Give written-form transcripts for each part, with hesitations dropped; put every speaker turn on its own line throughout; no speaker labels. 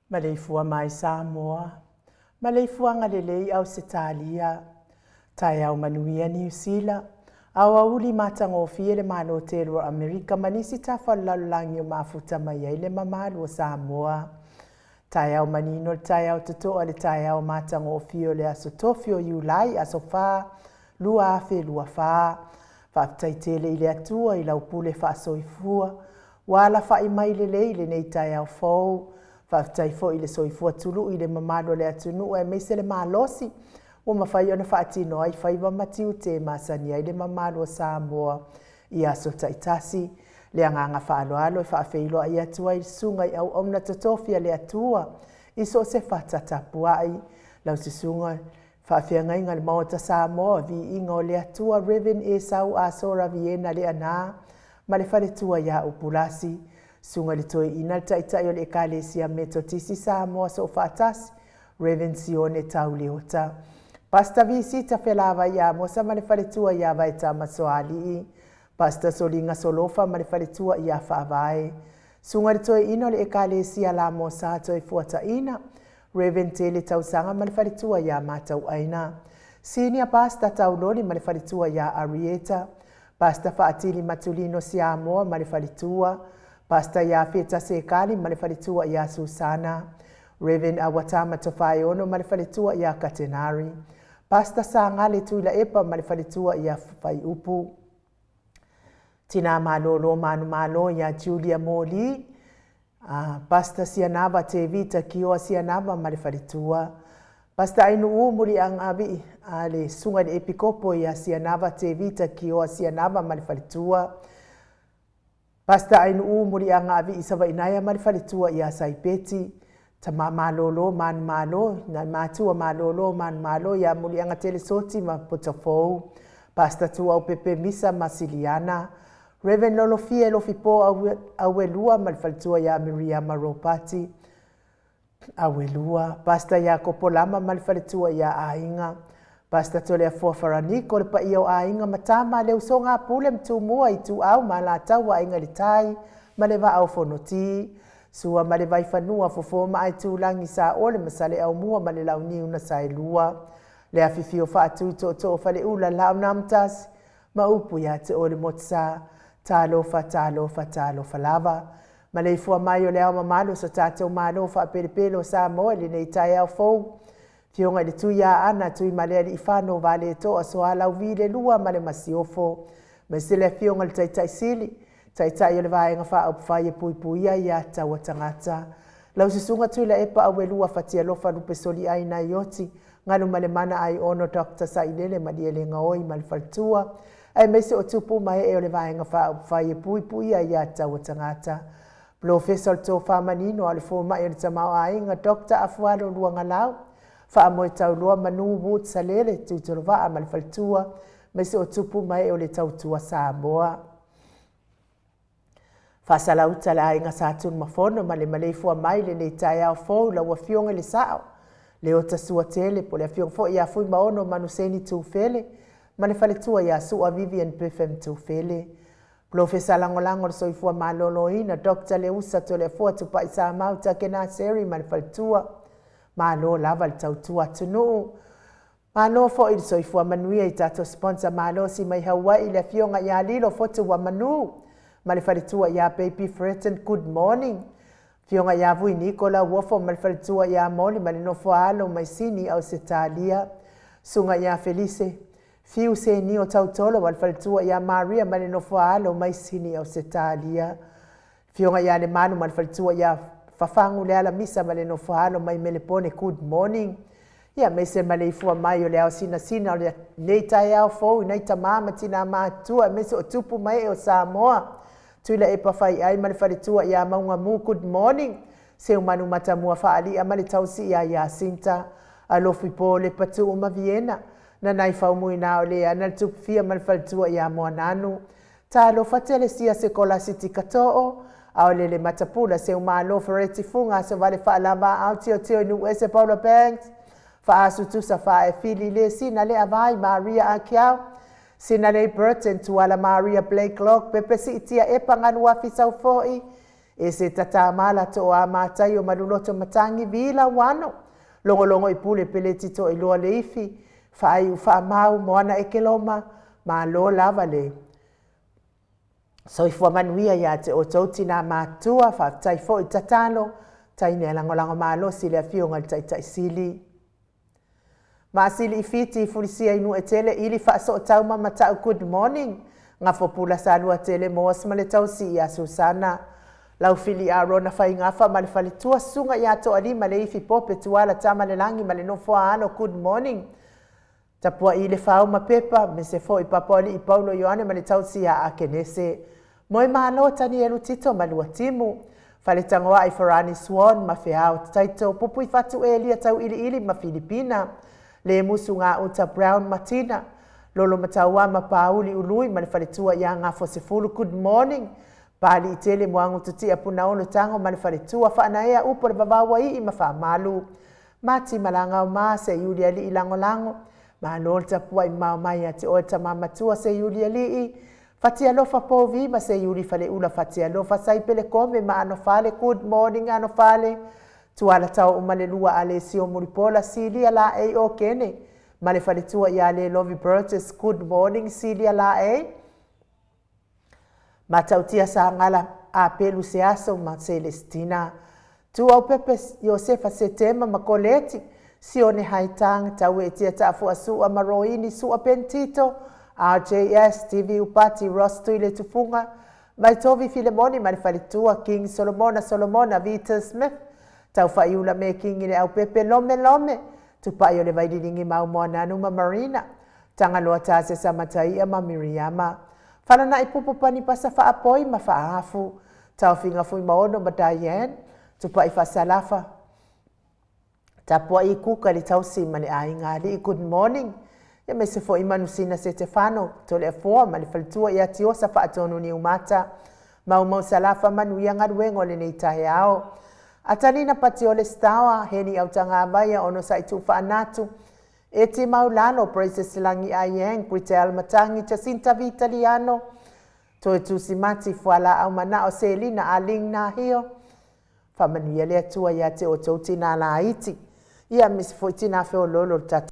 Maleifua mai Samoa, maleifuaga lelei Ausetalia, taeao manuia Niu Sila, aoauli matagofie le Malo tele o Amerika ma nisi tafa o le lalolagi o mafuta mai ai le mamalu o Samoa. Taeao manino le taeao totoa le taeao matagofie o le aso Tofi o Iulai aso 4 2024. Faafetai tele i le Atua i lau pule faasoifua ua alafai mai lelei lenei taeao fou. Faafetai foi i le soifua tului i le mamalu o le atunuu aemaise le malosi ua mafai ona faatino ai faiva ma tiute e masani ai le mamalu o Samoa i aso taitasi. Le agaga faaaloalo e faafeiloai atu ai i susuga i auauna totofi a le Atua i so o se fata tapuai. Lau susuga Faafeagaiga le Maota Samoa, Viiga o le Atua, Rev. Esau Asora Viena Leaana ma le faletua ia Upulasi, Susuga i le Toeaina le Taitai o le Ekalesia Metotisi Samoa Soofaatasi, Rev. Sione Tau Leota. Pastor Visita Felavai Amosa ma le faletua ia Vaetama Soalii, Pastor Soliga Solofa ma le faletua ia Faavae, Susuga i le Toeaina o le Ekalesia Lamosa Toefuataina, Rev. Tele Tausaga ma le faletua ia Matauaina, Senior Pastor Tauloli ma le faletua ia Arieta, Pastor Faatili Matulino Siamoa ma le faletua, Pastor Iafeta Sekali ma le faletua ia Susana, Rev. Awatama Tofaeono ma le faletua ia Katenari, Pastor Sagale Tuilaepa ma le faletua ia Faiupu, Tina Malolo Manumalo ia Julia Moli, Pastor Sianava Tevita Kioa Sianava ma le faletua, Pastor Ainuu Muliagavi'i a le Susuga i le Epikopo ia Sianava Tevita Kioa Sianava ma le faletua, Pastor Ainuu Muliagavi'i Savainaea ma le faletua ia Saipeti, Tama Malolo Manumalo, na matua Malolo Manumalo ia Muliagatele Soti ma Potofou, Pastor Tuaupepe Misa ma Siliana, Rev. Lolofia Lofipo Auelua ma le faletua ia Miriama Ropati Auelua, Pastor Iakopo Lama ma le faletua ia Aiga, Pastor Toleafoa Faraniko, le paia o aiga ma tama, le usoga a Pule ma Tumua, Ituau ma Alataua, Aiga i le Tai ma le Vaa o Fonoti, Sua ma le Vaifanua, Fofo ma Aitulagi, Saole ma Saleaaumua ma le Launiu na Saelua, le afifio faatui tootoo o Faleula, Laaunaamotasi ma upu ia te oe le Motusa, talofa, talofa, talofa lava. Maleifua mai o le ao mamalu o so tatou Malo faapelepele o Samoa i lenei taeao fou. Afioga i le Tui Aana, Tuimalealiifano Valetoa Soalauvi le Lua ma le Masiofo, aemaise le Afioga i le Taitai Sili, Taitai o le Vaega Faaupufai e Puipuia Aia Tatau a Tagata. Lau Susuga Tuilaepa Auelua Fatialofa Lupesoliai Naioti, Galumalemana Aiono Doctor Sailele Malielegaoi ma le Faletua, aemaise o tupu ma ee o le Vaega Faaupufai e Puipuia Aia Tatau a Tagata. Polofesa o le Tofa Manino a o le Fomai o le Tamaoaiga Doctor Afualo Luagalau, Faamoe Tauloa Manu Wood Salele, Tuitolovaa ma le Faletua, aemaise o tupu ma ee o le Tautua Samoa. Faasalauta le aiga Sa Tunumafono ma le maleifua mai i lenei taeao fou i lau Afioga i le Sao, Leota Suatele, po o le Afioga foi ia Fuimaono Manuseni Tufele ma le faletua ia Sua Vivian Biffin Tufele. Polofesa Lagolago o le Soifua Maloloina, Doctor Leusa Toleafoa Tupai Samau Takenaseri ma le faletua. Malo lava le tautua atunuu. Malo foi le soifua manuia i tatou sponsor malosi mai Hawaii le afioga ia Lilo Fotu Wamanu ma le faletua ia Baby Freton Good morning. Afioga ia Vui Niko Lauofo ma le faletua ia Moli ma le nofo a alo mai Sini Ausetalia. Susuga ia Felise Fiu Senio Tautolo ma le faletua ia Maria ma le nofo a alo mai Sini Ausetalia. Afioga ia Lemalu ma le faletua ia Fafagu Lealamisa ma le nofo alo mai Melepone Good morning. Ia aemaise maleifua mai o le ao sinasina o lenei taeao fou i nai tama ma tina matutua aemaise o tupu ma ee o Samoa. Tuilaepa Faiai ma le faletua ia Maugamu Good morning. Seumanu Matamua Faalia ma le tausi ia Iasinta Alofi Po Lepatuu ma Viena Nanai Faumuina o Leana le Tupufia ma le faletua ia Moananu Talofa tele sia sekola siti katoo, aole le matapula seu malo fereti fuga aso vale faalava ao tiotio i Nuuese Paula Banks, faasu tusa faae fili le sina le avai Maria Akiau, sina lei Burton Tuala Maria Blake Lok pepe siitia epa galu afi saufoi, e se tata mala too a mataio maluloto matangi vila wano, logologo i pule peleti to iloa le ifi, faaiu faamau moana ekeloma, malo lava le soifua manuia ia te outou tinā matutua, faafetai foi tatalo, taine a lagolago malosi le afioga i le Taitai Sili. Maasili i Fiti, Fulisia i Nuuetele, ili faasootau ma Matau Good morning. Gafopula Saluatele Moas ma le tausi ia Susana. Laufili Arona Faigafa ma le faletua, Susuga ia Toalima Leifi Pope Tuala Tamalelagi ma le nofo a alo Good morning. Tapuai le fau ma pepa, me se foi Papaoli'i Paulo Ioane ma le tausi ia Akenese. Moe malo Tanielu Tito ma Luatimu. Faletagoai Farani Swan ma Feao Taito Pupui Fatu Elia Tauiliili ma Filipina. Le Musu Gauta Brown Matina. Lolo Mataua ma Pauli Ului ma le faletua ia Gafosefulu Good morning. Paliitele Moagututia Punaolo Tago ma le faletua Faanaea Upu o le Vavau Ai'i ma Faamalu. Mati Malagaoma se Iuli Alii Lagolago. Malo le tapuai mamao mai ia te oe tama matua Seiulialii, Fatialofa Povi ma Seiuli Faleula Fatialofa Saipele Kome ma Anofale. Good morning Anofale. Tuala tau uma le lua Alesio Mulipola Silia Laei o Kene ma le faletua ia le Lovi Burgess. Good morning Silia Laei. Matautia Sagala Apelu Seaso ma Celestina. Tuaupepe Iosefa Setema ma Koleti Sione Haitang Tauetia Taafuasua ma Roini Sua Pentito RJS TV Upati Ross Tuile Tufunga Vaitovi Filemoni ma le faletua King Solomona Solomona Vita Smith Taufaiula me King le Aupepe Lome Lome Tupai o le Vaililingi Maumoananu ma Marina Tagaloa Tasesa Mataia ma Miriama Falanaʻi Pupu Panipasa Faapoi ma Faafu Taofiga Fuimaono ma Diane Tupai Faasalafa Tapuai Kuka le tausi ma le aiga alii. Good morning. Ia me se foi Manusina Setefano Toleafoa ma le faletua ia Tiosa Faatonu Niumata Maumau Salafa manuia galuega o lenei taeao. Atalina Patiole Stawa Heni Autagavaia ono saʻi tuufaanatu Eti Maulalo Praises Lagi Aiang Gritel Matangi Jacinta Vitaliano Toe Tusimati Fualaau Manao Selina Aling Nahio. Faamanuia le Atua ia te outou tinā laiti. Ia aemaise foi tinā feoloolo o le tatou.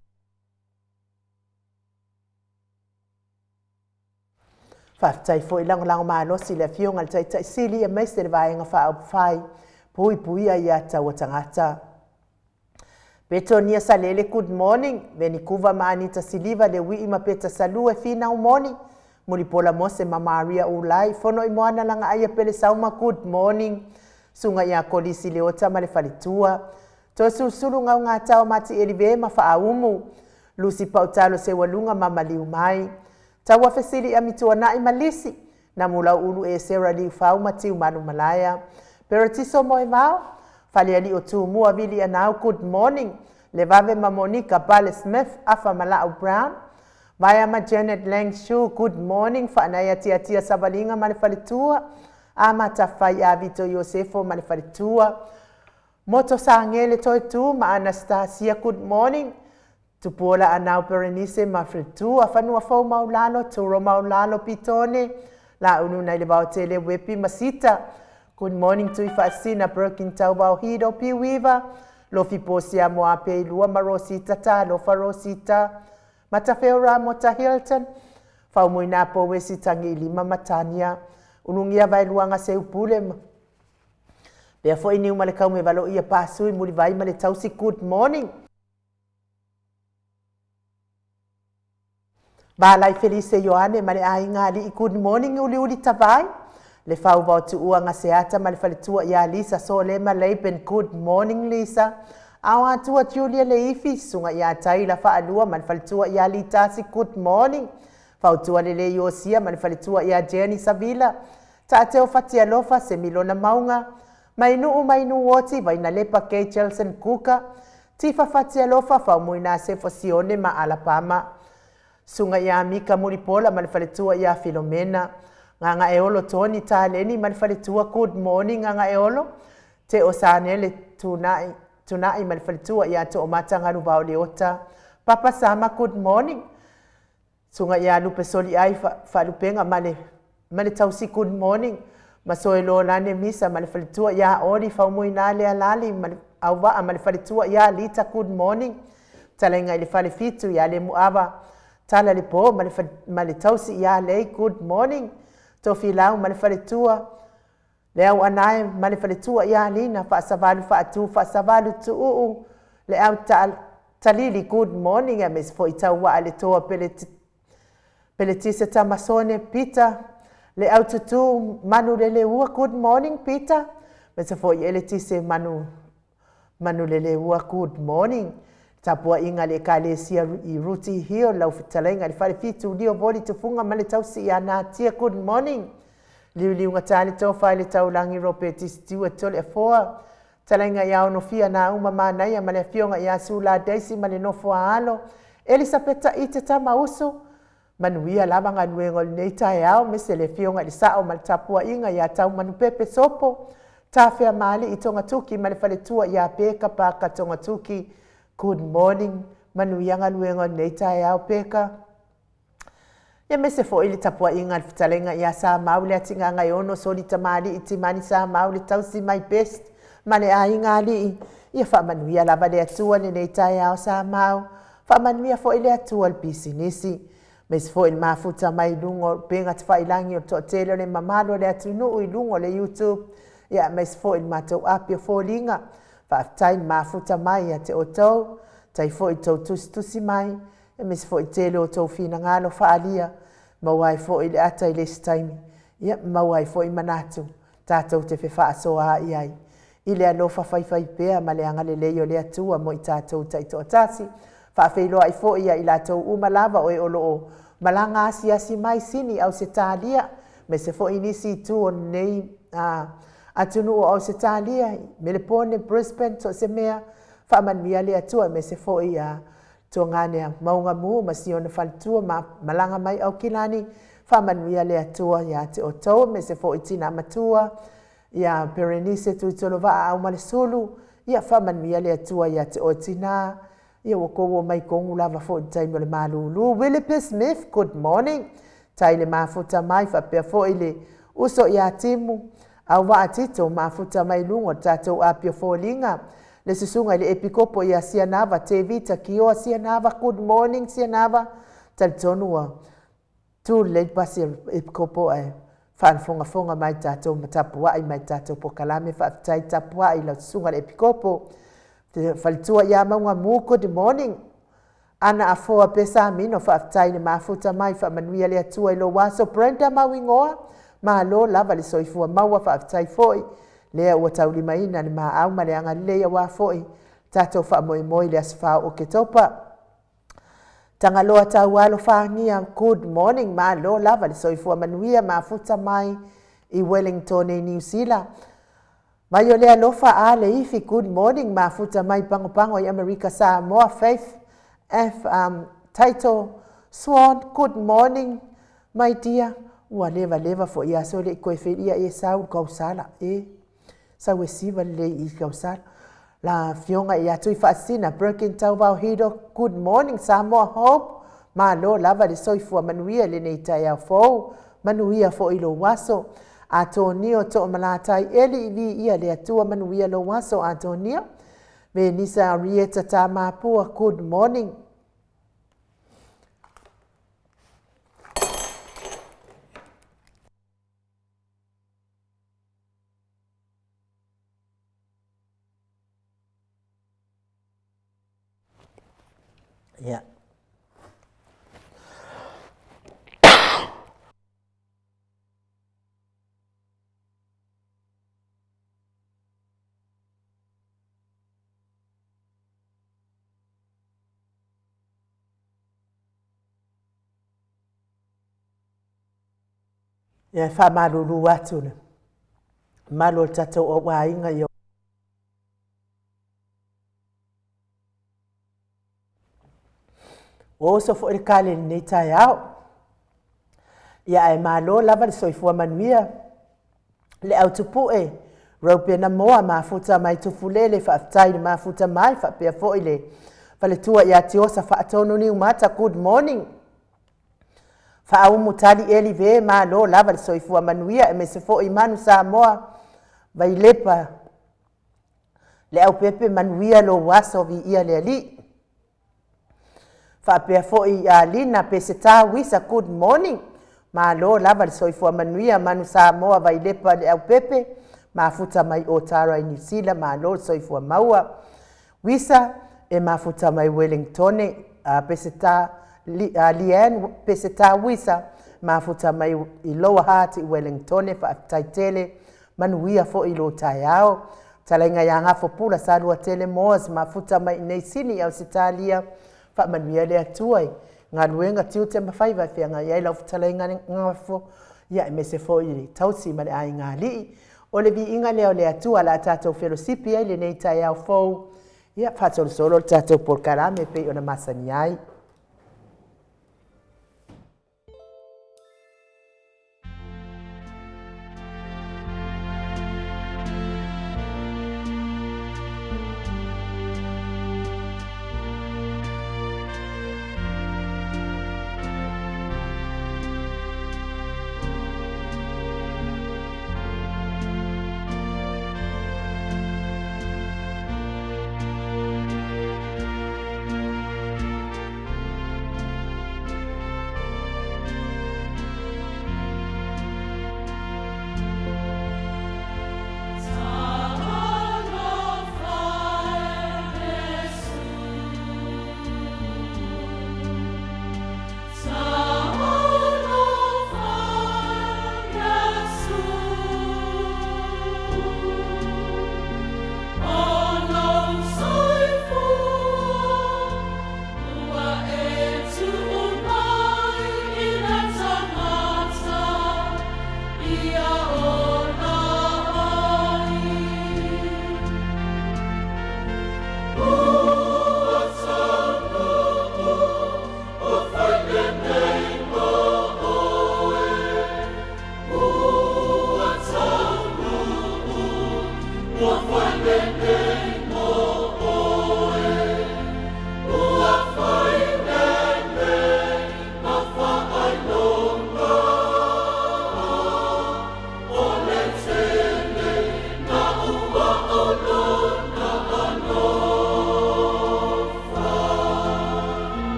Faafetai foi lagolago malosi i le Afioga i le Taitai Sili aemaise le Vaega Faaupufai Puipuia ia Taua Tagata. Petonia Salele, good morning. Venikuva ma Anita Siliva, Leuii ma Peta Salue, Finau Moni, Mulipola Mose ma Maria Ulai, Fono i Moana Lagaaia Pele Sauma, good morning. Suga ia Kolisi Leota ma le faletua. Toesulusulu Gaugatao Mati Elive ma Faaumu. Lusi Pautalo Seualuga ma Maliu Mai. Taua Fesili Amituanai ma Lisi. Namulauulu Esera Liufau ma Tiumanu Malaea. Peretiso Moevao. Falealii o Tumua Vili Anau, good morning. Levave ma Monika Pale Smith, Afa Malau Brown. Vaea ma Janet Lang Shu, good morning. Faanaia Tiatia Savaliga ma le faletua. Amata Fai Avito Iosefo ma le faletua. Moto Sagele Toetu ma Anastasia, good morning. Tupuola Anau Berenice ma Faletua, Fanua Fou Maulalo, Turo Maulalo Pitone, Laulu nai le Vaotele Wepi ma Sita. Good morning Tui Faasina Birkin Tauvao Hido Piuiva, Lofi Posia Moape Ilua ma Rosita Talofa Rosita, Matafeo Ramota Hilton, Faumuina Powesi Tagilima ma Tania, Ulugia Vaeluaga Seupule ma Pea foi niu ma le kaume valoia Pasui Mulivai ma le tausi. Good morning. Valai Felise Ioane ma le aiga alii. Good morning Uliuli Tavai. Le fauvao tuua Gaseata ma le faletua ia Lisa Solema Laban. Good morning Lisa. Ao atua Julia Leifi, susuga ia Taila Faalua ma le faletua ia Litasi. Good morning. Fautua Lelei Iosia ma le faletua ia Jenny Savila. Taateo Fatialofa Semilona Mauga. Mainuu Mainuu Oti Vainalepa Kay Chelson Kuka. Tifa Fatialofa Faumuina Sefo Sione ma Alapama. Suga ia Mika Mulipola ma le faletua ia Filomena. Gagaeolo Tony Taleni ma le faletua. Good morning Gagaeolo. Te o Sanele Tunai Tunai ma le faletua ia Toomata Galuvao Leota. Papa Sama, good morning. Suga ia Lupe Soliai Faalupega ma le ma le tausi. Good morning. Masoelolane Misa ma le faletua ia Oli Faumuina Lealali ma le Auvaa ma le faletua ia Lita. Good morning. Talaiga i le Falefitu ia Lemuava Tala le Po ma le ma le tausi ia Lei. Good morning. Tofilau ma le faletua Le au anae ma le faletua ia Lina Faasavalu Faatu Faasavalu Tuuu le au Talili. Good morning. Aemaise foi Tauaa le Toa Pele Peletise Tamasone Peter le au Tutu Manu Leleua. Good morning Peter. Aemaise foi Eletise Manu Manu Leleua. Good morning. Tapuaiga le Ekalesia i Ruti Hill, lau fetalaiga i le Falefitu Lio Voli Tufuga ma le tausi ia Natia. Good morning. Liuliuga le Tofa i le Taulagi Ropeti Stewart Toleafoa. Talaiga ia Onofia Nauma Manaia ma le afioga ia Sula Daisy ma le nofo a alo Elisapeta Ite Tamausu. Manuia lava galuega o lenei taeao aemaise le afioga i le Sao ma le tapuaiga ia Taumanupepe Sopo Tafea Maali'i Togatuki ma le faletua ia Peka Paka Togatuki. Good morning. Manuia galuega o lenei taeao Peka. Ia aemaise foi le tapuaiga a le fetalaiga ia Samau le Atigaga e ono Soli Tamalii Timani Samau le tausi my best ma le aiga alii. Ia faamanuia lava le Atua lenei taeao Samau. Faamanuia foi le Atua i le pisinisi. Aemaise foi le mafuta mai i luga o upega tafailagi o le toatele o le mamalu o le atunuu i luga o le YouTube. Ia aemaise foi le matou api o foliga. Faafetai le mafuta mai ia te outou. Tai foi tou tusitusi mai. Aemaise foi tele o outou finagalo faaalia. Maua ai foi le ata i le isi taimi. Ia maua ai foi manatu tatou te fefaasoaai ai i le alofa faifaipea ma le agalelei o le Atua mo i tatou taitoatasi. Faafeiloai foi ia i latou uma lava o e o loo malaga asiasi mai Sini Ausetalia, aemaise foi nisi itu o lenei atunuu o Ausetalia, Melepone, Brisbane, so o se mea, faamanuia le Atua, aemaise foi tuagane Maugamu ma si ona faletua ma malaga mai Aukilani, faamanuia le Atua ia te outou, aemaise foi tina matua, ia Berenice Tuitolovaa au ma le sulu, ia faamanuia le Atua ia te oe tina, ia ua kou o mai kogu lava foi i le taimi o le malulu. Willie Smith, good morning. Tai le mafuta mai, faapea foi le uso ia Timu, au waa tito mafuta mai luga o le tatou api o foliga. Le susuga i le epikopo ia Sianava, Tevita Kioa Sianava, good morning Sianava. Talitonu ua tu lelei pasi a le epikopo ae faafogafoga mai tatou ma tapuai mai tatou polokalame. Faafetai tapuai i lau susuga i le epikopo. Faletua ia Maugamu, good morning. Ana Afoa Pesamino, faafetai le mafuta mai, faamanuia le Atua i lou aso. Brenda Mauigoa, malo lava le soifua maua, faafetai foi lea ua taulimaina le maau ma le agalelei aua foi tatou faamoemoe i le aso 4 o Oketopa. Tagaloa Taualo Fagia, good morning, malo lava le soifua manuia, mafuta mai i Wellington i Niu Sila. Mai o le alofa a le ifi, good morning, mafuta mai Pagopago i Amerika Samoa. Faith F Taito Swan, good morning, my dear. Ua leva leva foi aso le i koe felia e sau kausala e sau e siva lelei i kausala. La fionga ia tui faasina Birkin Tauvao Hito, good morning Samoa Hope. Malo lava le soifua manuia lenei taeao fou, manuia foi lou aso. Antonio Toomalatai Eli, viia le Atua, manuia lou aso Antonio. Venisa Arieta Tamapua, good morning. Yeah. Ia, e faamalulu atu le mamalu o le tatou auaiga i ua oso foi le kale i lenei taeao. Ia ae malo lava le soifua manuia le autupu'e Robena Moa mafuta mai Tufulele, faafetai le mafuta mai, faapea foi le faletua ia Tiosa Faatonu Niumata, good morning. Faaumu Tali Eli Ve, malo lava le soifua manuia, aemaise foi Manu Samoa Vailepa le aupepe, manuia lou aso, viia le Alii. Faapea foi Lina Peseta Wisa, good morning. Malo lava le soifua manuia Manu Samoa Vailepa le aupepe, mafuta mai Otara i Niu Sila, malo le soifua maua. Wisa e mafuta mai Wellingtone, Peseta Lian Peseta Wisa mafuta mai i Lower Hutt i Wellingtone, faafetai tele, manuia foi lo taeao. Talaiga ia Gafo Pula Salua Tele Moas mafuta mai i nei Sini Ausetalia, faamanuia le Atua i galuega tiute ma faiva e feagai ai lau fetalaiga Gafo, ia aemaise foi i le tausi ma le aiga alii. O le viiga lea o le Atua la tatou felosipi ai lenei taeao fou. Ia faasolosolo le tatou polokalame pei ona masani ai.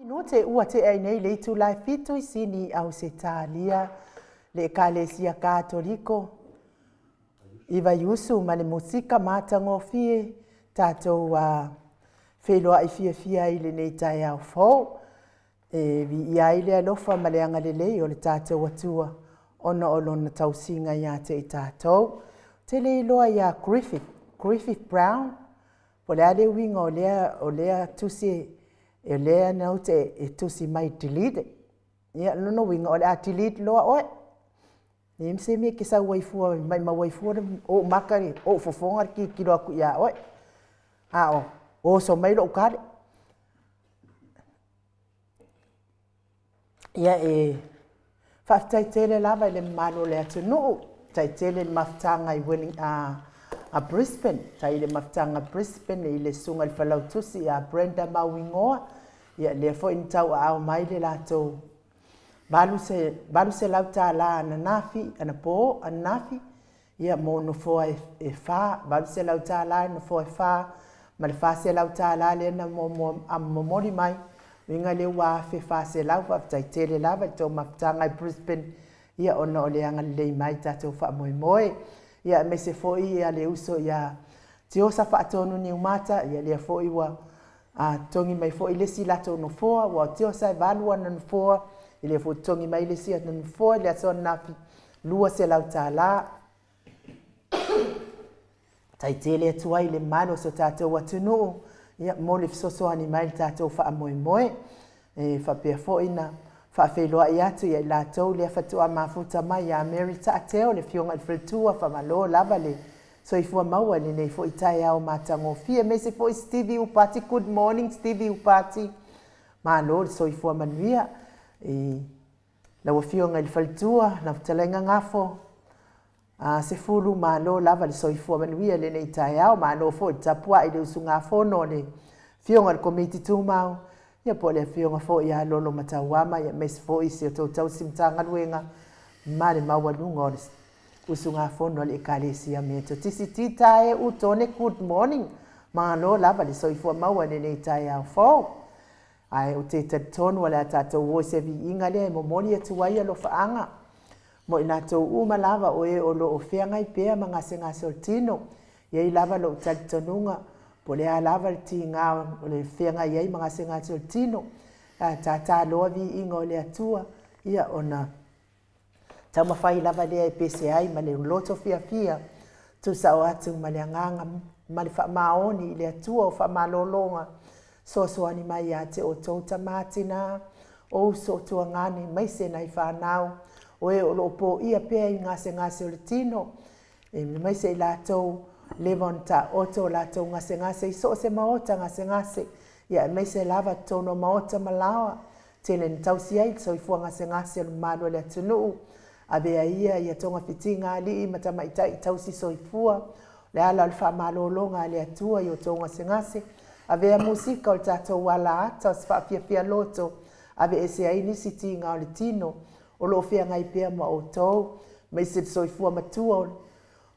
No te ua te ai nei le itula e 7 i Sini, Ausetalia, le Ekalesia Katoliko i Vaiusu ma le musika matagofie tatou feiloai fiafia ai i lenei taeao fou. E viia ai le alofa ma le agalelei o le tatou Atua ona o lona tausiga ia te i tatou. Ou te le iloa ia Griffith, Griffith Brown, po o le a le uiga o lea tusi e lea note e tusi mai delete. Ia, lona uiga o le a delete loa oe. E leai ma se mea e te sau ai fua, maumau ai fua ou maka, ou fofoga le tilotilo atu ia oe. A o oso mai lou tale. Ia e faafetai tele lava i le mamalu o le atunuu, faafetai tele i le mafutaga i Welling, a Brisbane, faafetai i le mafutaga a Brisbane i le susuga i le Failautusi ia Brenda Mauigoa, ia lea foi na tauaao mai le latou $800 ananafi, anapo, ananafi, ia mo nofoa e 4, $800 i nofoa e 4, ma le $400 lea na muamua momoli mai, uiga lea ua $1,400. Faafetai tele lava i le tou mafutaga i Brisbane, ia ona o le agalelei mai i tatou faamoemoe. Ia aemaise foi ia le uso ia Tiosa Faatonu Niumata, ia lea foi ua totogi mai foi le isi latou nofoa, aua o Tiosa e 8 ana nofoa, ia lea foi ua totogi mai le isi ana nofoa i le aso ananafi, $200. Tai tele atu ai i le mamalu o so tatou atunuu, ia, mo le fesoasoani mai i le tatou faamoemoe. E faapea foi na faafeiloai atu ia i latou lea faatoa mafuta mai ia Mary Taateo, le afioga i le faletua, faamalo lava le soifua maua i lenei foi taeao matagofie. Aemaise foi Stevie Upati, good morning Stevie Upati, malo le soifua manuia. I lau Afioga i le Faletua, lau Fetalaiga Gafo, a Sefulu, malo lava le soifua manuia i lenei taeao, malo foi le tapuai i le usugafono a le Afioga i le Komiti Tumau, ia po o le Afioga foi ia Lolo Matauama, aemaise foi si a outou tausi Matagaluega ma le maualuga o le usugafono a le Ekalesia Metotisi. Tita e Utone, good morning, malo lava le soifua maua i lenei taeao fou. Ae ou te talitonu o le a tatou o i se viiga lea e momoli atu ai alofaaga mo i latou uma lava o e o lo o feagai pea ma gasegase o le tino. E i ai lava lou talitonuga, po o le a lava le tiga o le feagai ai ma gasegase o le tino, a tata loa viiga o le Atua, ia ona taumafai lava lea e pese ai ma le loto fiafia, tuusao atu ma le agaga ma le faamaoni i le Atua o faamalologa, soasoani mai ia te outou tama, tina, o uso o tuagane, maise nai fanau, o e o lo o poia pea i gasegase o le tino, aemaise i latou leva ona taoto o latou gasegase i so o se maota gasegase, ia aemaise lava totonu o maota ma laoa, tele ina tausi ai le soifua gasegase o le mamalu o le atunuu. Avea ia ia togafitiga a alii ma tamaitai tausi soifua, o le ala o le faamalologa a le Atua i o outou gasegase. Avea musika o le tatou alaata o se faafiafia loto, aveese ai nisi tiga o le tino o lo o feagai pea ma outou, aemaise le soifua matua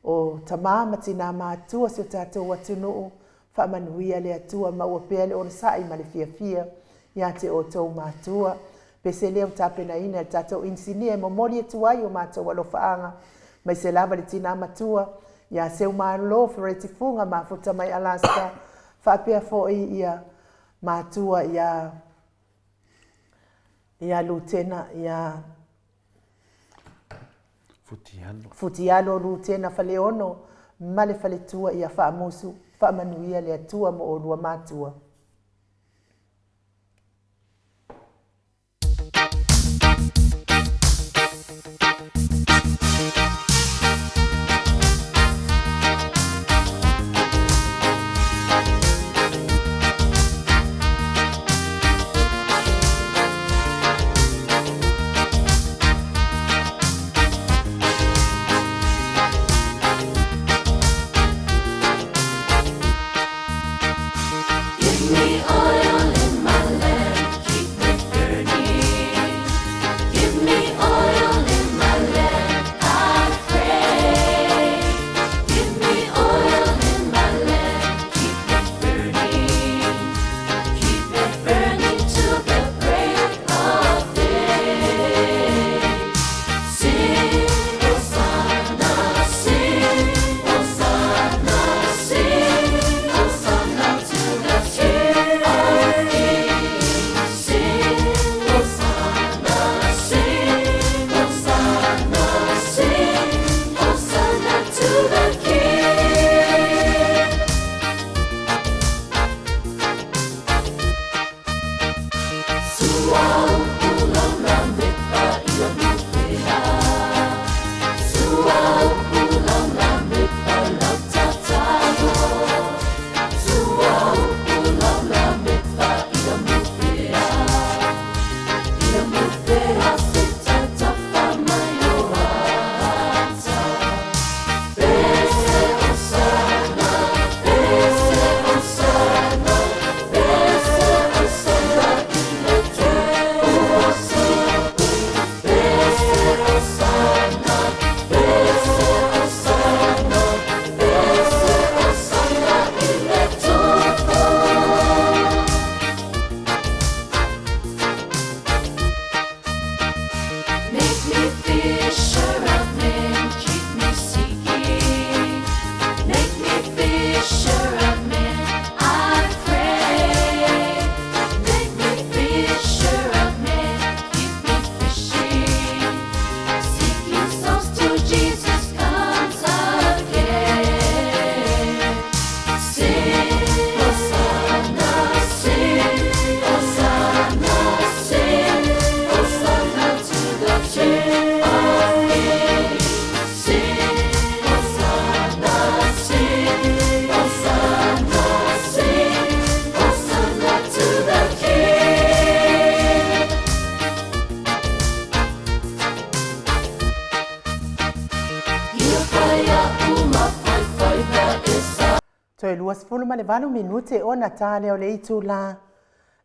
o tama ma tina matutua o si o tatou atunuu. Faamanuia le Atua, maua pea le onosai ma le fiafia ia te outou matua. Pese lea ua tapenaina e le tatou inisinia e momoli atu ai o matou alofaaga, aemaise lava le tina matua ia Seumalo Fereti Fuga mafuta mai Alaska, faapea foi ia matua ia Lutena ia
Futialo.
Futialo Lutena Faleono ma le faletua ia Faamusu. Faamanuia le Atua mo oulua matua. Toe 28 minute ona ta lea o le itulā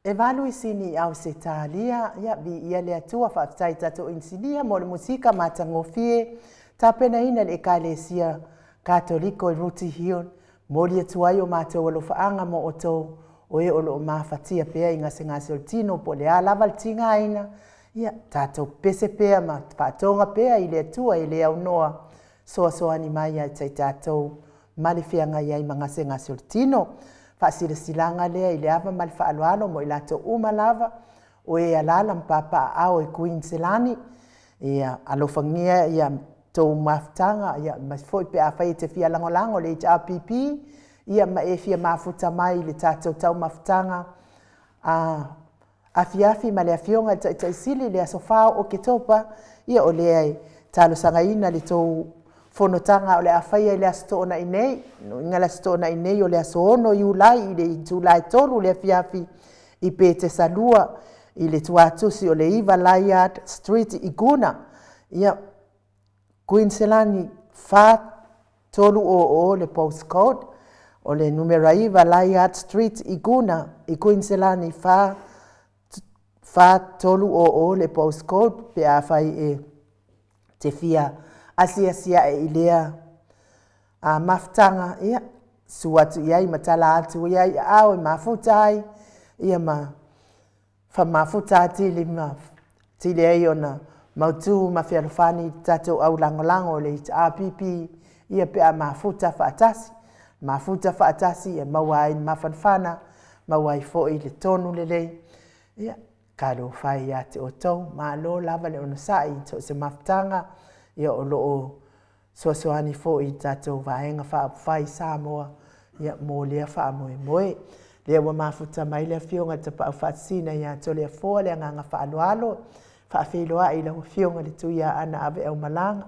e valu i sini i Ausetalia. Ia, viia le Atua, faafetai i tatou inisinia mo le musika matagofie tapenaina e le Ekalesia Katoliko i Rooty Hill. Momoli atu ai o matou alofaaga mo outou o e o lo o mafatia pea i gasegase o le tino po o le a lava le tigaina. Ia, tatou pepese pea ma faatoga pea i le Atua e le aunoa soasoani mai ia te i tatou ma le feagai ai ma gasegase o le tino. Faasilasilaga lea i le ava ma le faaaloalo mo i latou uma lava o e alaala ma papaaao i Kuiniselani. Ia alofagia ia tou mafutaga, ia aemaise foi pe afai e te fia lagolago i le HRPP, ia ma e fia mafuta mai i le tatou taumafataga a afiafi ma le Afioga i le Taitai Sili i le aso 4 o Oketopa, ia o lea e talosagaina le tou fonotaga o le a faia i le Aso Toonai nei, lona uiga o le Aso Toonai nei o le aso 6 Iulai i le itula e 3 i le afiafi i Petesa 2 i le tuatusi o le 9 Layard Street i Guna, ia, Kuiniselani 4300 le postcode, o le numera 9 Layard Street i Guna i Kuiniselani 4300 le postcode pe afai e te fia asiasi ae i lea mafutaga, ia, susu atu i ai ma tala atu i ai aao e mafuta ai, ia ma famafuta atili ma tili ai ona mautu ma fealofani i le tatou aulagolago o le HRPP, ia pe a mafuta faatasi. Mafuta faatasi e maua ai le mafanafana, maua ai foi le tonu lelei. Ia, talofa e ia te outou, malo lava le onosai i so o se mafutaga, ia o lo o soasoani foi i le tatou Vaega Faaupufai i Samoa, ia, mo lea faamoemoe. Lea ua mafuta mai le Afioga i le Tapaau Faasisina ia Toleafoa le agaga faaaloalo, faafeiloai i lau Afioga i le Tuiaana Aveaumalaga,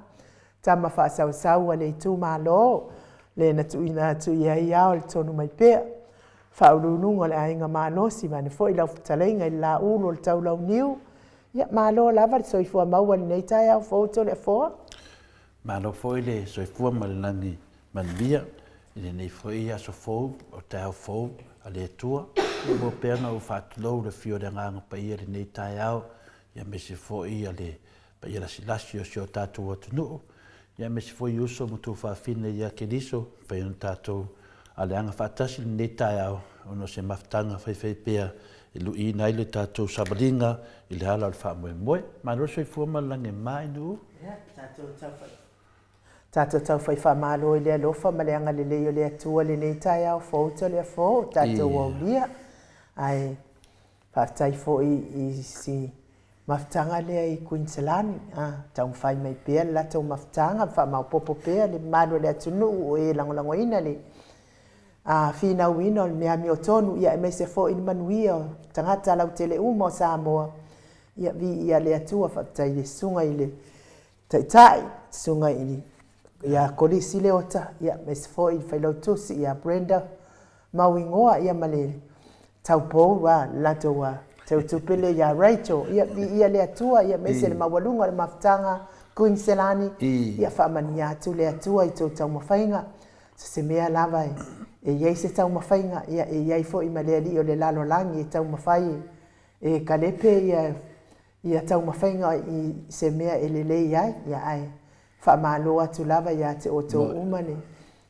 tama faasausau a le itumalo, le na tuuina atu i ai ao le tonu mai pea, faauluuluga o le Aiga Malosi, vaeane foi lau fetalaiga i le Laulu o le Taulauniu. Ia, malo lava le soifua maua i lenei taeao fou Toleafoa.
Malo foi le soifua ma le lagi manuia i lenei foi aso fou, o taeao fou a le Atua. Ia ua pea ona ou faatulou i le afio o le Agaga Paia i lenei taeao, aemaise foi le paia lasilasi o si o tatou atunuu, aemaise foi uso ma tuafafine ia Keriso, mafai ona tatou aleaga faatasi i lenei taeao, ona o se mafutaga faifaipea e luiina ai le tatou savaliga i le ala o le faamoemoe. Malo le soifua ma le lagi e mama i Nu'u.
Ia, tatou tau Tatou taufai faamalo i le alofa ma le agalelei o le Atua i lenei taeao fou Toleafoa ua tatou aulia. Ae faafetai foi i si mafutaga lea i Kuiniselani, a taumafai mai pea le latou mafutaga ma faamaopoopo pea le mamalu o le atunuu o e lagolagoina le finauina o le mea amiotonu, ia aemaise foi le manuia o tagata lautele uma o Samoa. Ia viia le Atua, faafetai i le susuga i le Taitai, susuga ia Kolisi Leota, ia aemaise foi le Failautusi ia Brenda Mauigoa, ia ma le taupou a le latou teutupe lea ia Rachel. Ia viia le Atua, ia aemaise le maualuga o le mafutaga Kuiniselani, ia faamanuia atu le Atua i tou taumafaiga. So se mea lava e i ai se taumafaiga, ia e i ai foi ma le Alii o le lalolagi e taumafai e kalepe ia ia taumafaiga i se mea e lelei ai, ia ae faamalo atu lava ia te outou uma le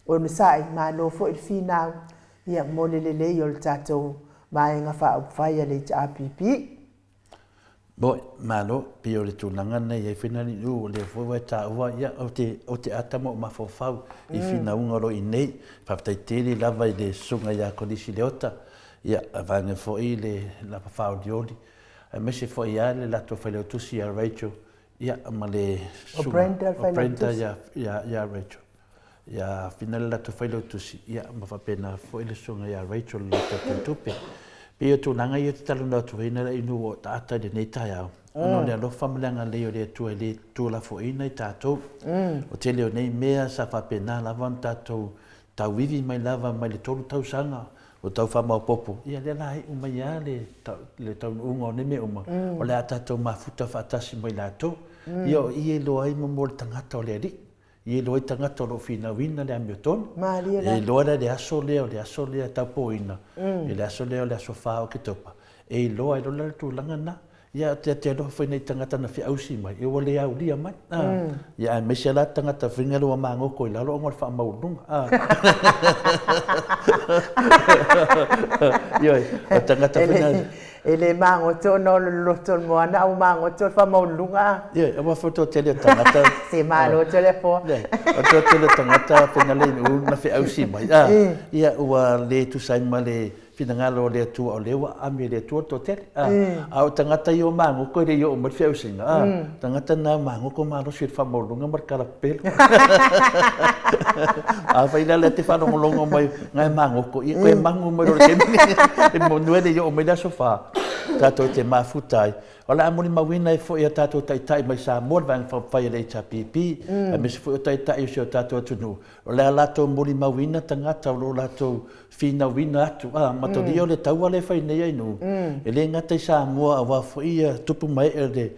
onosai, malo foi le finau, ia mo le lelei o le tatou Vaega Faaupufai a le HRPP.
Moi, malo, pei o le tulaga lena e i ai foi nai nuu, o lea foi ua e taua, ia, ou te, ou te ata ma ou mafaufau i finauga o lo o i inei. Faafetai tele lava i le Susuga ia Kolisi Leota, ia, vaeane foi le lapa faaolioli, aemaise foi lava le latou failautusi ia Rachel ia ma le
O Brenda le
o Brenda ia ia ia Rachel ia Fina le latou failautusi ia ma faapena foi le susuga ia Rachel le latou tautupe. Pei o tulaga ia ou te talanoa atu ai na inu ua taata i lenei taeao ona o le alofa ma le agalelei o le Atua e le tuulafoaiina i tatou. O tele o nei mea sa faapena lava ona tatou tauivi mai lava mai le 3 tausaga ua tau faamaopoopo, ia lea la iu mai lava le, le taunuuga o nei mea uma, mm. o le a tatou mafuta faatasi ma i latou. Mm. Ia o i e iloa ai mo le tagata o le Alii. Ia iloa ai tagata o lo o finauina le amiotonu. Malie la. E iloa la le aso lea o le aso lea taupoina, i le aso lea o le aso 4 o Oketopa, e iloa ai loa la le tulaga lena. Ia te te alofa foi nei tagata na feausi mai, ia ua le aulia mai. Ia aemaise la tagata foi lea ua magoto i lalo ona o le faamaualuluga. Ioe, o tagata foi na
E le magoto ona o le loloto o le moana, a ua magoto o le faamaualuluga.
Ioe, aua foi toatele o tagata.
Se malo Toleafoa.
O toatele o tagata faiga le inu na feausi mai. Ia ua le tusa ai ma le finagalo o le Atua o lea ua aami e le Atua le toatele. A o tagata ia ua magoto e le i oo mai le feausiga, tagata na magoto malosi i le faamaualuluga ma le kalapelo. Afai la lea te faalogologo mai na e magoto, ia koe magu mai loa i le taimi e monu ai le i oo mai le aso 4, tatou te mafuta ai. O le a molimauina ai foi a tatou taitai mai Samoa, le Vaega Faaupufai a le HRPP, aemaise foi o taitai o si o tatou atunuu, o le a latou molimauina tagata o lo o latou finauina atu, a, matalia o le taua lea e fai nei Ainuu, e le gata i Samoa aua foi ia tupu ma ee o le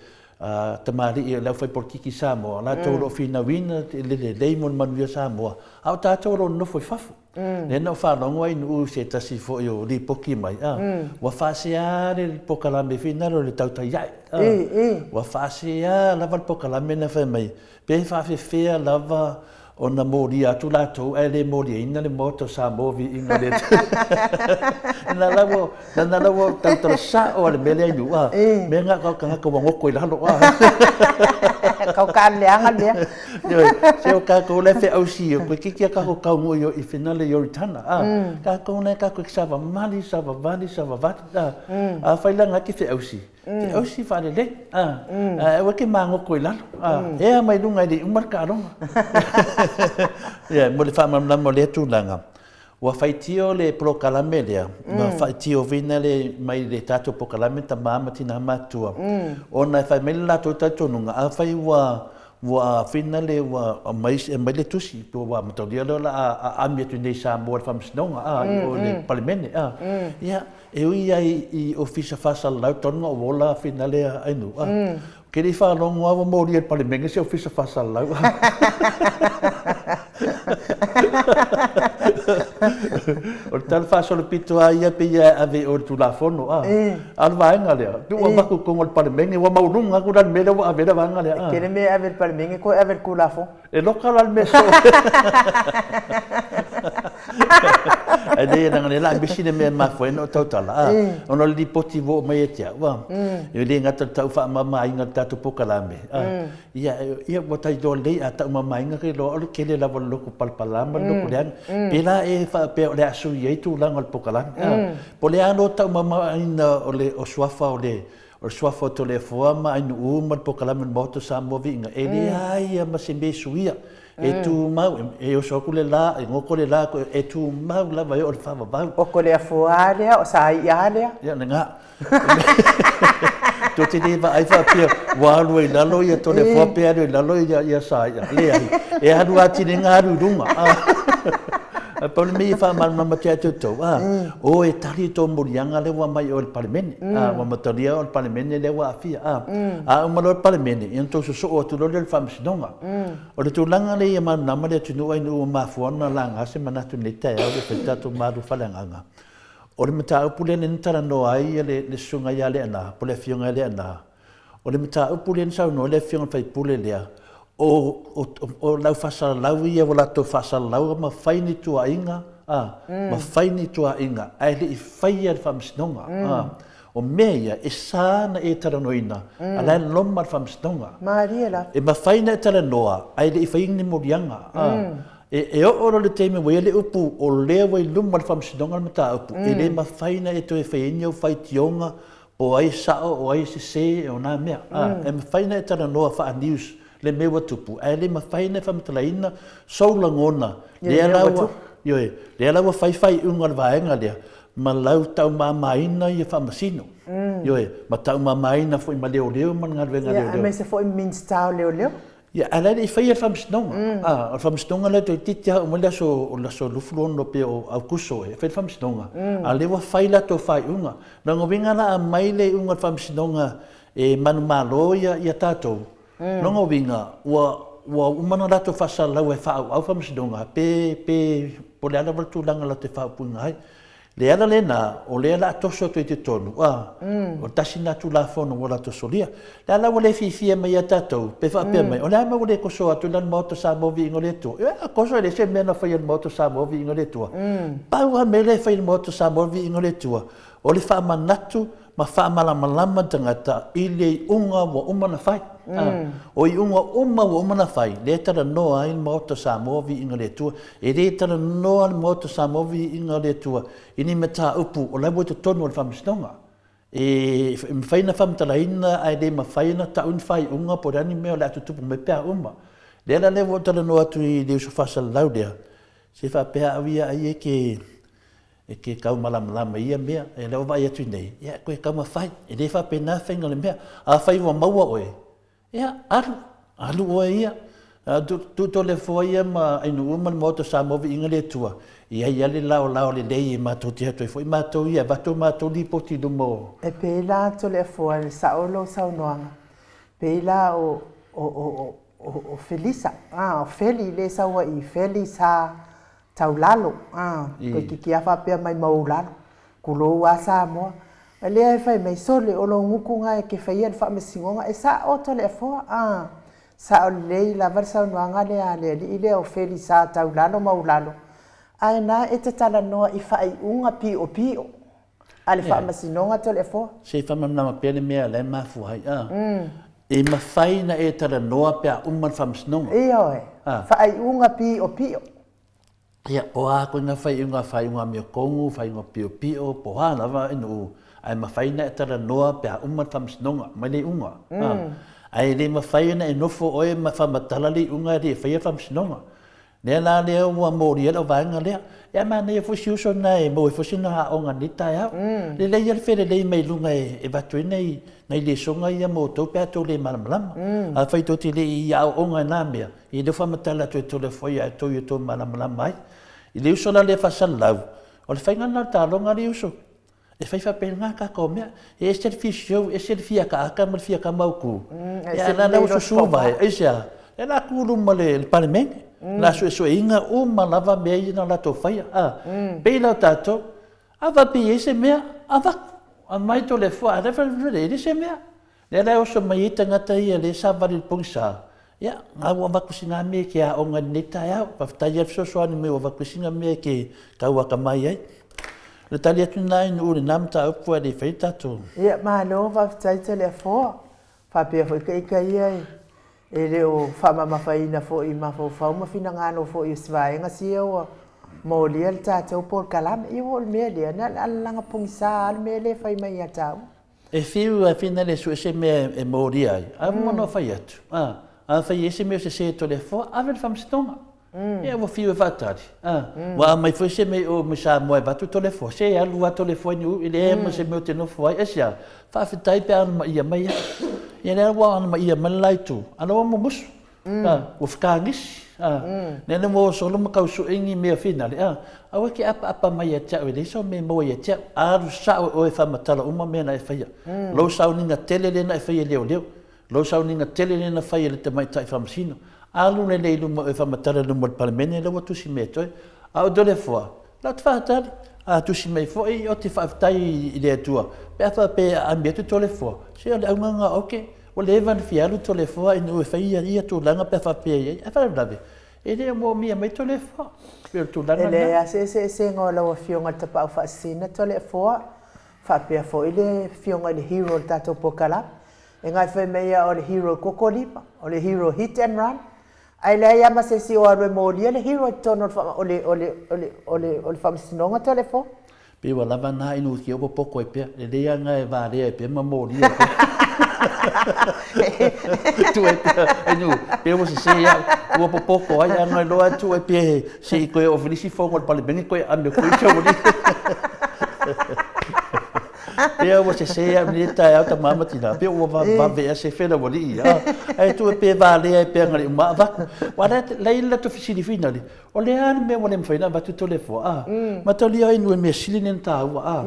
tamalii o le aufaipolitiki i Samoa, latou o lo o finauina le lelei mo le manuia o Samoa, a o tatou o lo o nonofo i fafo. Lea na ou faalogo ai Nuu i se tasi foi o lipoti mai, a, ua faasea le polokalame foi lea o le tautai ae, a, ua faasea lava le polokalame lea fai mai, Pe faafefea lava ona molia atu latou ae le moliaina le Maota o Samoa viiga o le Atua. Lena la ua, lena la ua tautala sao lava le mea lea i Nuu, a, mea na o tagata ua goto i lalo, a.
Kau ka leaga lea.
Ioe, se o tatou la e feausi i toeitiiti a tatou taunuu i finale i Oritana, a. Tatou la e tatou te savamali, savavali, savavali, a. Afai la na e te feausi, Te ausi faalelei, a, ae aua e te magoto i lalo, a, ea mai luga e le i uma le taaloga. Ia, mo le faamalamalama o lea tulaga, ua faitio le polokalame lea, ma faitio foi lea mai le tatou polokalame Tama ma Tina Matutua, ona e fai mai le latou talitonuga, afai ua ua finale ua aumai aumai le tusi po ua mataulia lea o le a aami atu nei i Samoa i le Faamasinoga a i o i le Palemene a ia e ui ai i Ofisa Faasalalau talu ona ou ola finale a Ainuu a ou te le i faalogo lava ua molia i le Palemene se Ofisa Faasalalau a O le tala faasolopito lava ia pei e ave i o i le Tulafono a A o le vaega lea, pei ua avatu i totonu o le Palemene, ua maualuga atu la le mea lea ua ave ai le vaega lea.
E tele mea e ave i le Palemene toe ave i le Tulafono.
E loka la le mea soo. Ae leai, leaga o lea o le a misi le mea e mafua ai ona ou tautala, a, ona o le lipoti ua oo mai ia te au, a, e le gata i le tau faamamaina o le tatou polokalame, a, ia, ia ua ta iloa lelei a taumamaina ka iloa o le tele lava o le loto palapala ma le loto leaga. Pēlā e faapea o le a sui ai tulaga o le polokalame, a. Po o le a lou taumamaina o le o suafa o le o le suafa o Toleafoa ma Ainuu ma le polokalame o le Maota o Samoa Viiga, e leai lava ma se mea e suia. E tumau, e oso atu le la, e goto le la, e tumau lava e oo i le faavavau.
O Toleafoa a lea, o Saia a lea.
Ia, lena. Tou te le vaai faapea ua alu ai i lalo ia Toleafoa pe alu ai i lalo ia Saia. Leai, e alu atili na alu i luga. Ae pau le mea ia faamalamalama atu ia te outou, a, o e tali tou moliaga lea ua aumai i o i le Palemene. A, ua matalia o le Palemene lea ua aafia. A, a uma loa le Palemene, ia ona tou sosoo atu loa lea i le Faamasinoga. O le tulaga lea ia malamalama le atunuu ai ua mafua ona laga se manatu i lenei taeao lea e fai tatou malu faaleagaga. O le mataupu lea na talanoa ai le susuga ia Leaana, po o le afioga ia Leaana, o le mataupu lea na saunoa ai le afioga i le sui usufono lea, o le au faasalalau ia ua latou faasalalau ma fai ni tuuaiga, ma fai ni tuuaiga ae le i faia le faamasinoga. O mea ia, e sa ona e talanoaina, a o la e loma le faamasinoga.
Malie lava.
E mafai ona e talanoa ae le i faia ni moliaga. E oo loa i le taimi ua i ai le upu o lea ua i luma o le Faamasinoga le mataupu, e le mafai ona e toe fai ai ni au faitioga po o ai e sao, o ai e sese, o na mea. E mafai ona e talanoa faa-news le mea ua tupu, ae le mafai ona e faamatalaina sou lagona, lea la ua, ioe, lea la ua fai faaiuga a le vaega lea ma lau taumamaina ia faamasino, ioe, ma taumamaina foi ma leoleo ma le galuega a leoleo.
Aemaise foi Minisita o Leoleo.
Ia, ae la e le i faia le faamasinoga. A, o le faamasinoga lea toeitiiti lava uma le aso, o le aso 26 pei o Aokuso e fai le faamasinoga. A o lea ua fai latou faaiuga. Lona uiga la a aumai le iuga o le faamasinoga e manumalo ia, ia tatou, lona uiga ua, ua uma ona latou faasalalau e faaauau faamasinoga pe pe po o le a lava le tulaga latou te faaupuina ai. Le ala lena o lea o le a toso atu ai i totonu, a, o le tasi lena Tulafono ua latou solia. Le a la ua le fiafia mai ia tatou, pe faapea mai, o le a le mea ua le toso atu la le Maota Samoa Viiga o le Atua? Ia, a toso e leai se mea na faia e le Maota Samoa Viiga o le Atua. Pau lava mea lea e fai e le Maota Samoa Viiga o le Atua, o le faamanatu ma faamalamalama le tagata i le iuga ua uma ona fai. O iuga uma ua uma ona fai, lea e talanoa ai le Maota Samoa Viiga o le Atua. E le talanoa le Maota Samoa Viiga o le Atua i ni mataupu o la ua i totonu o le Faamasinoga. E mafai ona faamatalaina ae le mafai ona tau ni faaiuga po o le a ni mea o le a tutupu mai pe a uma. Lea la lea ua ou talanoa atu i le uso faasalalau lea, se faapea au ia ai e ke e te tau malamalama i ia mea, e lea ua vaai atu nei, ia toe taumafai, e le faapena le faiga o le mea. Afai ua maua oe, ia alu, alu oe ia. Tuutolefoa ia ma Ainuu ma le Maota o Samoa Viiga le Atua, e i ai lava le laolao lelei e matou te atu ai foi matou ia, avatu a matou lipoti i luma o.
E pei la Toleafoa e sao lou saunoaga, pei la o o o o Felisa, a o Feli lea e sau ai i Felisa Taulalo, a, toeitiiti a faapea mai Maulalo, tulou a Samoa. A lea e fai mai, sole, o lou gutu na e te faia le faamasinoga, e sao Toleafoa, a, sao lelei lava le saunoaga lea a le alii lea o Felisa Taulalo Maulalo, ae na e te talanoa i faaiuga piopio a le faamasinoga Toleafoa.
Se i faamalamalama pea le mea la e mafua ai, a. E mafai ona e talanoa pe a uma le faamasinoga.
Ioe, faaiuga piopio.
Ia, po o a koina faaiuga, faaiuga amiotonu, faaiuga piopio, po o a lava inu, ae mafai ona e talanoa pe a uma le faamasinoga, mai le iuga. Ae le mafai ona e nofo oe ma faamatala le iuga e le i faia le faamasinoga. Lea la lea ua molia lau vaega lea. Ia manaia foi si uso lena e maua ai foi sina aoga i lenei taeao. Lelei lava le felelei mai luga e avatu ai nai nai lesona ia mo outou pe a outou le malamalama. Afai tou te le i aooga i na mea, ia lea ua faamatala atu e Toleafoa ia outou ia outou malamalama ai. I le uso la lea faasalalau, o le faiga lena o le taaloga alii uso. E fai faapena tatou mea. E ese le fisio, ese le fia akaaka ma le fia kamautu. Ia a la ua susu vae, aisea? E la tu luma le Palemene. La suesueina uma lava mea ia na latou faia. A, pei la o tatou, a faapea e i ai se mea, avatu. Aumai Toleafoa, a e leai se mea. Lea la e oso mai ai tagata ia lea e savali i le pogisa, ia, na ua avatu sina mea e te aoga i lenei taeao. Faafetai lava le fesoasoani mai ua avatu ai sina mea e te tau atamai ai. O le tali atu lena i nuu i lena mataupu ae le i faia le tatou.
Ia, malo faafetai Toleafoa. Faapea foi ka ita ia e le o faamamafaina foi i mafaufau ma finagalo foi o si vaega sia ua molia le tatou polokalame. Ia ua o le mea lea, na o le alalaga pogisa lava le mea lea e fai mai ia tāua.
E fiu a fina le sue se mea e molia ai, a ua ona fai atu, a, afai e i ai se mea o sese e Toleafoa, ave i le faamasinoga. Ia ua fiu e faatali, a, ua aumai foi se mea i o mai Samoa e avatu Toleafoa, se alu lava Toleafoa i Niu, e leai ma se mea ou te nofo ai, aisea? Faafetai pe a anomaia mai au. Ia lea ua anomaia mai le la itu, a o la ua mumusu. Ua fetagisi, lea na ua o solo ma tau sue ni mea finale, aua e te apaapa mai ia te au e leai sau mea e maua ia te au, alu sao oe e faamatala uma mea na e faia. Lou sauniga tele lea na e faia e leoleo, lou sauniga tele lea na fai e le tamaitai faamasino, alu lelei i luma oe e faamatala i luma o le Palemene lea ua tusi mai e toe. A o Toleafoa, latou te faatali, a tusi mai foi ou te faafetai i le Atua pe a faapea e aami atu Toleafoa, se o le auga lena o ke Ua leva ona fia alu Toleafoa ina ua fai ia tulaga pe a faapea e i ai, ae faalavelave, e le o moomia mai Toleafoa. E pei o le tulaga
lena. E leai lava se eseesega o lau Afioga i le Tapaau Faasisina Toleafoa, faapea foi le Afioga i le hero o le tatou polokalame. E gaifa mai lava o le hero koko lima, o le hero hit and run, ae leai lava ma se isi o alu e molia le hero i totonu o le, o le, o le, o le, o le Faamasinoga Toleafoa.
Pei ua lava na inu i ke popo ai pea, lelei a na e valea ai pea ma molia ai pea. Tu ai pea, inu, pei ua sese ia'u, ua popoto ai, a na iloa atu ai pea se i toe oo foi le isi fono a le Palemene toe ame atu ai sau alii. Pea ua sese au i lenei taeao tama ma tina, pea ua vavevave ea se felaualii, a, ae tuu e pe valea ai pea na le uma avatu. Aua la e i ai le latou fesili foi lale, o le a le mea ua le mafai ona avatu Toleafoa, a? Mataulia ai nuu mea sili lea ona taua, a?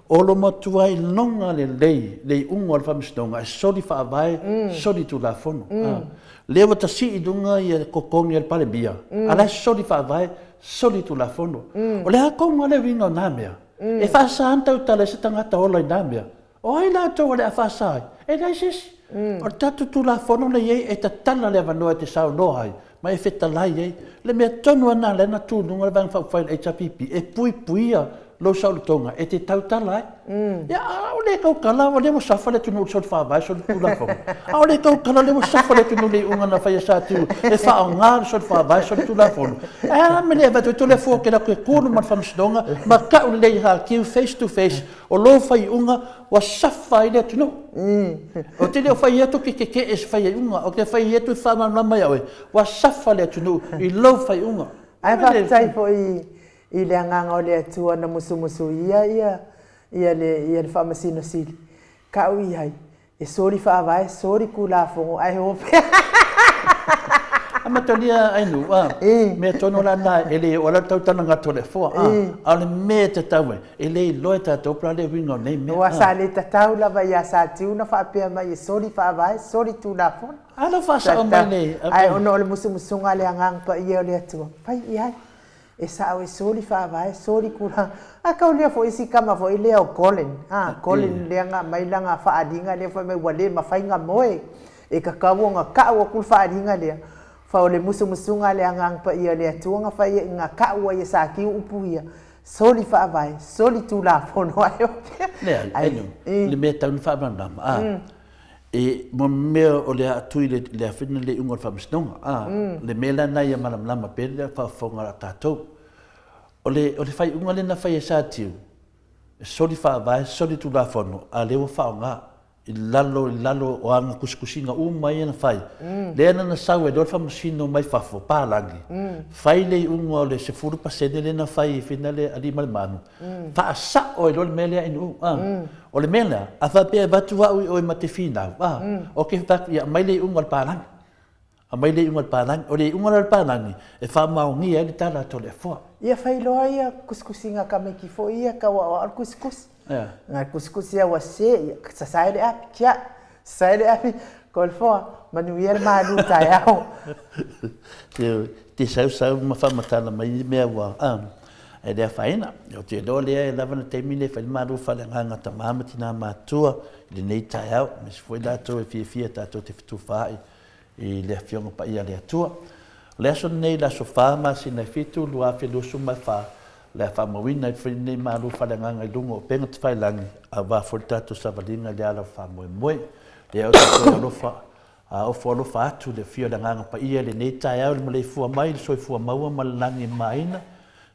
O lo matua iloga lelei le iuga o le Faamasinoga e soli faavae, soli Tulafono, a? Lea ua tasii i luga ia totogi a le Palemia, a la e soli faavae, soli Tulafono. O le a tonu lava le uiga o na mea? E faasa ona tautala ai se tagata ola i na mea? O ai latou o le a faasa ai? E leai se isi. O le tatou Tulafono lea e i ai e tatala le avanoa e te saunoa ai ma e fetalai ai. Le mea tonu lava lena lea na tu i luga le Vaega Faaupufai a le HRPP e puipuia lou saolotoga e te tautala ai. Ia, a o le tautala o lea ua safa le atunuu i le soli faavae, soli Tulafono. A o le tautala o lea ua safa le atunuu i le iuga na fai e Satiu e faaaoga le soli faavae, soli Tulafono. Ae a mea e le avatu ai Toleafoa ou te alu atu e tu i luma o le Faamasinoga ma tau lelei ia Satiu face to face O lou faiuga ua safa ai le atunuu. Ou te le o fai atu ou te tetee i se faiuga, ou te fai atu e faamalamalama ia oe, ua safa le atunuu i lou faiuga.
Ae faafetai foi i le agaga o le Atua na musumusuia ia ia le ia le Faamasino Sili. Kau i ai, E soli faavae, soli Tulafono ae o pea.
Amatalia Ainuu, a, mea tonu la na e le oo la tautala gato le foa, a, a o le mea e tatau ai, e le iloa e tatou po o le a le uiga o nei mea.
Aua sa le tatau lava ia Satiu ona faapea mai e soli faavae, soli Tulafono.
A lea ua faasao mai le.
Ae ona o le musumusuga a le Agaga Paia o le Atua, fai i ai. E sao e soli faavae, soli kula. A kau lea foi si kama foi lea o Colin. A, Colin lea na aumai lana faaaliga lea fai mai ua le mafai na moe. E tatau ona kau atu le faaaliga lea. Fa o le musumusuga a le Agaga Paia o le Atua na fai ai, na kau ai e Satiu upu ia, soli faavae, soli tulafono ae o pea.
Leai, ai, le mea e tatau ona faamalamalama, a. E mo mea o le a tui le le afina le iuga o le faamasinoga, a, le mea la na ia malamalama pea le faafofoga a tatou. O le, o le faaiuga lea na fai e Satiu, e soli faavae, soli tulafono, a lea ua faaaoga i lalo, i lalo o ana tusitusiga uma ia na fai, lea na na sau ai loa le faamasino mai fafo, palagi, fai le iuga o le 10% lea na fai i fina le alii ma le manu, Faasao ai loa le mea lea Ainuu, a. O le mea lea, a faapea e avatu au i oe ma te finau, a, ou te fai atu, ia aumai le iuga o le palagi. Aumai le iuga o le palagi. O le iuga la o le palagi, e faamaonia ai le tala a Toleafoa.
Ia fai loa ia kusikusiga tamaiti foi ia tau aoao le kusikusi. Ngai kusikusi au a se, ia sasae le api, tiai, sasae le api, Toleafoa, manuia le malu taeao.
Te sausau ma faamatala mai mea ua, a. E le afaina, ou te iloa lea e lava le taimi lenei e fai le malu faaleagaga tama ma tina matutua i lenei taeao, aemaise foi latou e fiafia tatou te fetufaai i le Afioga Paia a le Atua. O le aso lenei, le aso 4 masina e 7, 2024, o le a faamauina ai foi lenei malu faaleagaga i luga o upega tafailagi, aua foi le tatou savaliga i le ala o faamoemoe. Lea ou te toe alofa A ofo alofa atu le afio o le Agaga Paia i lenei taeao i le maleifua mai i le soifua maua ma le lagi e mamaina.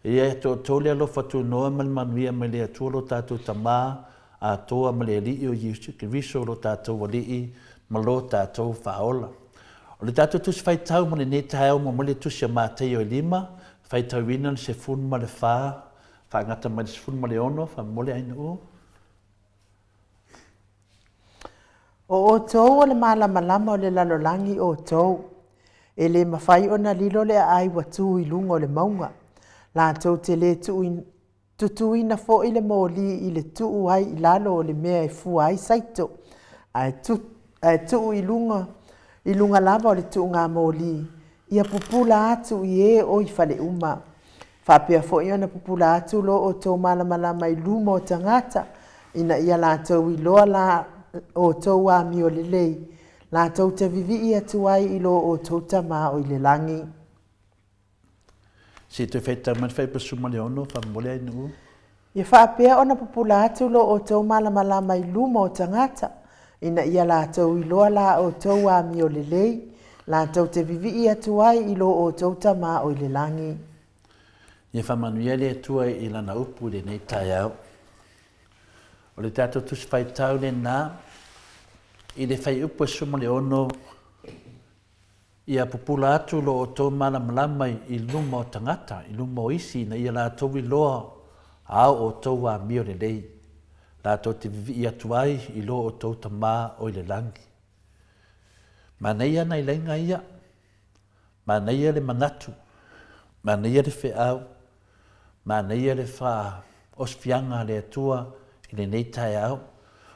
Ia e toatou le alofa tunoa ma le manuia mai le Atua lo tatou Tama atoa ma le Alii o Iesu Keriso lo tatou Alii ma lo tatou Faaola. O le tatou Tusi Faitau mo lenei taeao mo mai le Tusi a Mataio e lima, faitauina le 14, faagata mai le 16, faamolemole Ainuu.
O outou o le malamalama o le lalolagi outou. E le mafai ona lilo le aai ua tu i luga o le mauga. Latou te le tutuina foi le moli i le tuu ai i lalo o le mea e fua ai saito, ae tuu i luga, i luga lava o le tuuga moli, ia pupula atu i e o i fale uma. Faapea foi ona pupula atu lo outou malamalama i luma o tagata, ina ia latou iloa la outou amio lelei, latou te vivii atu ai i lo outou Tama o i le lagi.
Se i toe faitau mai le Faipasu ma le Ono, faamolemole Ainuu.
Ia faapea ona pupula atu lo outou malamalama i luma o tagata, ina ia latou iloa la outou amio lelei, latou te vivii atu ai i lo outou Tama o i le lagi.
Ia faamanuia le Atua i Lana upu i lenei taeao. O le tatou Tusi Faitau lena i le Faiupu e 16, Ia pupula atu lo outou malamalama i luma o tagata, i luma o isi, ina ia latou iloa a o outou amio lelei. Latou te vivii atu ai i lo outou Tama o i le lagi. Manaia nai laiga ia, manaia le manatu, manaia le feau, manaia le faaosifiaga a le Atua i lenei taeao.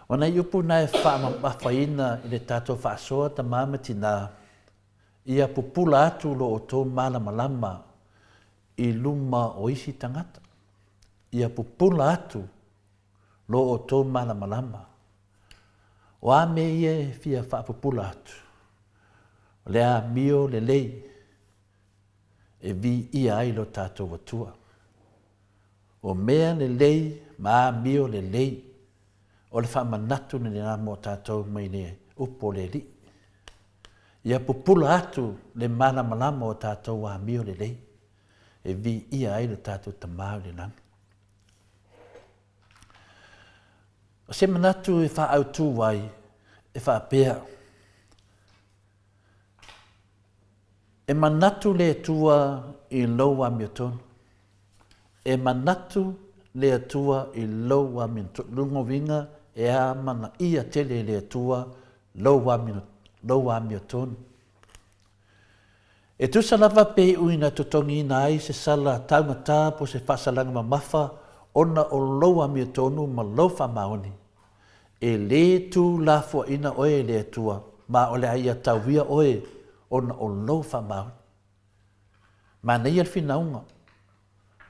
O nai upu na e faamamafaina i le tatou faasoa tama ma tina, ia pupula atu lo outou malamalama i luma o isi tagata. Ia pupula atu lo outou malamalama. O a mea ia e fia faapupula atu? O le amio lelei e viia ai lo tatou Atua. O mea lelei ma amio lelei, o le faamanatu lena mo tatou mai le upu o le Alii. Ia pupula atu le malamalama o tatou amio lelei e viia ai lo tatou Tama i le lagi. O se manatu e faaautu ai e faapea, E manatu le Atua i lou amiotonu. E manatu le Atua i lou amiotonu. Lona uiga e amanaia tele e le Atua lou amiotonu. E tusa lava pe iu ina totogiina ai se sala taugata po o se faasalaga mamafa ona o lou amiotonu ma lou faamaoni, e lē tuulafoaina oe e le Atua, ma o le a Ia tauia oe ona o lou faamaoni. Manaia le finauga,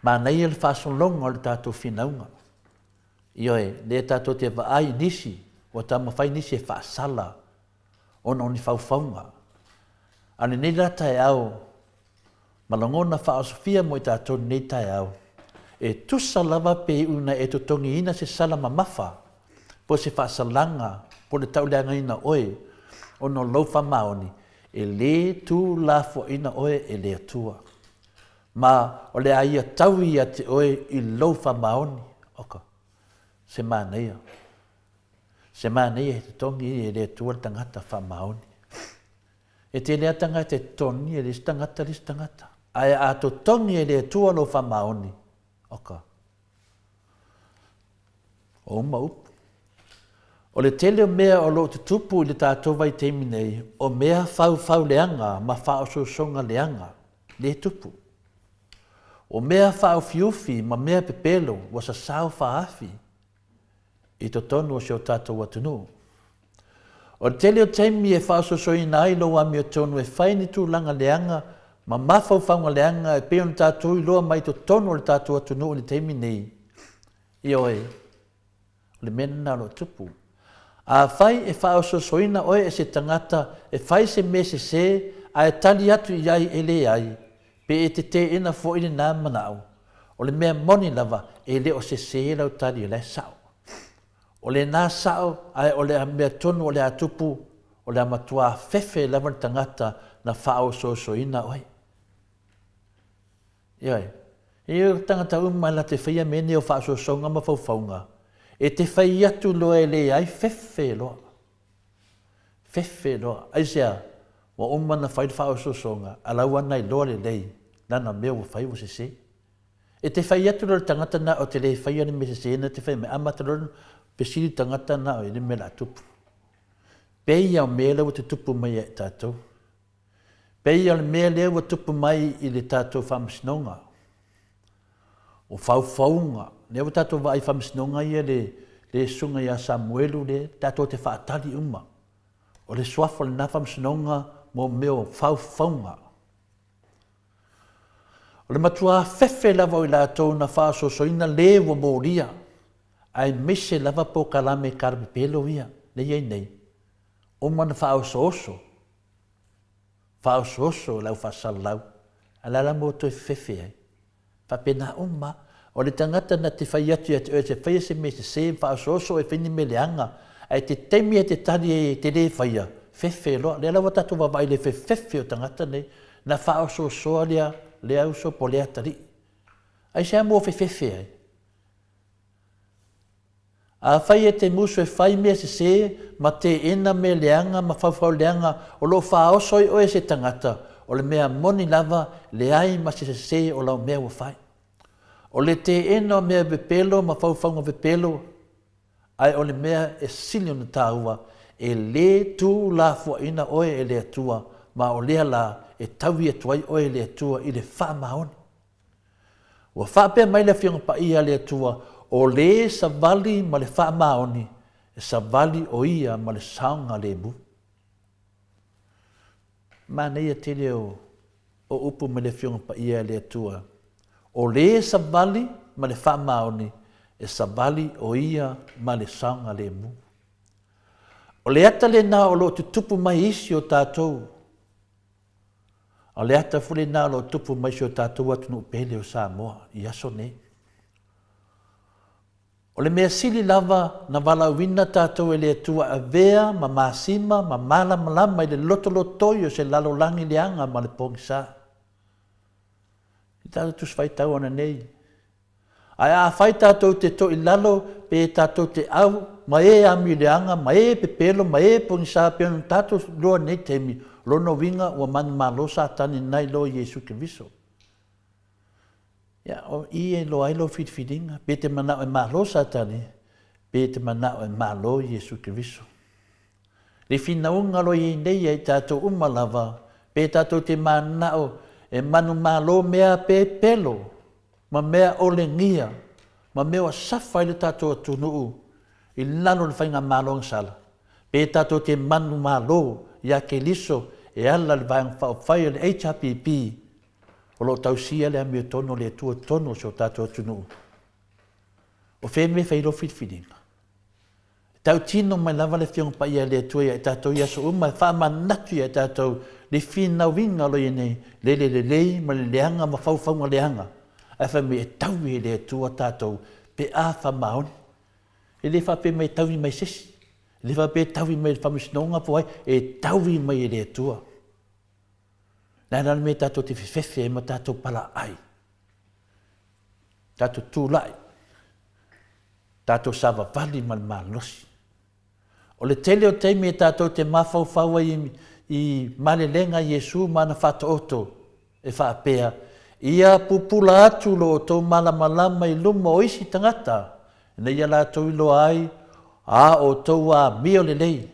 manaia le faasologa o le tatou finauga. Ioe, lea tatou te vaai i nisi, ua taumafai nisi e faasala ona o ni faufauga. A o lenei la taeao, ma lagona faaosofia mo i tatou i lenei taeao, e tusa lava pe iu ina e totogiina se sala mamafa, po o se faasalaga, po o le tauleagaina oe ona o lou faamaoni, e lē tuulafoaina oe e le Atua. Ma o le a Ia taui ia te oe i lou faamaoni. Oka, se manaia. Se manaia he totogi e le Atua le tagata faamaoni. E tele a tagata e totogi e le isi tagata le isi tagata. Ae a totogi e le Atua lou faamaoni, oka, o uma upu. O le tele o mea o lo o tutupu i le tatou vaitaimi nei, o mea faufau leaga ma faaosoosoga leaga, lea e tupu. O mea faaufiufi ma mea pepelo ua sasao faaafi i totonu o si o tatou atunuu. O le tele o taimi e faaosoosoina ai lou amiotonu e fai ni tulaga leaga ma mafaufauga leaga e pei ona tatou iloa mai totonu o le tatou atunuu i le taimi nei. Ioe, o le mea lena o lo o tupu. Afai e faaosoosoina oe e se tagata e fai se mea sese ae tali atu i ai e leai, pe e te teena foi lena manao, o le mea moni lava e le o sese lau tali o la e sao. O lena sao ae o le mea tonu o le a tupu, o le a matuā fefe lava le tagata na faaosoosoina oe. Ioe. E i ai o tagata uma la te faia mea nei o faaosoosoga ma faufauga, e te fai atu loa e leai, fefe loa. Fefe loa. Aisea? Ua uma ona fai le faaosoosoga, a la ua na iloa lelei lana mea ua fai ua sese. E te fai atu loa i le tagata na o te le faia le mea sese na te fai mai, amata loa ona fesili le tagata na i le mea o le a tupu. Pei o mea lea ua tutupu mai ia i tatou. Pei o le mea lea ua tupu mai i le tatou faamasinoga. O faufauga, lea ua tatou vaai i faamasinoga ia le, le susuga ia Samuelu lea, tatou te faatali uma. O le suafa o lena faamasinoga mo mea o faufauga. O le matuā fefe lava o i latou na faaosoosoina le ua molia, aemaise lava polokalame kalapepelo ia lea e i ai nei, uma ona faaosooso, faaosooso e le au faasalalau, a o le a la le mea ua toe fefefe ai? Faapena uma. O le tagata na te fai atu ia te oe e te faia se mea sese ma faaosooso e fai ni mea leaga, ae te taimi e te tali ai e te le faia, fefe loa. Lea la ua tatou vaavaai i le fefefe o tagata nei, na faaosoosoa lea, lea uso po o lea atalii. Aisea mea ua fefefe ai? Afai e te musu e fai mea sese ma teena mea leaga ma faufau leaga o lo o faaoso ai oe e se tagata, o le mea moni lava, leai ma se sese o lau mea ua fai. O le teena o mea pepelo ma faufauga pepelo. Ae o le mea e sili ona taua, e lē tuulafoaina oe e le Atua, ma o lea lā e taui atu ai oe e le Atua i le faamaoni. Ua faapea mai le Afioga Paia a le Atua, O lē savali ma le faamaoni, e savali o ia ma le saogalemu. Manaia tele o o upu mai le Afioga Paia a le Atua, O lē savali ma le faamaoni, e savali o ia ma le saogalemu. O le ata lena o lo o tutupu mai isi o tatou, a o le ata foi lena o lo o tupu mai si o tatou atunuu pele o Samoa i aso nei. O le mea sili lava na valaauina tatou e le Atua e avea ma masima ma malamalama i le lotolotoi o se lalolagi leaga ma le pogisa. I tatou Tusi Faitau ananei, ae afai tatou te toilalo pe tatou te au ma e amioleaga ma e pepelo ma e pogisa pei ona tatou iloa i lenei taimi, o lona uiga ua manumalo Satani nai lo Iesu Keriso. Ia, o i e iloa ai lou filifiliga, pe te manao e malo Satani, pe te manao e malo Iesu Keriso. Le finauga o lo o i ai nei ia i tatou uma lava, pe tatou te manao e manumalo mea pepelo ma mea olegia ma mea ua safa ai le tatou atunuu i lalo o le faigamalo agasala, pe tatou te manumalo ia Keriso e ala i le Vaega Faaupufai o le HRPP o lo o tausia le amiotonu o le Atua i totonu o si o tatou atunuu. O fea mea e fai ai lou filifiliga? E tautino mai lava le Afioga Paia a le Atua ia i tatou i aso uma e faamanatu ia i tatou le finauina o lo o i ai nei, le le lelei ma le leaga ma faufauga leaga, ae fai mai e taui e le Atua tatou pe a faamaoni. E le faapea mai e taui mai se isi, e le faapea e taui mai e le Faamasinoga po o ai, e taui mai e le Atua. Le a la le mea tatou te fefefe ai ma tatou palaai, tatou tulai, tatou savavali ma le malosi. O le tele o taimi e tatou te mafaufau ai i malelega a Iesu ma ana faataoto e faapea, Ia pupula atu lo outou malamalama i luma o isi tagata, ina ia latou iloa ai a outou amio lelei.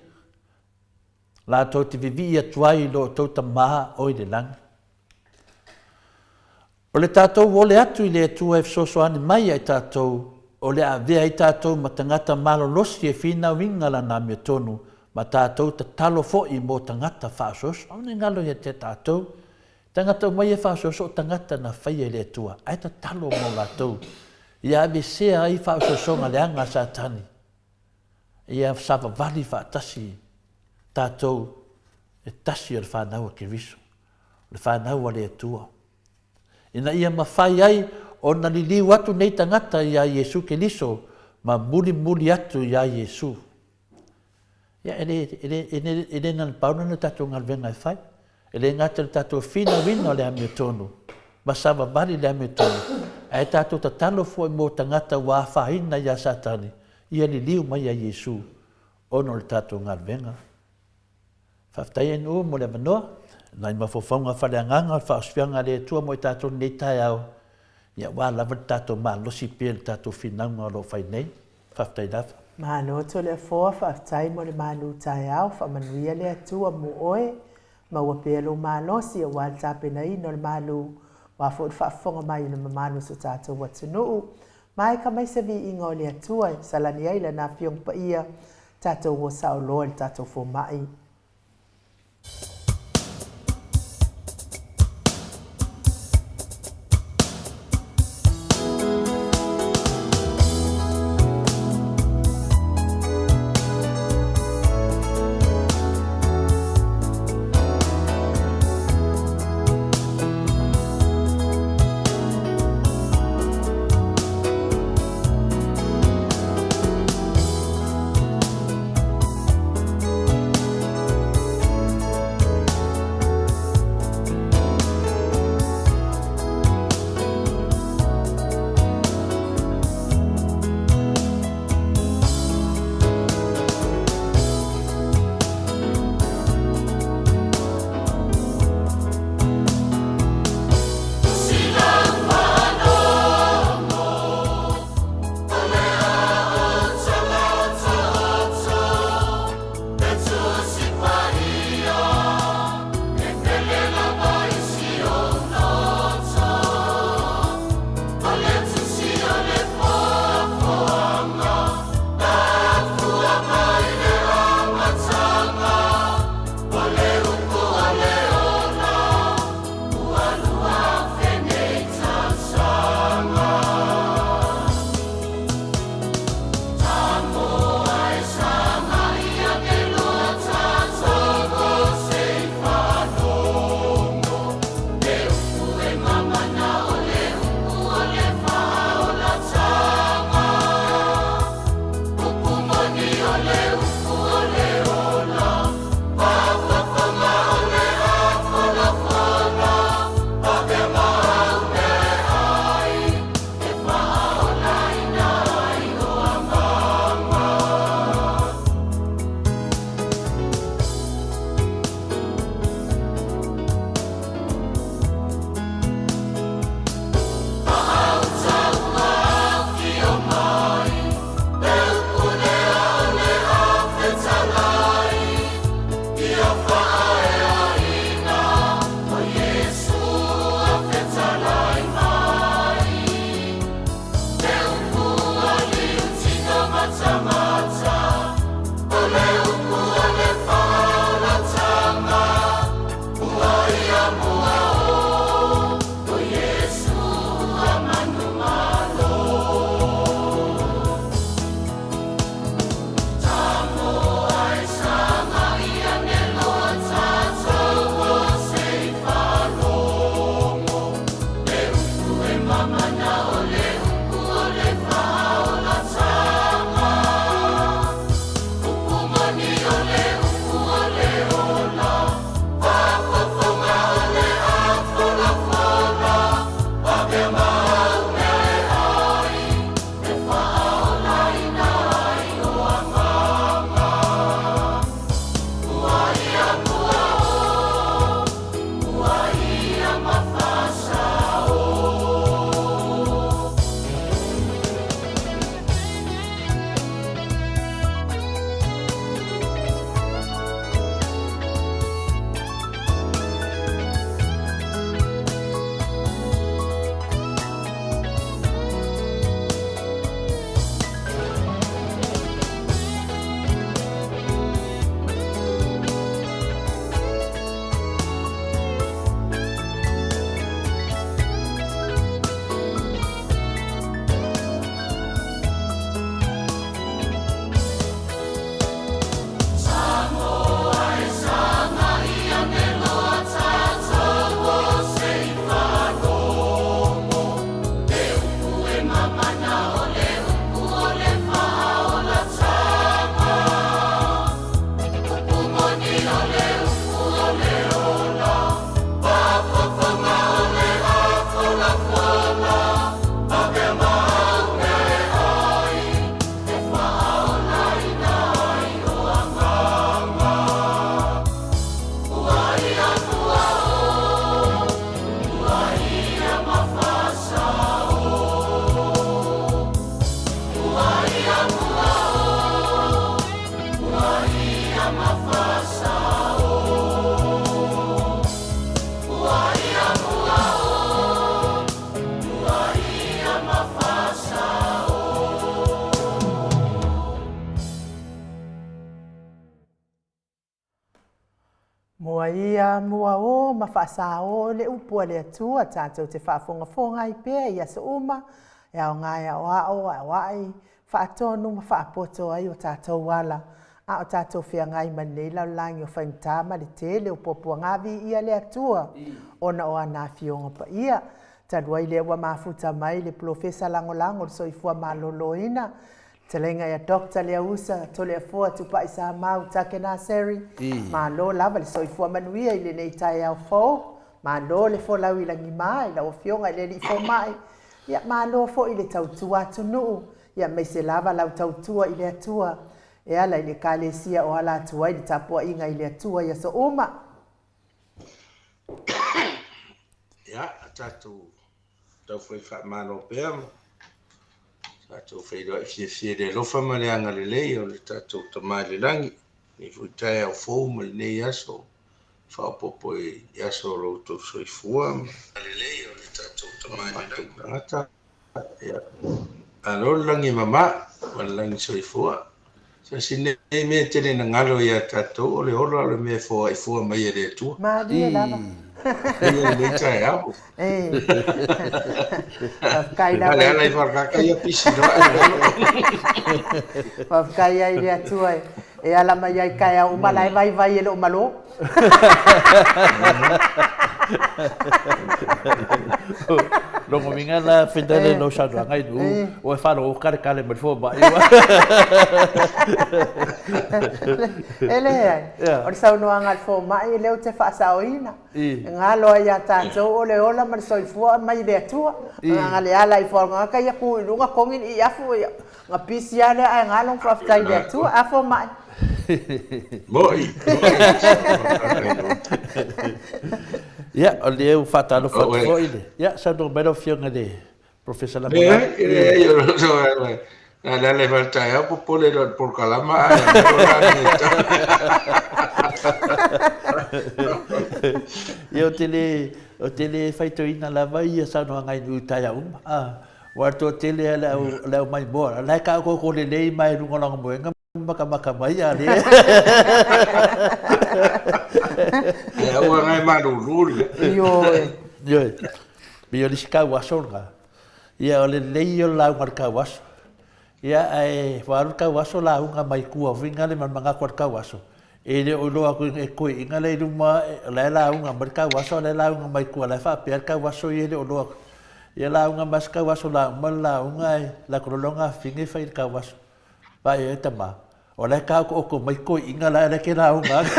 Latou te vivii atu ai i lo outou Tama o i le lagi. O le tatou ole atu i le Atua e fesoasoani mai ia i tatou, o le a avea ai tatou ma tagata malolosi e finauina Lana amiotonu, ma tatou tatalo foi mo tagata faaosooso. Aua ne i galo ia te tatou, tagata uma ia e faaosooso o tagata na faia e le Atua, ae tatalo mo latou, ia aveesea ai faaosoosoga leaga a Satani. Ia savavali faatasi tatou e tasi o le fanau a Keriso, o le fanau a le Atua, ina ia mafai ai ona liliu atu nei tagata iā Iesu Keriso ma mulimuli atu iā Iesu. Ia, e le, e le, e le, e le na o le pau lena o le tatou galuega e fai. E le gata i le tatou finauina o le amiotonu ma savavali i le amiotonu, ae tatou tatalo foi mo tagata ua afaina iā Satani, ia liliu mai iā Iesu ona o le tatou galuega. Faafetai NU mo le avanoa. Nai mafaufauga faaleagaga o le faaosofia a le Atua mo i tatou i lenei taeao, ia aua lava le tatou malosi pea i le tatou finauga o lo o fai nei. Faafetai lava.
Malo Toleafoa, faafetai mo le malu taeao, faamanuia le Atua mo oe, maua pea lou malosi aua le tapenaina o le malu, aua foi le faafofoga mai o le mamalu o so tatou atunuu. Maeka mai se viiga o le Atua e salani ai Lana Afioga Paia, tatou o saoloa i le tatou fomai. Samoa o ma faasao le upu a le Atua tatou te faafogafoga ai pea i aso uma e aoga e aoao, aoai, faatonu ma faapoto ai o tatou ala, a o tatou feagai ma lenei lalolagi o faigata ma le tele o puapuaga. Viia le Atua ona o ana Afioga Paia. Talu ai lea ua mafuta mai le Polofesa Lagolago o le Soifua Maloloina, Fetalaiga ia Doctor Leausa Toleafoa Tupai Samau Take Naseri, malo lava le soifua manuia i lenei taeao fou. Malo le folau i lagima i lau Afioga i le Alii Fomai. Ia, malo foi le tautua atunuu, ia aemaise lava lau tautua i le Atua e ala i le Ekalesia o ala atu ai le tapuaiga i le Atua i aso uma.
Ia, tatou taufai faamalo pea ma tatou feiloai fiafia i le alofa ma le agalelei o le tatou Tama i le Lagi, lenei foi taeao fou ma lenei aso faaopoopo i aso o lo outou soifua ma matou tagata. Ia, malo le lagi e mama ma le lagi soifua. So si nei mea tele na galo ia tatou, o le ola o le mea e foai fua mai e le Atua.
Malie lava.
Ia lenei taeao.
Faafetai lava.
Le ala i whakaka ia pisi noa e lalo.
Faafetai ai le Atua e ala mai ai taeao uma la e vaivai e loo malo.
Lona uiga la Fidele i lou saunoaga i Nu'u, ua e faalogo kalekale mai le fomai ua.
E leai, o le saunoaga a le fomai lea ou te faasaoina. E galo ai ia tatou o le ola ma le soifua mai le Atua. Leaga le ala i foagaga ia tu i luga togi le iafu ia. Na pisi lava lea ae galo faafetai i le Atua. A fomai.
Moi.
Ia, o lea ua faatalofa atu foi le... Ia, saunoa mai lau Afioga i le Professor Lagolago.
Leai, leai, o le ala i fale taeao popole loa i le polokalama ae
Ia, ou te le faitauina lava ia saunoaga i nuu i taeao uma. Aua o le toatele lava le au, le au maimoa, la e taototo lelei mai i luga o lana moega matamata mai a le.
E aua ngai malulu le.
Ioe.
Ioe. Pei o le isi tauaso lena. Ia o le lelei ia o le lauga i le tauaso. Ia ae ua alu le tauaso lauga mai tua foi nale ma le manatu o le tauaso. E le o iloa atu e toeaiina la i luma o la e lauga mai le tauaso a o la e lauga mai tua, o la e faapea le tauaso ia e le o iloa atu. Ia lauga mai se tauaso la uma le lauga ae latou loa lea ona afine fai i le tauaso. Vaai ai tama, o la e taotooto mai toeaiina la e te lauga atu.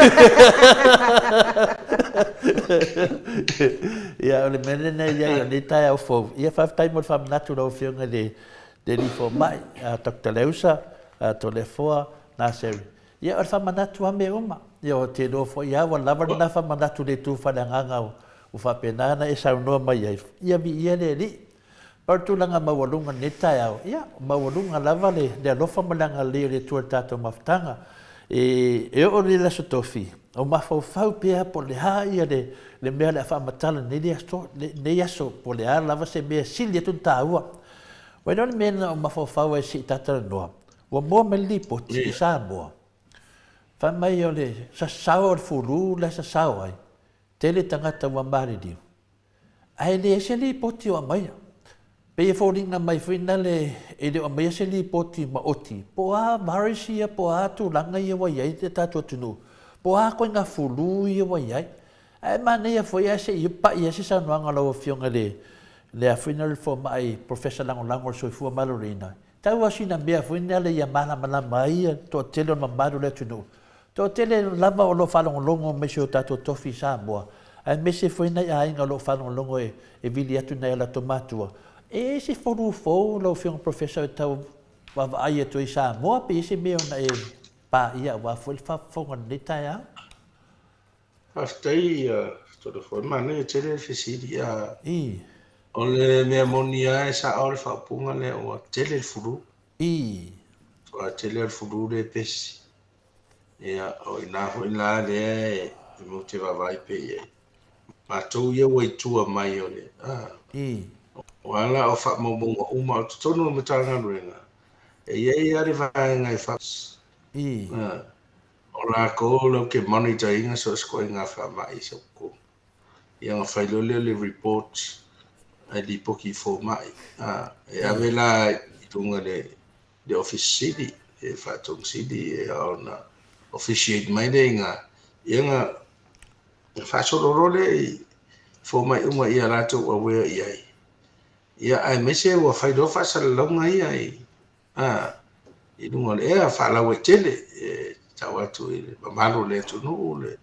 Ia o le mea lena e i ai o lenei taeao fou. Ia faafetai mo le faamanatu i lau Afioga i le Alii Fomai, Doctor Leusa Toleafoa Naseri. Ia, o le faamanatu lava mea uma. Ia, ou te iloa foi lava ua lava lena faamanatu i le itu faaleagaga ua faapena ona e saunoa mai ai, ia viia le Alii. Pau le tulaga maualuga i lenei taeao, ia, maualuga lava le, le alofa ma le agalelei o le Atua i le tatou mafutaga. E, e oo i le Aso Tofi, o mafaufau pea po o le a ia le, le mea o le a faamatala i lenei aso, lenei aso, po o le a lava se mea e sili atu ona taua. Ua iloa le mea na ou mafaufau ai se i ta talanoa, Ua moa mai le lipoti i Samoa, fai mai o le sasao o le fulu la e sasao ai, tele tagata ua maliliu, ae leai se lipoti o aumaia. Pei e foliga mai foi nale e le o aumaia se lipoti maoti, po o a virus ia, po o a tulaga ia ua i ai le tatou atunuu, po o a ituaiga fulu ia ua i ai. Ae manaia foi ae se i pai ai se saunoaga a lau Afioga i le le a foi na le fomai Professor Lagolago o le Soifua Maloloina, Tau lava sina mea foi lea ia malamalama ai le toatele o le mamalu o le atunuu. Toatele lava o lo o faalogologo mai si o tatou tofi i Samoa, aemaise foi nai aiga o lo o faalogologo e vili atu i nai o latou matua. E i ai se folu fou lau Afioga Professor e tau vaavaai atu ai i Samoa pe i ai se mea ona e paia aua foi le faafofoga i lenei taeao?
Faafetai Toleafoa, manaia tele le fesili. O le mea moni lava e sao le faaupuga lea ua tele le fulu. Ua tele le fulu lea e pesi. Ia, o i ina foi la lea e matou te vaavaai pea i ai. Matou ia ua i tua mai o le, aua la o faamaumauga uma o totonu o le Matagaluega, e i ai lava le vaega e lakou latou te monitor ina so o se ituaiga faamai i sau totonu. Ia ona fai loa lea o le report ae lipoti i fomai. E ave la i luga i le Ofisa Sili, le Faatonu Sili ona officiate mai lea i ina, ia ona faasolo loa lea i fomai uma ia latou aware i ai. Ia aemaise ua fai loa faasalalauga ia i i luga o le ea faalauaitele e tau atu i le mamalu o le atunuu le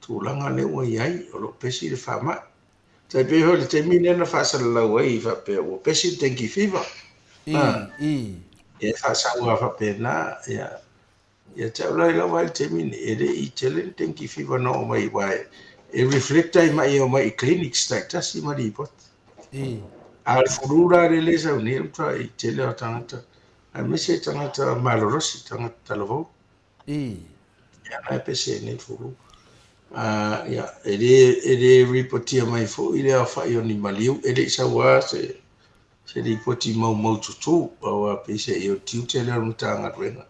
tulaga lea ua i ai, o lo o pesi le faamai. Tai pei foi o le taimi lea na faasalalau ai faapea ua pesi le dengue fever. Ia e faasau lava faapena, ia Ia te au la i lau vaai i le taimi lenei, e le i tele ni dengue fever na oo mai aua e reflect ai mai e omai i clinics taitasi ma lipoti. A o le flu la lea e sau nei, e matuai tele lava o tagata, aemaise tagata malolosi, tagata talavou. Ia la e pese ai nei le flu. Ia, e le ripotia mai foi le aofai o ni maliu, e le i sau lava se lipoti maumaututu, aua peiseai o le tiute lea o le Matagaluega,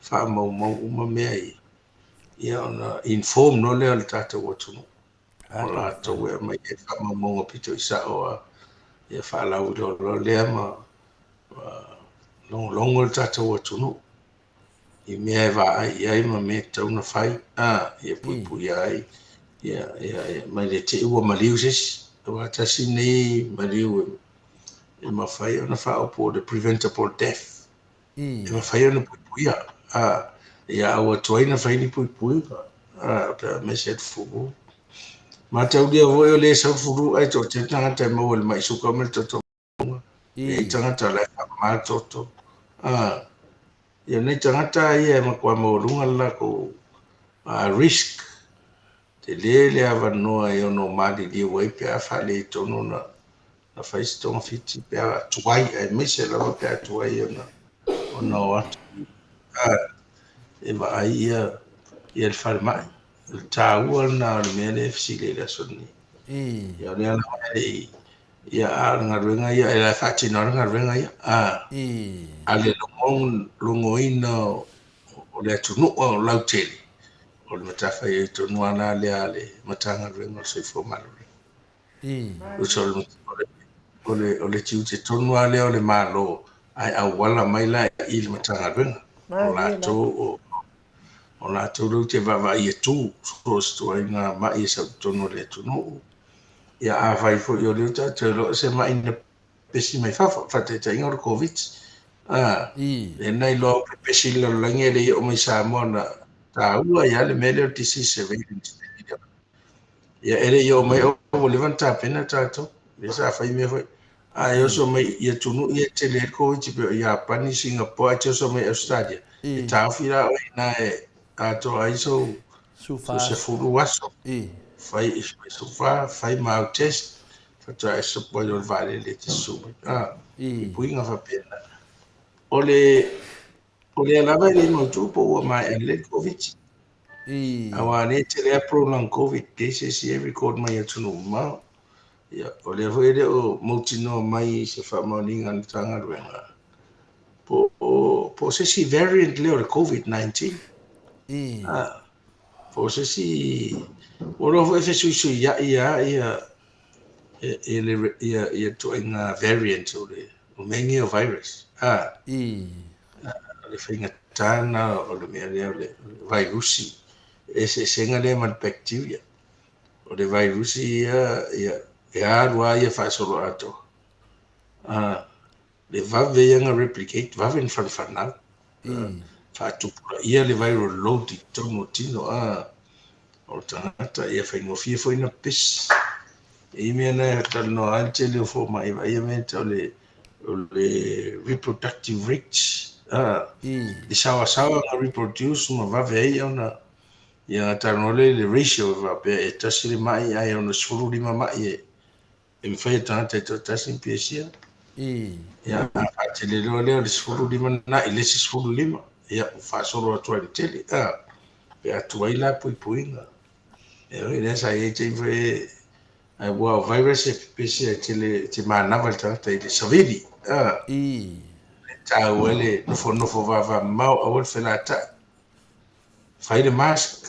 faamaumau uma mea ia, ia ona inform loa lea o le tatou atunuu. O latou e aumai ai faamaumauga pito i sao a, ia faalauiloa loa lea ma logologo le tatou atunuu i mea e vaai i ai ma mea e tatau ona fai, ia puipuia ai, ia, ia, ia, mai le te i ua maliu se isi. Aua tasi lenei maliu e mafai ona faaopo o le preventable death. E mafai ona puipuia, ia aua tuai ona fai ni puipuiga, pe aemaise le fulu. Mataulia foi o lea e sau le fulu ae toatele tagata e maua i le mai suka ma le toto E i ai tagata o la e faamama le toto. Ia nei tagata ia e matua maualuga le latou risk. Tele le avanoa e ono maliliu ai pe a faaletonu ona fai se togafiti pe a tuai, aemaise lava pe a tuai ona o atu e vaai ia le falemai. O le taua lena o le mea lea e fesili ai i le aso lenei. Ia o lea lava e le i Ia, a o le galuega ia, e la e faatino lava le galuega ia. A, a le logoina o le atunuu o lautele, o le matafaioi tonu lava la lea a le Matagaluega o le Soifua Maloloina. Tusa o le tiute tonu lava lea o le Malo, ae auala mai la i le Matagaluega. O latou o latou lea ou te vaavaai e tu so o se ituaiga mai e sau i totonu o le atunuu. Ia afai foi o lea tatou iloa o se mai na pepesi mai fafo, faataitaiga o le Koviti. Lea na iloa ua pepesi i le lalolagi ae le i oo mai i Samoa na taua ai lava le mea lea o le disease surveillance. Ia e le i oo mai ua leva ona tapena tatou. Lea sa fai mea foi. A e oso mai i atunuu ia e tele ai le Koviti pei o Iapani, Singapore, ae te oso mai i Ausetalia, e taofi la oe i ina e atoa ai sou 10 aso, fai sou fa, fai ma au test, faatoa e sopo ai loa i le vaalele e te susu mai. Puipuiga faapena. O le o lea lava e le i mautu po ua maea lelei le Koviti. Aua o lea e tele lava prolonged Covid cases ia e record mai atunuu mamao. Ia, o lea foi e le o mautinoa mai se faamaoniga a le Matagaluega po o se isi variant lea o le Covid-19. Po o se isi, ua iloa foi e fesuisuiai lava ia ituaiga variant o le mea nei o virus. O le faigata lena o le mea lea o le vairusi, eseesega lea ma le bacteria. O le vairusi ia, e alu lava ia faasoloatoa. Le vave ia ona replicate, vave ona fanafanau. Faatupulaia le viral load i totonu o tino o le tagata, ia faigofie foi ona pepesi. E i ai mea na e talanoa ai le tele o fomai e vaaia mea e tau o le reproductive rate, le saoasaoa ona reproduce ma vave ai ona, ia ona talanoa lea i le ratio e faapea e tasi le mai ae 65 mai e E mafai e tagata e toatasi ona pesia. Ia, a faatele loa lea o le 15 lena i le isi 15, ia, ua faasolo atu ai i le tele, a, pe a tuai la puipuiga. E oi, lea sa i ai taimi foi e, aua o virus e pepesi e tele, e te manava i le tagata i le savili, a, e taua ai le nofonofo vavamamao, aua le felatai. Fai le mask,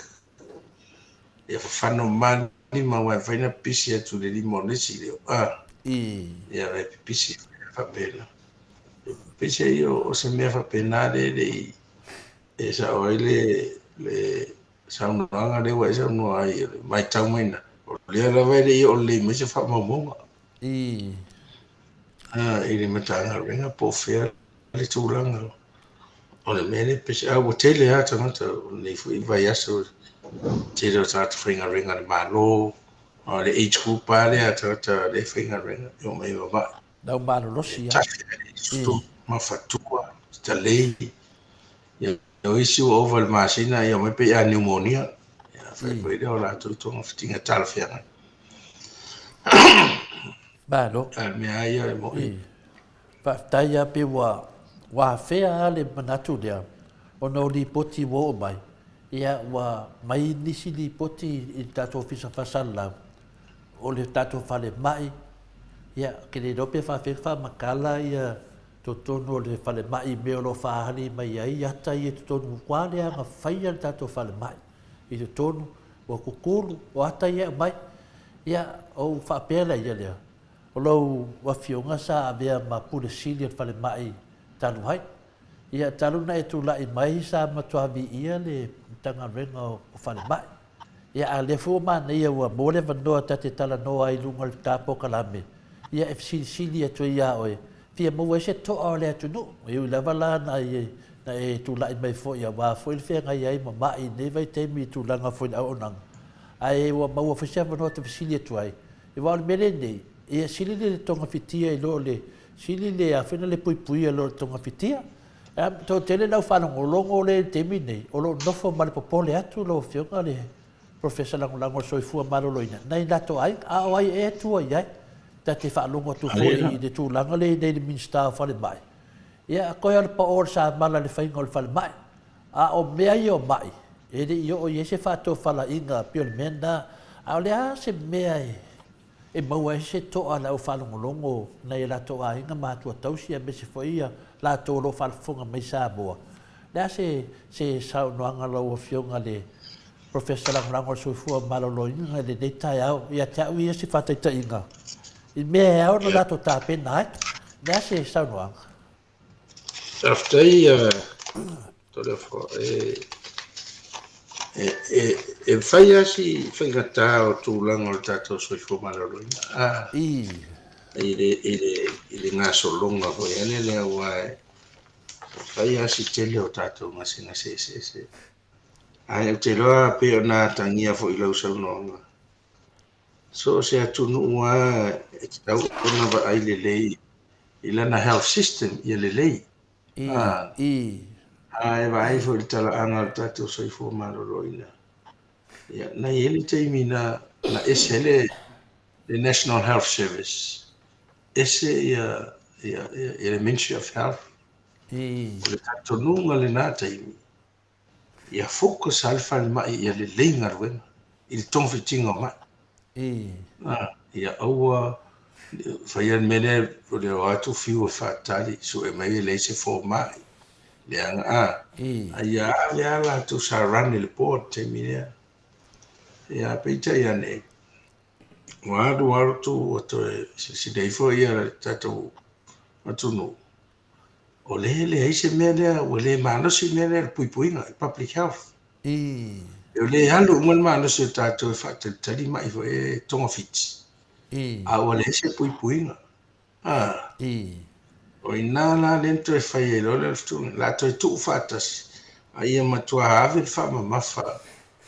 ia fafano ma lima aua e mafai ona pipisi atu i le lima o le isi le a. Ia e pipisi faapena. Peiseai o se mea faapena le le i e sao ai le le saunoaga lea ua e saunoa ai, o le matau mai na, o lea lava e le i oo lelei mai se faamaumauga. I le Matagaluega po o fea le tulaga o le mea lea, peiseai a ua tele lava tagata o lenei foi vaiaso, tele o tagata faigaluega a le Malo, a o le age group lava lea a tagata lea e faigaluega e omai ma mai.
Lau malolosi lava.
Mafatua, talei, ia o isi ua ova i le masina, ia omai pei a pneumonia. Ia fai foi lea o latou togafitiga talafeagai.
Malo.
A o le mea lava ia e moni.
Faafetai lava pei ua ua afea lava le manatu lea ona o lipoti ua oo mai, ia ua mai nisi lipoti i le tatou Ofisa Faasalalau o le tatou falemai, ia ou te le iloa pe faafefea ona faamatala ia totonu o le falemai i mea o lo o faaali mai ai ata ia i totonu, ua leaga faia le tatou falemai i totonu, ua kukulu, o ata ia e aumai. Ia, ou faapea laia lea, o lau afioga sa avea ma Pule Sili o le Falemai talu ai. Ia, talu ona e tulai mai sa matua viia le Matagaluega o Falemai. Ia, a o lea foi ua manaia ua maua le avanoa ta te talanoa ai i luga o le ta polokalame, ia e fesilisili atu ai ia oe, fia maua ai se toa o le atunuu. E ui lava la na e tulai mai foi aua foi le feagai ai ma mai i lenei vaitaimi i tulaga foi i le auaunaga, ae ua maua foi se avanoa ta fesili atu ai, aua o le mea lenei, ia sili le togafitia i lo le sili le a foi na le puipuia i lo le togafitia. E toatele lau faalogologo lea i le taimi lenei, o lo o nofo ma le popole atu lau Afioga le Professor Lagolago o le Soifua Maloloina, nai latou aiga, a o ai ea e tua i ai? Ta te faalogo atu foi i le tulaga lea i nei le Minisita o Falemai, ia toe o le pao o le samala i le faiga o le falemai. A o mea ia o mai, e le i oo i ai se faatofalaiga pei o le mea lena. A o le a se mea e maua ai se toa a le au faalogologo nai o latou aiga ma atua tausi aemaise foi ia latou o lo o faafofoga mai Samoa? O le a se se saunoaga a lau Afioga le Professor Lagolago o le Soifua Maloloina i lenei taeao ia te au ia se faataitaiga i mea e ao ona latou tapena ai? O le a se saunoaga?
Faafetai Toleafoa. E fai lava si faigata o tulaga o le tatou soifua maloloina i le gasologa foi lea aua e fai lava si tele o tatou gasegase eseese. Ae ou te iloa pei ona atagia foi i lau saunoaga, So o se atunuu lava e tatau ona vaai lelei i lana health system ia lelei. A e vaai foi i le talaaga o le tatou soifua maloloina. Ia, na i ai le taimi na, na ese ai le, le National Health Service, ese ia, ia, ia, ia le Ministry of Health. O le talitonuga lena taimi, Ia focus lava le falemai ia lelei galuega i le togafitiga o mai. Ia aua faia le mea lea o le o atu fiu e faatali sue mai e leai se fomai leaga a a ia ave lava latou sa run e le board taimi lea. Ia peitai ane ua alu alu ua toe silasila ifo ia le tatou atunuu O lea e leai se mea lea, ua le malosi le mea lea o le puipuiga, le public health. O lea e alu uma le malosi o tatou e faatalitali mai foi e togafiti, a ua leai se puipuiga. O i ina la lea na toe fai ai loa le fetuunaiga, o le a toe tuu faatasi, a ia matua ave le faamamafa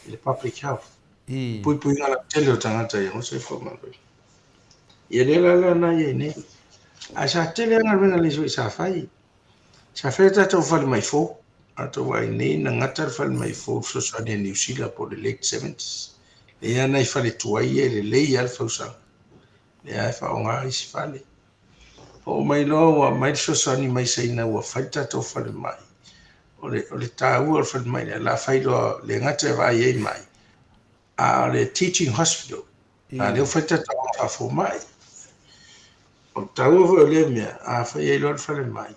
i le public health. Puipuiga lautele o tagata ia soifua maloloina. Ia lea la la na i ai nei. Ae sa tele lava galuega a le isi sa fai. Sa fai a tatou falemai fou. A tou vaai nei na gata le falemai fou fesoasoani a Niu Sila po o le late 70s. Lea nai fale tuai ia e lelei lava le fausaga. Lea e faaaoga isi fale. Oo mai loa ua aumai le fesoasoani mai Saina ua fai le tatou falemai. O le, o le taua o le falemai lea, la fai loa le gata e vaai ai mai, a o le teaching hospital, a lea ua fai tatou aoga faafomai. O le taua foi o lea mea, a fai ai loa le falemai,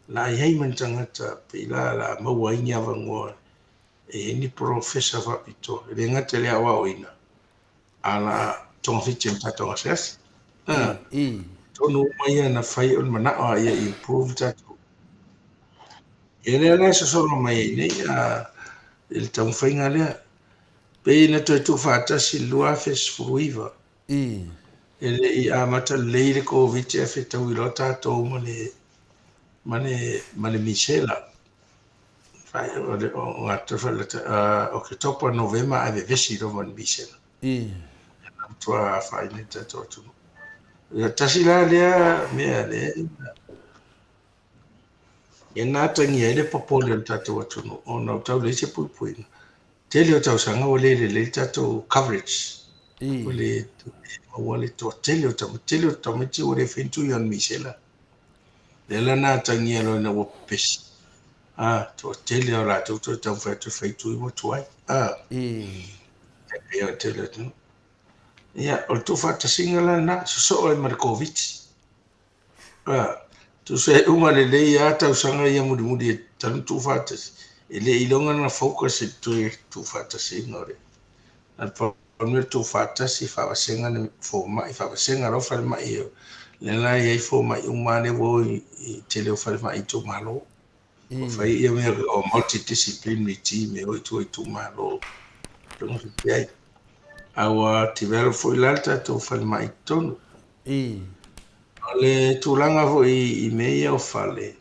la i ai ma ni tagata pei la la maua ai ni avanoa. E i ai ni polofesa faapitoa, e le gata i le aoaoina, a o le a togafiti ma tatou gasegase. Tonu uma ia na fai o le manao lava ia improve tatou. Ia lea la e sosolo mai ai nei a i le taumafaiga lea. Pei na toe tuufaatasi i le 2019. E le i amata lelei le Koviti ae fetaui loa tatou ma le ma le ma le misela. Oketopa, Novema ae vevesi loa ma le misela. Na matua afaina ai le tatou atunuu. Ia tasi la lea mea lea ia na atagia ai le popole o le tatou atunuu ona ua tau leai se puipuiga. Tele o tausaga ua le lelei le tatou coverage. Ua le maua le toatele o tamaiti, tele o tamaiti ua le fai ni tui o ni misela. Lea la na atagia loa ina ua pepesi. A, toatele o latou toe taumafai atu e fai tui ua tuai. A, e pei o le tele o atunuu. Ia, o le tuufaatasiga la lena, sosoo ai ma le Koviti. A, tusa e uma lelei lava tausaga ia mulimuli e talu ona tuufaatasi, e le iloga na focus i le toe tuufaatasiga o le na le mea tuufaatasi faavasega le fomai, faavasega loa falemai, lea la e i ai fomai uma lava lea ua o i tele o falemai itumalo. Ua fai ia mea o multidisciplinary team e o i tua i itumalo togafiti ai. A ua develop foi la le tatou falemai i totonu. O le tulaga foi i mea ia o fale,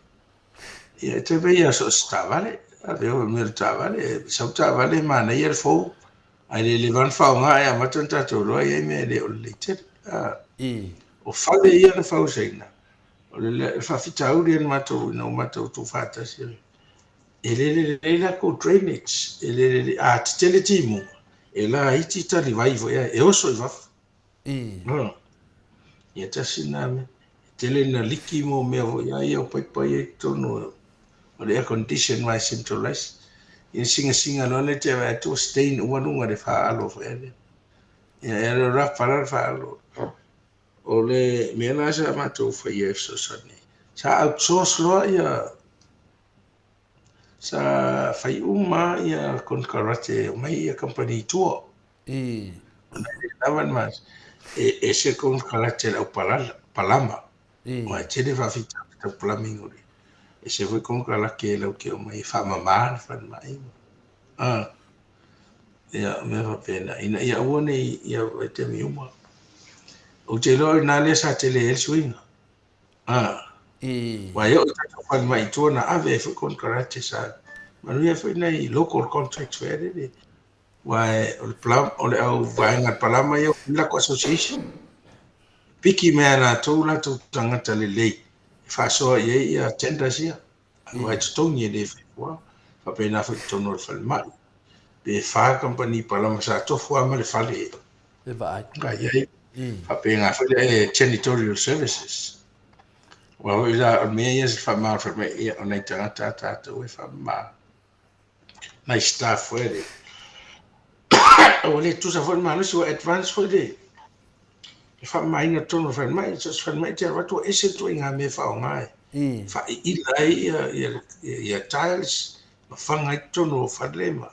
ia e tai pei lava so o se taavale. A pei o mea o le taavale, sau taavale e manaia le fou, ae le leva ona faaaoga ae amata ona tatou iloa e i ai mea e le o lelei tele. O fale ia na fausiaina, o le faafitauli na matou ina ua matou tuufaatasi, e le lelei latou drainage, e le lelei, a tetele timuga, e laiti talivai foi e oso i fafo. Ia tasi lena mea. E tele ina liki mo mea foi a ia o paipa ia i totonu o le air condition ma e centralize. Ia singasinga loa lea e te vaai atu ua stain uma luga o le faalo foi lea. Ia e alu alu pala le faalo. O le mea la sa matou faia e fesoasoani, sa outsource loa ia sa fai uma ia konekarate e omai ia kamupani i tua. Ona e le lava le malosi. E ese konekarate a le au palala, palama. Aua e tele faafitauli tau plumbing o le ese foi konekarate latou te omai e faamama le falemai. Ia, o mea faapena, ina ia aua ne i ia vaitaimi uma. Ou te iloa o i ina lea sa tele ai le suiga. Aua e oo i tatou falemai i tua na ave ai foi konekarate sa manuia foi nai local contracts foi lele. Aua o le plum, o le au vaega palama ia o le latou association. Piki mai e latou latou tagata lelei e faasoa i ai ia tenders ia. Aua e totogi e le fai fua. Faapena foi i totonu o le falemai. Pe fa kamupani palama sa tofu lava ma le fale
E vaai.
Ka i ai. Faapena foi le janitorial services. Aua foi la, o le mea ia se faamama o le falemai, ia o nai tagata a tatou e faamama. Nai staff foi le. Ua le tusa foi le malosi, ua advance foi le le faamamaina i totonu o le falemai. So o se falemai e te alu atu ua ese le ituaiga mea e faaaoga e faaiila ai ia ia tiles ma faga ai totonu o fale ma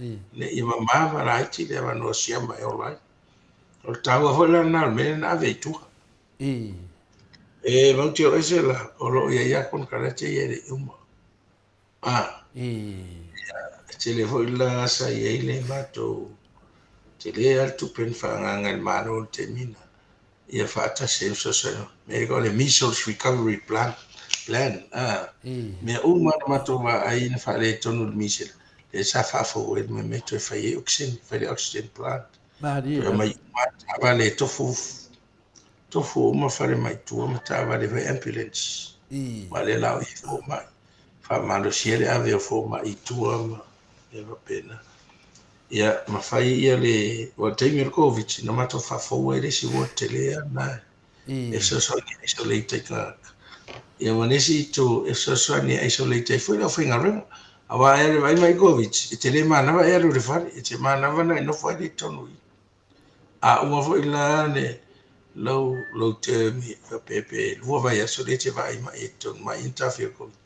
ina ia mama ma laiti le avanoa siama e ola ai. O le taua foi la lena o le mea lea na ave i tua. E matou te o ese la, o lo o i ai lava konekarate ia e le i uma. E tele foi la sa i ai le matou tele lava le tupe na faaagaaga e le Malo i le taimi lena ia faatasi ai ma fesoasoani mai. O le Measles Recovery Plan, plan mea uma na matou vaai na faaletonu i le misela, lea sa faafou ai le mea toe fai ai oxygen, fai le oxygen plant.
Malie.
Toe aumai uma taavale e tofu tofu uma falemai i tua ma taavale foi ambulance. Aua o lea la o i ai fomai. Faamalosia le ave o fomai i tua ma mea faapena. Ia, ma fai ia le, aua o le taimi o le Koviti, na matou faafou ai le isi ward tele lava lena e fesoasoani e isolate ai tagata. Ia ma le isi itu e fesoasoani e isolate ai foi le aufaigaluega. Aua e alu e vaai mai Koviti, e te le manava e alu i le fale, e te manava ona e nofo ai lea i totonu i i. A uma foi la le lou, lou term faapea pe lua vaiaso lea e te vaai mai ai i totonu mai ona taofia o le Koviti.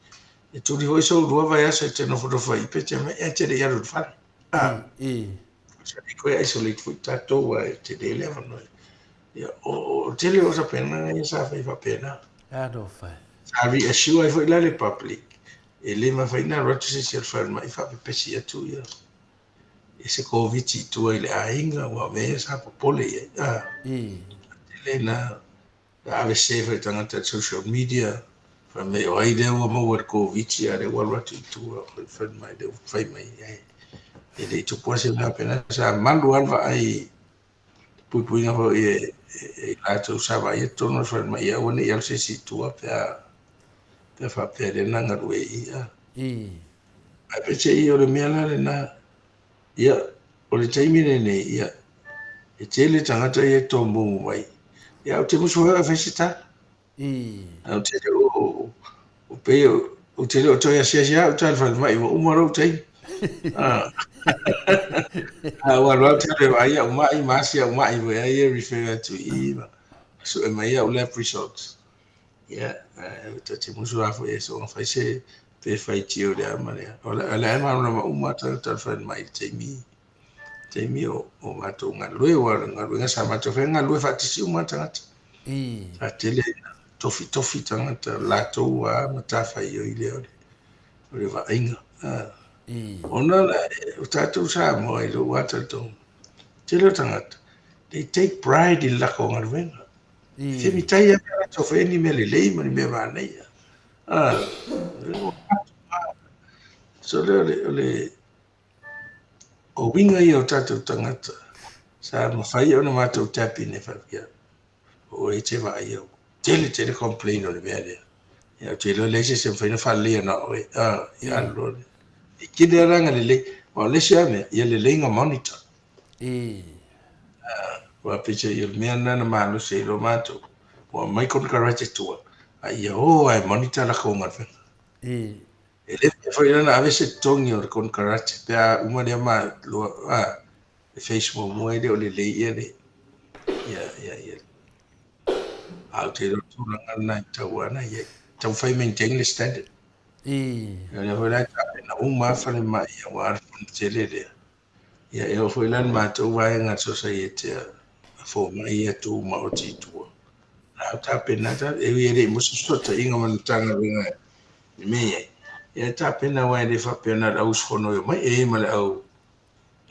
E tuli foi sou lua vaiaso e te nofonofo ai pe te mai e te le i alu i le fale. Ah. Sa le koe isolate foi tatou aua e tele le avanoa. Ia, o, o tele o tapenaga ia sa fai faapena.
Alofa e.
Sa reassure ai foi la le public, e le mafai ona alu atu se isi o le falemai faapepesi atu ia i se Koviti i tua i le aiga, aua o mea ia sa popole i ai. Ah. Tele na Na ave sese foi tagata i le social media, fai mai o ai lea ua maua i le Koviti a o lea ua alu atu i tua i le falemai lea ua fai mai ai e le i tupu lava se mea faapena. Sa malu lava le vaai i le puipuiga foi e i latou sa vaaia totonu o le falemai ia aua ne i alu se isi i tua pe a pe a faapea lea na galue i i. Ae peiseai o le mea la lena. Ia, o le taimi lenei, ia, e tele tagata ia e tomumu mai. Ia, ou te musu foi au e fai se tala. Ou te le o, o pei o, ou te le o toe asiasi lava au i le falemai, ua uma lou taimi. Ah. A ua alu atu le vaai au mai, ma asi au mai foi ai e refer atu i i, ma sue mai au lab results. Ia, ta te musu lava foi e soona fai se pe faitio lea ma lea. O le, o le malamalama uma tagata o le falemai i le taimi, taimi o, o matou galulue, aua o le galuega sa matou faia, galulue faatasi uma tagata. Sa tele ina tofitofi tagata, latou lava matafaioi lea o le, o le vaaiga. Ona la, o tatou Samoa i lou lava talitonuga, tele o tagata, they take pride i le latou galuega. E mitai lava pe a latou faia ni mea lelei ma ni mea manaia. So lea o le, o le, o uiga ia o tatou tagata sa mafai ona matou tap in e faapea, o oe e te vaai au, tele tele complain o le mea lea. Ia, ou te iloa e leai se isi e mafai ona faaleleia na o oe. Ia alu loa lea. E tele lava la lelei. Aua o le isi lava mea, ia lelei ona monitor. Aua peiseai o le mea lena na malosi ai loa matou, ua aumai konekarate tua, a ia o lava e monitor latou galuega. E le mafai foi la ona ave se totogi o le konekarate pe a uma lea loa, le phase muamua e le o lelei ia le, ia, ia, ia. A ou te iloa le tulaga lena e tatau lava ona i ai. Taumafai e maintain le standard. O lea foi la e tapena uma lava falemai aua le fono tele lea. Ia, e oo foi la i le matou vaega sosaiete a fomai ia tumaoti i tua. La ua tapena e ui e le i maua se fesootaiga ma le Matagaluega i mea i ai. Ia e tapena aua e le faapea na o le au usufono e omai, e i ai ma le au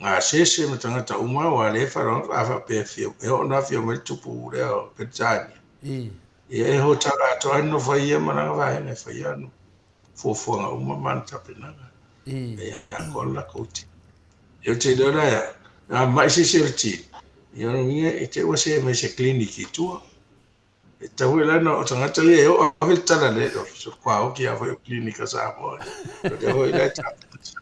gasese ma tagata uma aua o lea e faalogo a faapea e fia, e oo ona afio mai le tupu lea o Peretania. Ia e hotala atoa ai nofo ai ia ma lana vaega e faia ana fuafuaga uma ma ana tapenaga. E atoa le latou ti. Ia ou te iloa la ia, a mai se isi o le ti, ia lona uiga e te i ua see mai i se clinic i tua. E tatau foi la ona o tagata ia e oo ave le tala le ofisa o le kuaoki a foi o clinic a Samoa. O lea foi la e tapena se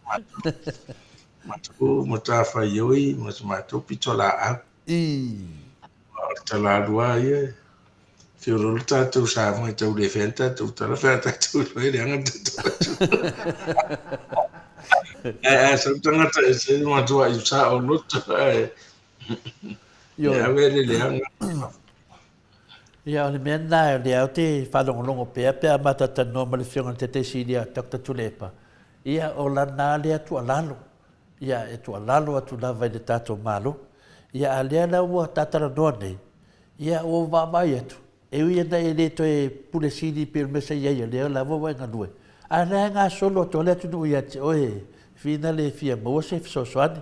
matou matafaioi ma se matou pitolaau. O le tala alu lava ia, feoloolo tatou Samoa e tau le fai ana tatou tala pe a tatou iloa e leaga le tatou atunuu. Ae a sau tagata ese e matuai sao loto ae e ave le leaga.
Ia, o le mea lena, o lea ou te faalogologo pea pe a matou talanoa ma le Afioga i le Taitai Sili ia Doctor Tuilaepa, ia, o lana lea tuualalo, ia, e tuualalo atu lava i le tatou Malo. Ia, a o lea la ua ta talanoa nei, ia, ua ou vaavaai atu, e ui ina e le toe Pule Sili pei o le mea sa i ai, o lea lava ua e galue, a o lea e gasolo atu lava le atunuu ia te oe, fina le fia maua se fesoasoani.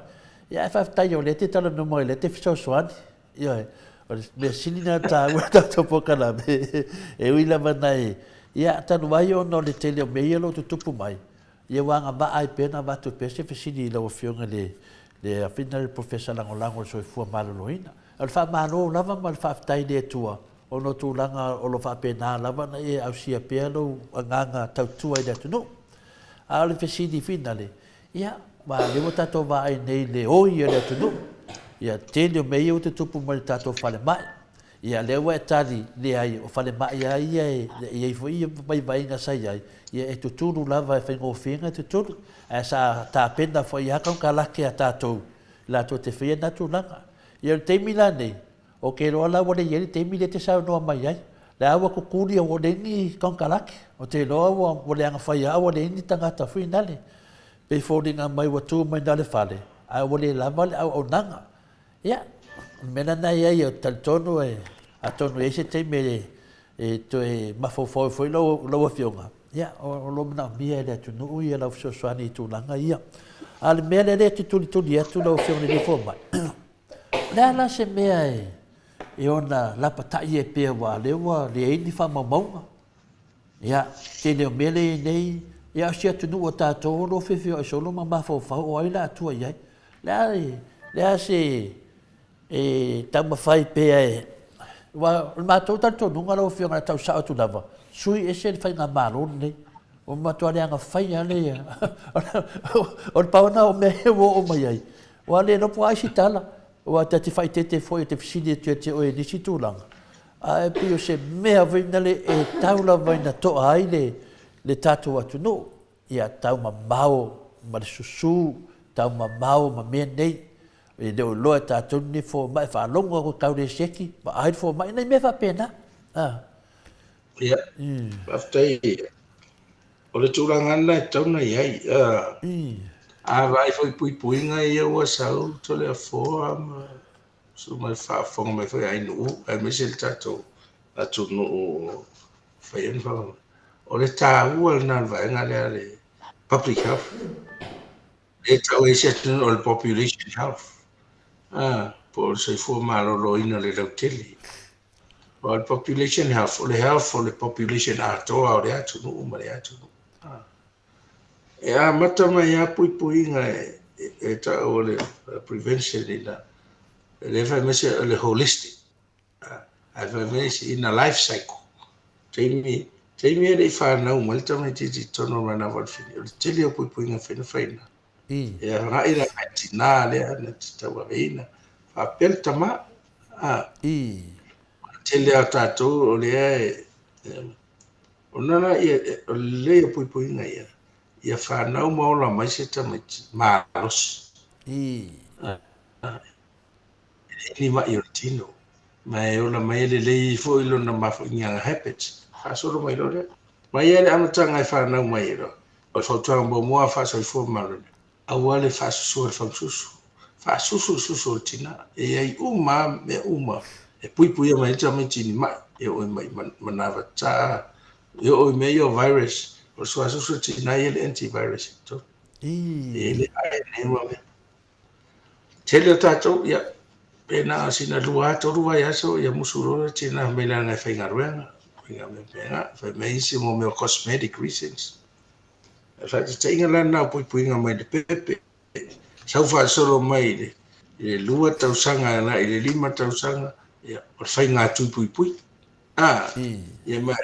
Ia, ae faafetai o lea e te talanoa mai o lea e te fesoasoani. Ioe, o le mea sili lena taua i le tatou polokalame, e ui lava ina e, ia, talu ai ona o le tele o mea ia o lo o tutupu mai, ia ua agavaa ai pea ona avatu pea se fesili i lau Afioga i le, le Afioga i le Professor Lagolago o le Soifua Maloloina. O le faamalo lava ma le faafetai i le Atua ona o tulaga o lo o faapena lava ona e ausia pea lou agaga tautua i le atunuu. A o le fesili finale, Ia, aua o lea ua tatou vaai nei i le oi o le atunuu, ia, tele o mea ia ua tutupu mai i le tatou falemai. Ia, lea ua e tali, leai, o falemai lava ia e i ai foi vaivaiga sa i ai, ia e tutulu lava, e faigofie ona tutulu. Ae sa tapena foi lava konekarate a tatou latou te faia na tulaga. Ia, o le taimi la nei, Ou te iloa la ua le i ai le taimi lea e te saunoa mai ai. Le a ua kukuli ua leai ni konekarate, ou te iloa ua ua leaga fai lava ua leai ni tagata foi nale. Pei foliga mai ua tu mai na le fale, ae ua le lava le auaunaga. Ia, o le mea lena e i ai, ou te talitonu e, atonu e i ai se taimi e, e toe mafaufau ai foi lau, lau Afioga, ia, o lo o manaomia e le atunuu ia lau fesoasoani i tulaga ia. A o le mea lea lea e te tulituli atu lau Afioga i le Fomai, o le a la se mea e, e ona lapatai ai pea aua o lea ua leai ni faamaumauga. Ia, tele o mea lea e i ai nei, ia o si atunuu a tatou o lo o feofeoai solo ma mafaufau o ai la a tua i ai. Le a, le a se e taumafai pea e, aua o le matou talitonuga lau Afioga e tau sao atu lava, sui ese le faigamalo lenei. Ua matua leaga fai lava le, o le pau lena o mea ua oo mai ai. Ua le iloa po o a isi tala, aua ta te faaeteete foi ou te fesili atu ia te oe i nisi tulaga, ae pei o se mea foi lea e tau lava ina toa ai le, le tatou atunuu, ia taumamao ma le susu, taumamao ma mea nei. E le o iloa e tatou ni fomai, faalogo atu tau le siaki, vaai le fomai, nai mea faapena. Ah.
Ia, faafetai. O le tulaga lena e tatau ona i ai. A vaai foi i puipuiga ia ua sau Toleafoa ma su ma le faafofoga mai foi a Ainuu aemaise le tatou atunuu o fai ai ona O le taua lena o le vaega lea le public health. E tau e isi atunuu o le population health. Po o le soifua maloloina o le lautele. O le population health, o le health o le population atoa o le atunuu ma le atunuu. E amata mai lava puipuiga e tau o le prevention ina, lea e fai mai se o le holistic, ae fai mai se ina life cycle. Taimi, taimi e le i fanau mai le tamaitiiti i totonu o le manava o le fili, o le tele o puipuiga e fai na fai ina. E agai la i tinā lea na te tauaveina. Faapea le tama, a, tele a tatou o lea e, ona la ia, o le lelei o puipuiga ia, ia fanau ma ola mai se tamaiti malosi. E leai ni ma'i o le tino, ma e ola mai e lelei foi lona mafuaiga habits, faasolo mai loa lea. Mai lava i le amataga e fanau mai ai loa, O le fautuaga muamua a faasoifua maloloina, aua le faasusua i le fagususu. Faasusu le susu o le tina. E i ai uma lava mea uma e puipuia mai ai le tamaiti i ni mai, e oo i mai manava ta, e oo i mea ia o virus. O le suasusu o le tina e i ai le antivirus i totonu. E i ai le iron ma mea. Tele o tatou, ia, pe na o sina 2, 3 vaiaso, ia musu loa le tina mai leaga e faigaluega, faigaluega, fai mai isi mo mea o cosmetic reasons. O le faataitaiga la lena o puipuiga mai le pepe, sau faasolo mai i le, i le 2 tausaga agai i le 5 tausaga, ia, o le faiga tui puipui. A, ia ma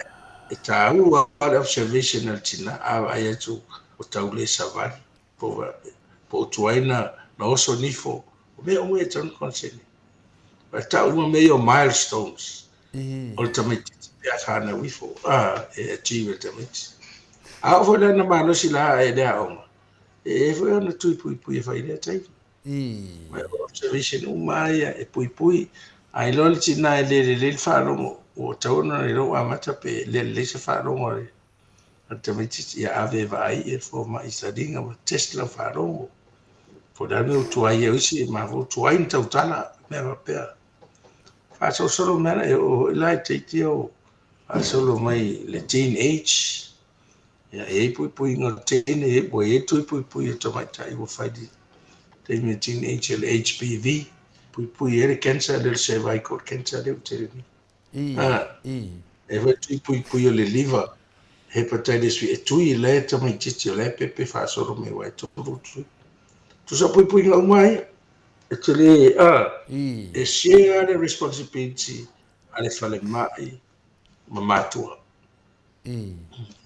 e taua le observation a le tina, a vaai atu o tau le savali, po o tuai na oso nifo, o mea uma ia e tatau ona consent. E tau uma mea ia o milestones o le tamaitiiti pe a fanau ifo, a, e achieve e le tamaiti. A oo foi la ina malosi la ae i le aoga, e i ai foi ona tui puipui e fai i lea taimi. Ma o observation uma lava ia e puipui. A iloa le tina e le lelei le faalogo, ua tatau ona iloa ua amata pe le lelei se faalogo a le A le tamaitiiti, ia ave e vaai i le fomai taliga ma test lau faalogo. Po o le a le mea ua tuai ai, o isi e mafua ua tuai ona tautala, mea faapea. Faasolosolo mai la, e oo foi la i teiti ia ua faasolo mai i le teen age, ia e i ai puipuiga o le teine, ua i ai tui puipui o tamaitai ua fai i le taimi o teen age o le HPV, puipui ai le cancer lea o le cervical cancer lea ua tele nei. E fai tui puipui o le liver, hepatitis B, e tui la e tamaitiiti o la e pepe faasolo mai aua e tolu tui. Tusa puipuiga uma lava ia. E te le, a, e share le responsibility a le falemai ma matua. E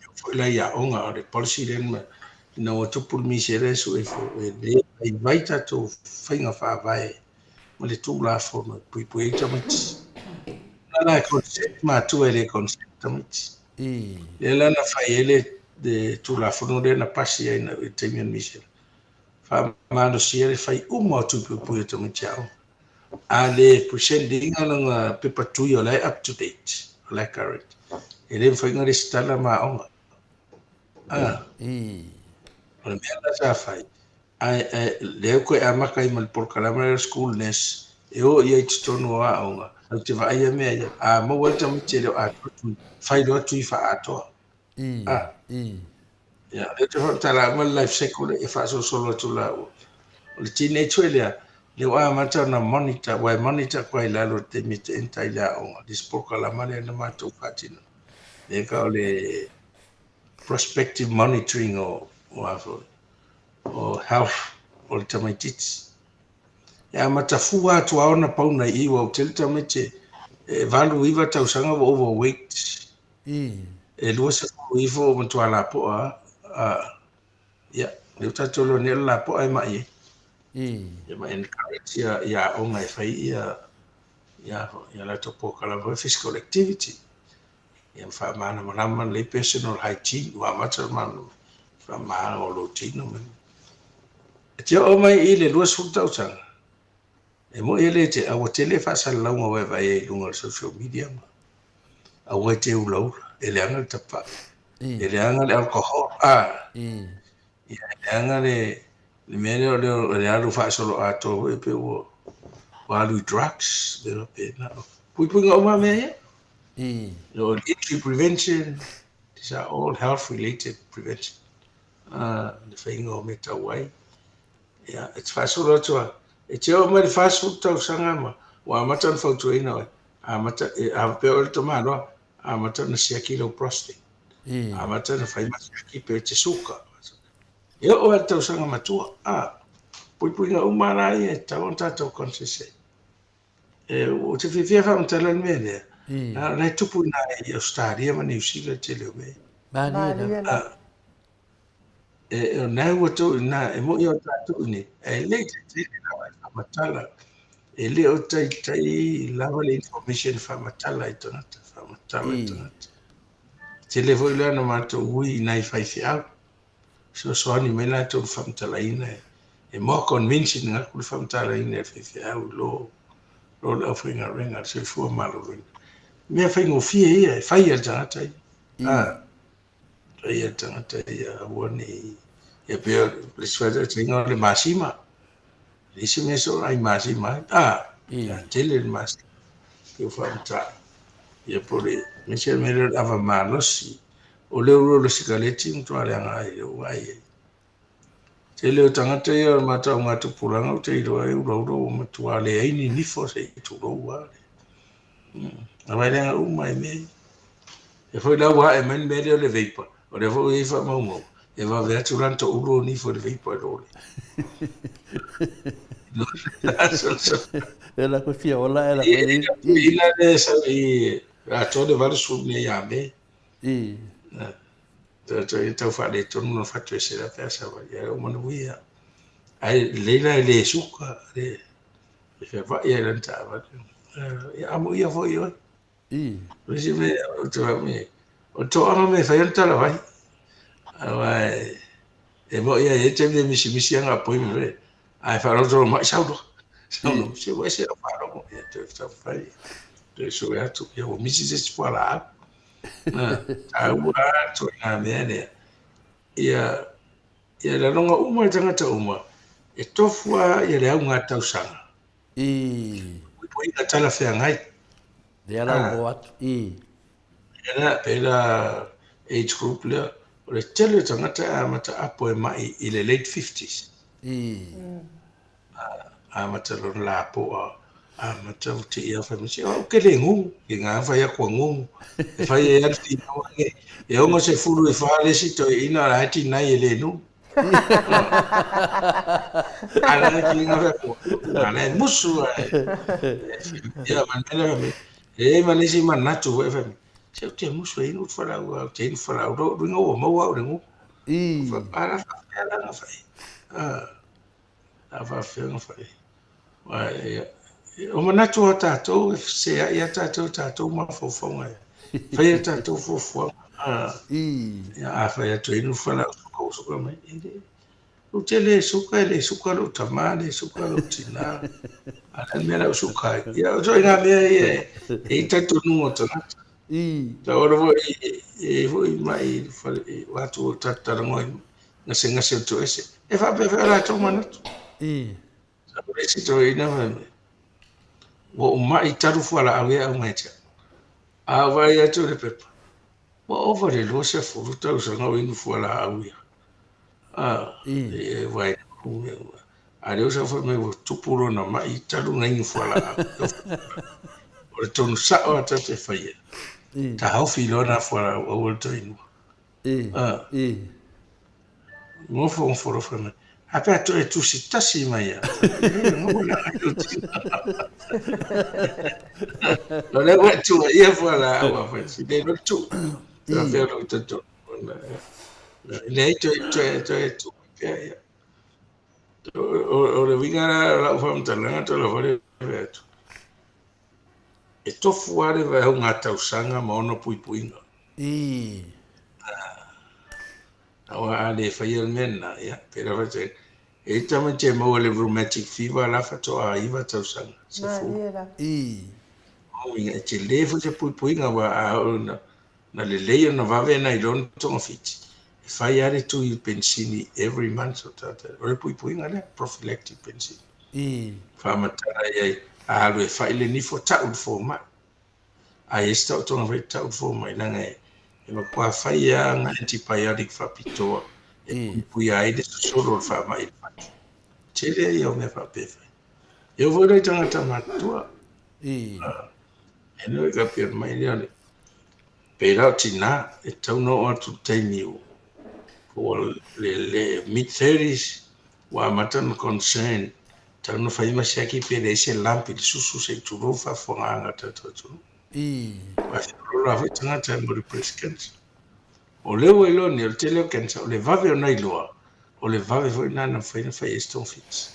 oo foi la i aoga, o le policy lea ina ua tupu le misela e sue ifo, e le vaivai tatou faiga faavae ma le Tulafono e puipui ai tamaiti. Na la e consent matua e le consent tamaiti. Lea la na fai ai le, le Tulafono lea na pasi ai na, i le taimi o le misela. Faamalosia le fai uma o tui puipui o tamaiti aoga. A le present ina lona pepa tui o la e up to date. Blackcurrant. E le mafai ona resitala ma aoga. Ah. O le mea la sa fai, ae, ae lea ua toe amata ai ma le polokalame lea o le school nurse, e o ia i totonu o aoga, tatou te vaaia mea ia. A maua ai le tamaiti e le o atoa tui, fai loa tui faaatoa. Ah. Ia, o lea ou te faamatala uma le life cycle lea e faasolosolo atu laua. O le teenage foi lea, lea ua amata ona monitor, aua e monitor atu lava i lalo i le taimi e te enter ai i le aoga, le isi polokalama lea na matou faatino. Lea ka o le prospective monitoring o, o a foi, o health o le tamaitiiti. E amata fua atu lava ona pauna i i, ua tele tamaiti e 8, 9 tausaga ua overweight. E 20 ifo ua matua lapoa a, ia, lea ua tatou iloa nei o le lapoa e mai ai. Ia ma encourage ia, ia aoga e fai ia, ia, ia latou polokalame foi physical activity. Ia ma faamalamalama lelei personal hygiene, ua amata ona malamalama, faamamaina o lou tino ma. E te oo mai i le 20 tausaga, e moni e le te, a ua tele faasalalauga ua e vaai ai i luga o le social media ma aua e te ulaula, e leaga le tapaa, e leaga le alcohol, a, ia e leaga le, le mea lea o le, o le alu faasoloatoa foi pei ua, ua alu i drugs, mea faapena. Puipuiga uma mea ia. O le injury prevention, these are all health related prevention. Le faiga o mea tau ai. Ia, e te faasolo atu a, e te oo mai le 40 tausaga ma ua amata ona fautuaina oe, amata, e, a faapea oe le tamaloa, amata ona siaki lou prostate. Amata ona fai ma siaki pe te suka. E oo lava i le tausaga matua, a, puipuiga uma la ia e tatau ona tatou conscious ai. E, ou te fiafia e faamatala le mea lea, na o la e tupu i ina i Ausetalia ma Niu Sila le tele o mea ia.
Malie lava.
E, o na ua tou i ina, e moni o tatou i inei, ae le i taitai lava e faamatala, e le o taitai lava le information e faamatala i tagata, faamatala i tagata. Tele foi lea na matou ui i nai faifeau, fesoasoani mai latou i le faamatalaina, e more convincing atu le faamatalaina e le faifeau i lo lo le aufaigaluega a le soifua maloloina. Mea faigofie ia e fai e le tagata ia. Ah. Fai e le tagata ia aua ne i ia pei o le isi faataitaiga o le masima. E leai se mea soona ai masima ai. Ah, ia tele le masima. Pei o faamatala. Ia po o le aemaise le mea lea o le ava malosi. O le ulu o le sikaleti matua leaga ai lea ua vaai ai. Tele o tagata ia o le matou augatupulaga ou te iloa ai ulaula ua matua leai ni nifo se i tulou lava. Na vaai leaga uma i mea ia. E foi la ua ae mai le mea lea o le vapor, o lea foi ua i ai faamaumauga, e vave atu la ona toulu o nifo i le vapor i lo le.
E la koe fia ola e la koe.
Ina le sau i atoa le 80 nei ia Me. Toe tau faaletonu na fatu e se la pe asa vai. Ia o manuia. Ai lelei la e le suka, le e feava'i ai lana taavale. Ia amuia foi oe. O le isi mea ou te faapea, o le toaga mea e fai ai le talavai. Aua e moni lava e i ai taimi e misimisi ana appointment foi, ae faalotolo mai, sau loa. Sau loa, se ua ese lau faalogo. Ia toe taumafai, toe sue atu, ia ua misi se isi fualaau. Taua lava le ituaiga mea lea. Ia, ia laloga uma i tagata uma, e tofu lava ia le auga tausaga. Puipuiga talafeagai.
Lea la ua oo atu.
Pēlā, pēlā age group lea, o le tele o tagata e amata apo e mai i le late fifties. Amata lona lapoa, amata ua te ia fai mai, se o au ke le gū, ke ngā fai atu a gū. E fai e ala whinau ake, e 64 le isi toeaina la e tinai e le nū. Ala e ki ngā fai atu, ala e musu ai. Ia, ma le mea lea, e ma le isi manatu foi fai mai, se ou te musu e inu falau, ou te inu falau, luga ua maua au i le gū. Ala faafefea la ona fai. A faafefea ona fai. O manatu o tatou, e feseai a tatou, tatou mafaufauga e fai a tatou fuafuaga. Ia, a fai atu e inu falau suka ua suka mai. E le, ou te le suka, e le suka lou tama, le suka lou tina. A le mea la ou suka ai. Ia, o ituaiga mea ia e i ai talitonuga o tagata. Tau ona foi e foi mai i le fale atu o tatou talanoa i gasegase o le toese. E faapea foi o latou manatu. Sa o le isi toeaina fai mai, ua ou mai talu fualaau ia e aumai ia te au. A ou vaai atu i le pepa, ua ova i le 20 tausaga o inu fualaau ia. E vaai a lea ua sau fai mai ua tupu lona mai talu ona inu fualaau. O le tonu sao lava tatou te faia, taofi loa na fualaau aua le toe inua. Nofonofo loa fai mai, a pe a toe tusi tasi mai ia. O lea ua tuuaia fualaau a fai, si le loa tuu. Faapea lou talitonu. Leai, toe toe toe tuu pea ia. O le uiga la o lau faamatalaga toe lava le fai atu. E tofu lava le vaeauga tausaga ma ona puipuiga. Aua a le faia le mea lena, ia, pe la faitaina. E i ai tamaiti e maua i le rheumatic fever la faatoa 9 tausaga, 10. O uiga, e tele foi se puipuiga, aua a oo ina na lelei ona vave ona iloa ona togafiti, e fai lava le tui penisini every month o tagata. O le puipuiga lea, prophylactic penicillin. Faamatala i ai, a alu e fai le nifo, tau i le fomai. A i ai se taotoga foi, tau i le fomai, leaga e matua fai lava ana antibiotic faapitoa e puipuia ai le sosolo o le faamai i le fatu. Tele ia o mea faapea e fai. E oo foi la i tagata matutua. E le ka pia mai lea o le pei la o tina e tatau ona oo atu i le taimi ua le mid 30s ua amata ona concern tatau ona fai ma siaki pe leai se lump i le susu se i tulou faafofogaaga a le tatou atunuu. Aua e feoloolo lava foi tagata mo le breast cancer. O lea ua iloa nei o le tele o cancer o le vave ona iloa, o le vave foi lena na mafai ona fai ai se togafiti.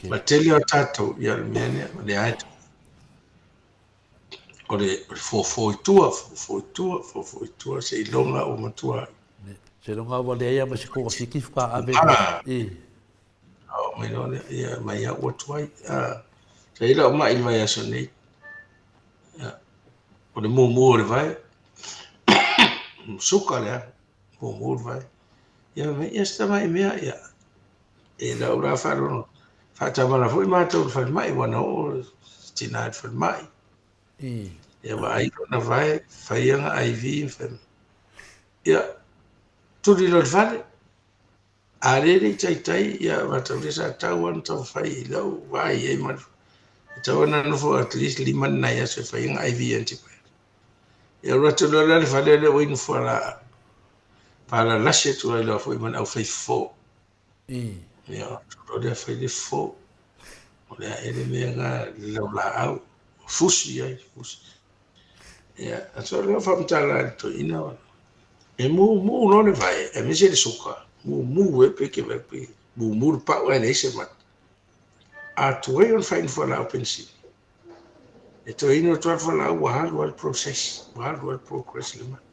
Ma tele o tatou, ia o le mea lea, o lea e o le fofo i tua, fofo i tua, fofo i tua, seiloga ua matua ai.
Seiloga ua leai lava ma se togafiti faatoa ave i.
Oo mai loa lea, ia mai au ua tuai. Sa i ai lau mai i le vaiaso nei, o le mumu o le vae, suka lea, mumu le vae. Ia fai mai, ia se tamai mea, ia, e lau la faalogo, faatamala foi matou i le falemai, ua na oo se tina i le falemai. Ia vaai lona vae, fai ana IV, fai mai. Ia, tuli loa i le fale, A lea e le i taitai, ia matou lea sa tatau lava ona taumafai i lau vaai i ai ma le e tatau ona nofo at least 5 ni nai aso e fai ana IV antibiotic. Ia alu atu loa la i le fale lea ua inu fualaau, palalasi atu ai loa foi ma le aufai fofo. Ia atu loa lea fai le fofo. O le a ea le mea lena le laulaau, fusi ai, fusi. Ia, so o lea faamatala i le toeaina, e mumu loa le vae, aemaise le suka, mumu e peke mai pe, mumu le pau ae leai se mata. A tuai ona fai ni fualaau penisini, e toe inu atu lava le fualaau ua alu lava le process, ua alu lava le progress le mata.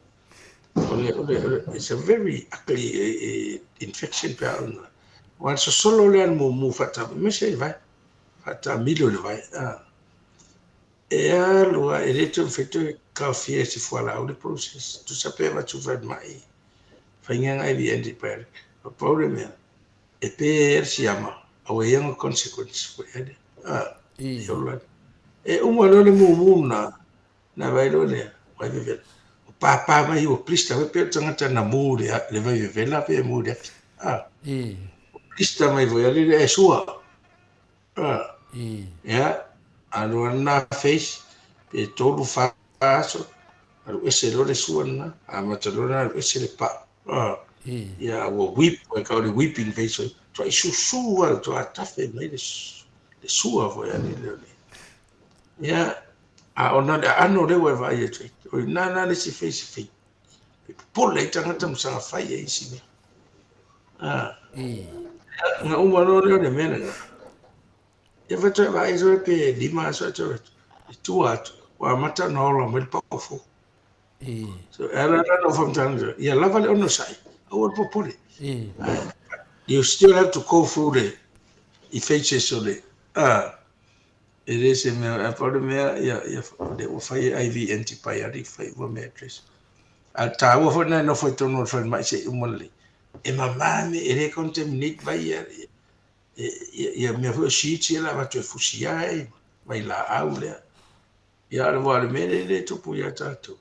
O le, o le, o le, it's a very ugly infection pe a ona, aua le sosolo lea o le mumu faataamilo, aemaise le vae, faataamilo i le vae. E alu a, e le toe mafai toe taofia e se fualaau le process. Tusa pe avatu i falemai, fai ana IV antibiotic. Na pau le mea, e pe ai le siama, aua e i ai ana consequence foi lea. A, e ola. E uma loa le mumu lena, ona vaai loa lea, vai vevela. O pāpā mai ua blister foi pei o le tagata na mu i le vai vevela pe mu i le afi. A, o blister mai foi lea e sua. Ia, alu lava lena phase, pe 3, 4 aso, alu ese loa le sua lena, amata loa ona alu ese le pau. Ia, ua weep, ua tau o le weeping phase foi, matua susu lava, matua tafe mai le sua foi a le. Ia, a ona o le aano lea ua e vaai atu ai, o i ina la le isi phase e fai, e popole ai tagata ma saga fai ai isi mea. Ona uma loa lea o le mea lena. Ia faatoa vaai loa pe 5 aso ae toe i tua atu, ua amata ona ola mai le pau fou. So, e ala la na ou faamatalaga, ia lava le onosai, aua le popole. You still have to go through the phases o le, E le se mea, a pau le mea, ia, ia, le ua fai e IV antibiotic, fai ua mea address. A tāua foi na e nofo i tonu o le falemai se i uma lelei. E mamā me, e le contaminate vai ia, ia, ia, ia mea foi o sheets ia la avatu e fusia ai, vai laau lea. Ia, a le mea lea e le tupu ia tātou.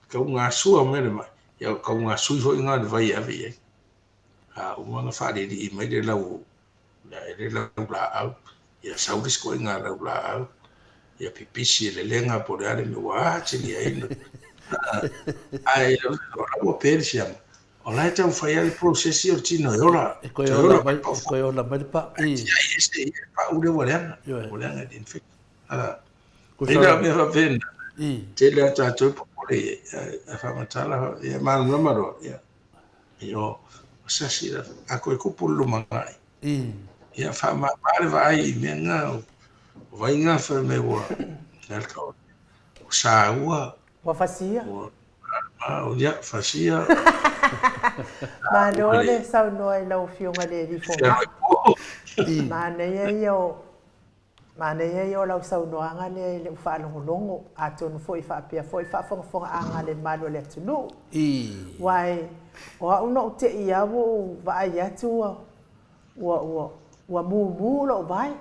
Kau gasua mai le mai, ia kau gasui foi ngā le vai e ave i ai. A uma ona faalilii mai le lau, e le lau laau, ia sau le isi ituaiga lau laau, ia pipisi e lelega po o le a le mea ua atili ai. Ae o la ua pe le siama, o la e taumafai lava le process ia o le tino e ola.
E toe ola mai, e toe ola mai le pau.
Ae tiai ese ia le pau lea ua leaga, ua leaga i le infection. E i ai mea faapena, tele lava tatou e popole i ai, ae faamatala, ia malamalama loa, ia. Io, o sasi la, a koe kupu le lumanai. Ia, faamama le vaai i mea ngā, o vai ngā whai me ua, o saua.
Ua fasia.
Ua, o ia, fasia.
Malo le saunoa i lau Afioga i le Alii Fomai. Manaia ia o Manaia ia o lau saunoaga lea i lou faalogologo, atonu foi faapea foi faafogafogaaga a le malu o le atunuu. Aua e, o au na ou te i lava ua ou vaai atu ua, ua, ua, ua mumu lou vae.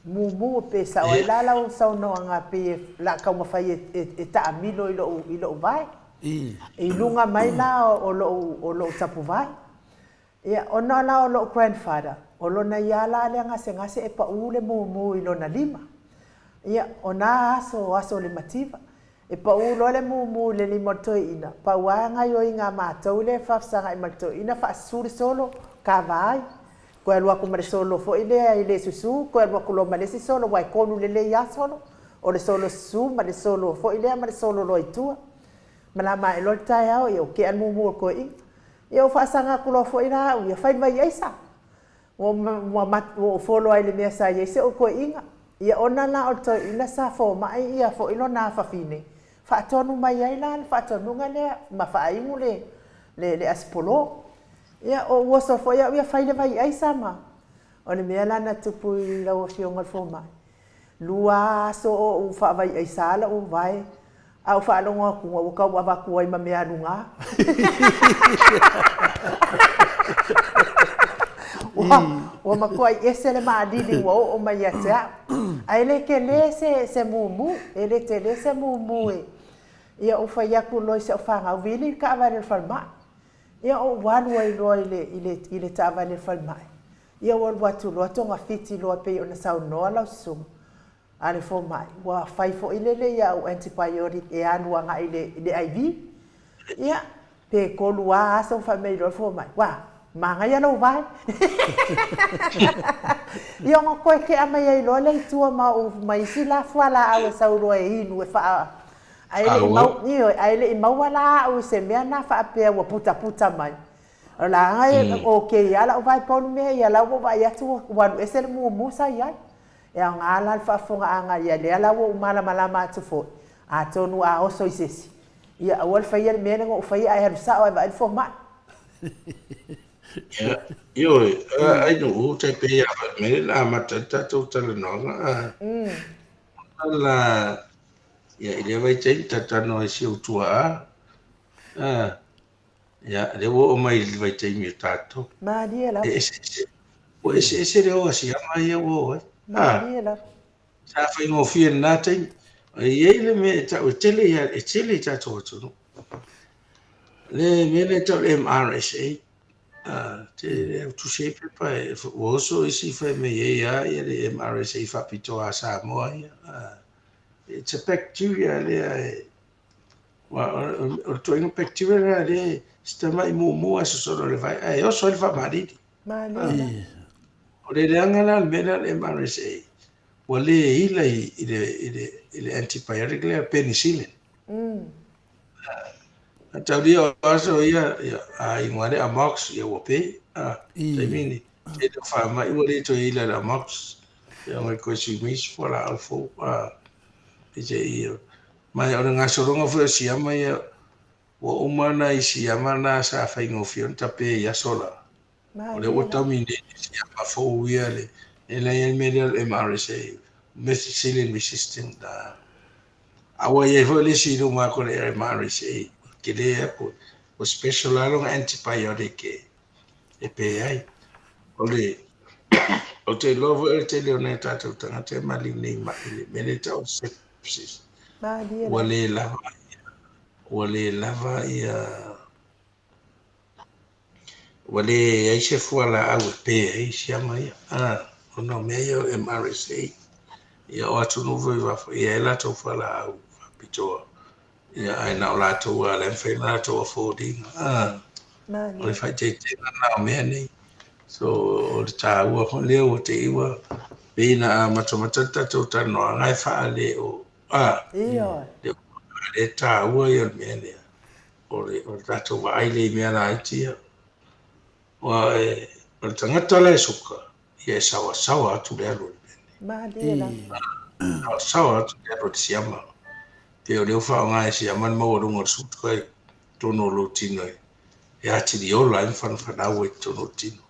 Mumu, pe sao ai la lau saunoaga pei e, o le a taumafai e, e, e taamilo i lou, i lou vae. I luga mai la o lou, o lou tapuvae. Ia, ona la o lo'u grandfather, o lona ia la lea gasegase e pa'u le mumu i lona lima. Ia, o nā aso, o aso o le mativa, e pa'u loa le mumu i le lima o le toeaina, pau lava gaioiga a matou lea e faafesaga'i ma le toeaina, faasusu le solo, kava ai, toe alu atu ma le solo foi lea e le susu, toe alu atu loa ma le isi solo, aua e tonu lelei lava solo, o le solo susu ma le solo foi lea ma le solo loa i tua. Malama ae loa le taeao, ia ua tea le mumu o le toeaina. Ia ua faasaga atu loa foi la au ia, fai mai aisa. Ua ua ou folo ai i le mea sa i ai si ou toeaina. Ia ona la o le toeaina sa fomai ia foi lona afafine, faatonu mai ai la le faatonuga lea ma faainu le le le asipolo. Ia ou oso foi au ia fai le vai aisa ma o le mea la na tupu i lau Afioga i le fomai, Lua aso o ou faavaiaisa lou vae, a ou faalogo atu ua tau avatu ai ma mea aluga. Ua, ua matuai ese le maalili ua oo mai ia te au. Ae le tele se, se mumu, e le tele se mumu e, ia ou fai atu loa i si au fanau, vili le taavale i le falemai. Ia ou alu ai loa i le, i le, i le taavale i le falemai. Ia ua alu atu loa togafiti loa pei ona saunoa lau susuga a le fomai, ua fai foi lele ia au antibiotic e alu agai i le, i le IV. Ia, pe tolu a aso fai mai loa le fomai, ua, manaia lou vae. Ia ona toe tea mai ai loa lea i tua ma ou ma isi la fualaau e sau loa e inu e faa ae le i mau, ioe, ae le i maua la au i se mea na faapea ua putaputa mai. O la e okay lava lau vae pau le mea ia la ua ou vaai atu ua alu ese le mumu sa i ai. E aoga la le faafofogaaga ia lea la ua ou malamalama atu foi, atonu a oso i se isi, ia aua le faia le mea lea na ou faia ae alu sao ae vaai le fomai.
Ia, ioe, ai nuu tai pei a mea na amata ai le tatou talanoaga, a la, ia i lea vaitaimi talatalanoa ai si ou tuaa, a, Ia, lea ua oo mai i le vaitaimi o tatou.
Malie lava.
E eseese, ua eseese le o a siama ia ua oo ai.
Malie lava.
Sa faigofie i lena taimi. E i ai le mea e tau e tele ia, e tele i tatou atunuu. Le mea lea e tau le MRSA, tele au tusi ai pepa, ua oso isi fai mai e i ai ia le MRSA faapitoa a Samoa ia. It's a bacteria lea e, Aua o le ituaiga bacteria lena lea e si tamai mumu lava e sosolo i le vai ae oso ai le faamalili.
Malie.
O le leaga la o le mea lea o le MRSA, ua le ila i le, i le, i le antibiotic lea penicillin. A taulia o aso ia, ia, a igoa le amox, ia ua pe. A, taimi ni, tele o faamai ua le toe ila i le amox. Ia ngai koe siumi isi fualaau fou. A, i te ia, Ma o le gasologa foi o siama ia, ua uma nai siama na sa faigofie ona tape i aso la. O lea ua taumi nei le siama fou ia le, e leai le mea lea o le MRSA. methicillin resistant. A ua i ai foi le isi i luma atu o le MRSA, ua tele atu, ua special lava lona antibiotic e pe ai. O le ou te iloa foi o le tele o nai o tatou tagata e maliu nei mai i le mea lea e tau o le sepsis.
Malie
Ua
lava.
le lava ua le lava ia Ua leai se fualaau e pe ai siama ia, ona o mea ia o MRSA. Ia o atunuu foi i fafo, e i ai latou fualaau faapitoa, ia ae na o latou lava la e mafai ona latou afford ina. O le faaeteetega lena o mea nei. So, o le taua foi lea ua te i ua pei na amatamata le tatou talanoaga e faaleo, le le taua ia o le mea lea. O le, o le tatou vaai lea i mea laiti ia. Aua e, o le tagata la e suka, ia e saoasaoa atu le alu o le mea nei.
Malie lava.
Saoasaoa atu le alu o le siama. Pei o lea ua faaaoga e siama le maualuga o le suka i totonu o lou tino e, e atili ola ai ma fanafanau ai i totonu o le tino.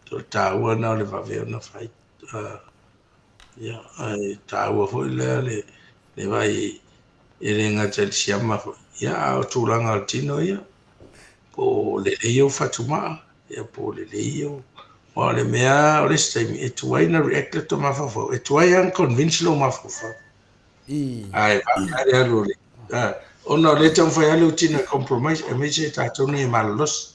So, o le taua lena o le vave ona fai. Ia, ae taua foi lea le, le vaai e le gata i le siama foi, ia, a o tulaga o le tino ia, po o lelei ou fatumaa, ia, po o lelei ou... Aua o le mea, o le isi taimi, e tuai na react le tou mafaufau, e tuai lava na convince lou mafaufau. Ae vave lava le alu o le... ona o lea e taumafai lava lou tino e compromise, aemaise tatou nei e malolosi.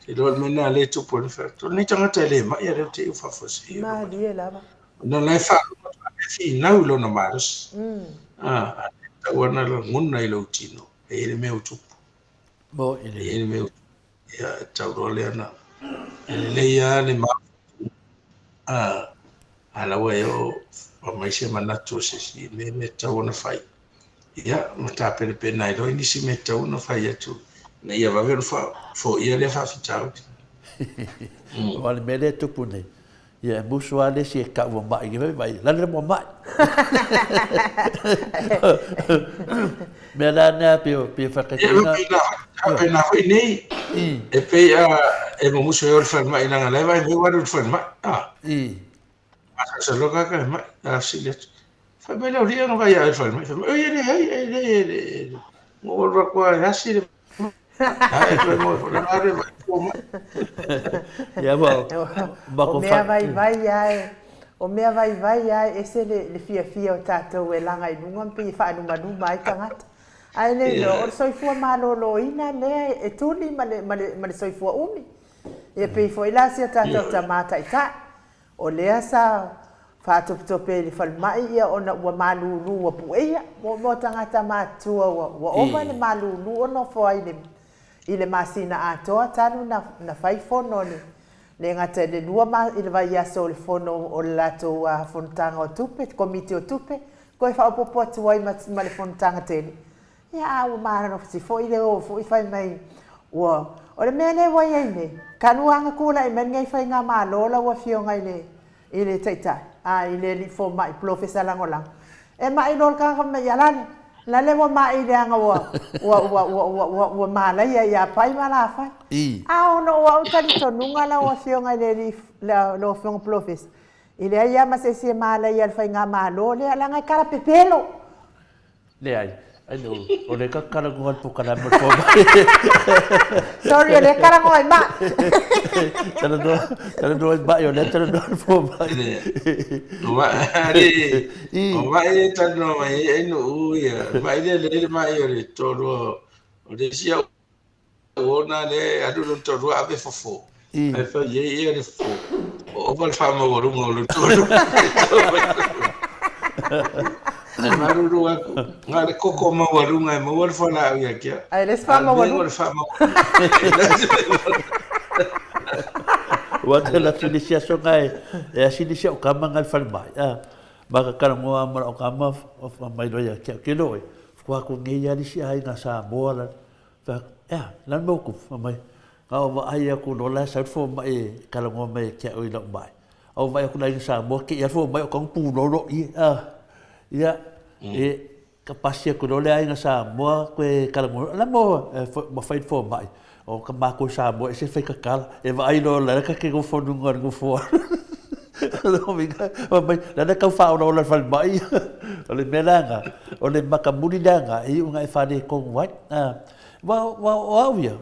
Te iloa le mea lena lea e tupu ai le fai atu, o lenei tagata e le mai a lea ou te i faafosi.
Malie lava.
Ona la e faalogo atu e finau i lona malosi. A tau ana lagona i lou tino, e i ai le mea ua tupu.
Mo i
le. E i ai le mea ua tupu. Ia, e tau loa lea na. E lelei lava le mafaufau. A la ua e oo aumai se manatu o se isi i mea e tatau ona fai. Ia, ma tapenapena ai loa i nisi mea e tatau ona fai atu ina ia vave ona faafoia lea faafitauli.
Aua o le mea lea e tupu nei, ia e musu lava le isi e tau ua mai, fai mai, lale ua mai. Mea la lea pei pei e faataitaiga.
Ia, faapena foi nei. E pei a e mumusu ai o le falemai leaga la e vaai mai ua alu i le falemai. Masalosalo ka ka mai, a fesili atu. Fai mai le aualii na vaai ia oe i le falemai. Fai mai, oi e leai, e leai, e leai. Ua ou alu atu lava e asi le Ae fai mai, o le a le vaai fua mai.
Ia, ua
O mea vaivai lava e, o mea vaivai lava e ese le fiafia o tatou e laga i luga ma pei e faalumaluma ai tagata. Ae le iloa, o le soifua maloloina lea e tuli ma le, ma le, ma le soifua umi. Ia pei foi la si o tatou tama taitai, O lea sa faatopetope i le falemai ia ona ua malulu ua pueia. Mo tagata matutua ua ua ova le malulu o nofo ai le i le masina atoa talu na na fai fono le le gata i le lua ma i le vaiaso o le fono o le latou fonotaga o tupe, komiti o tupe, toe faaopoopo atu ai ma ma le fonotaga tele. Ia a ua malosi foi le o foi fai mai ua o le mea lea ua i ai nei, talu lava ona tulai mai lenei faigamalo lau Afioga i le i le Taitai, a i le Alii Fomai, Polofesa Lagolago, e mai loa le tagata fai mai, ia lale, lale ua mai leaga ua ua ua ua ua ua ua malaia ia Pai ma Lafai. A ona o au talitonuga lau Afioga i le Alii lau Afioga Polofesa, e leai lava ma se isi e malaia i le faigamalo lea, leaga e talapepelo.
Leai, ai no, o lea ka talanoa i le polokalame o le fomai.
Sorry, o lea talanoa i mai.
Talanoa, talanoa i mai, o lea talanoa i le fomai.
O mai, o mai e talanoa mai ai no u ia. Mai le le mai o le toalua o le isi au ona le alu lona toalua ave fofo. Ae fai ai ia le fofo. O ova le faamaualuga o lona toalua. Malulu atu. Na le koko maualuga e maua le fualaau ia te au.
Ae le isi faamaualuga.
Le faamaualuga.
Ua te la tuli sia songa e e asili sia o kama ngal falemai. A ma ka karangoa ma o kama o mai loia kia ke loe. Fua ku ngi ia lisi ai nga Samoa la. Fai atu, Ea, le a le mea ua tupu? Fai mai, Na ou vaai atu loa la e sau le fomai e talanoa mai ia te au i lau mai. A ou vaai atu la i Samoa, kei lava le fomai o tau pulolo i e, a. Ia, e, ka pasi atu loa le aiga Samoa koe talanoa, o le a le mea ua fai le fomai? O ka matou Samoa e ese le fai tatala, e vaai loa o la e ta te nofo i luga o le nofoa. Lona uiga, fai mai, lana e tau faaolaola i le falemai. O le mea la lena, o le matamuli lea lena, e iu ina e faaletonu ai. Aua o au ia,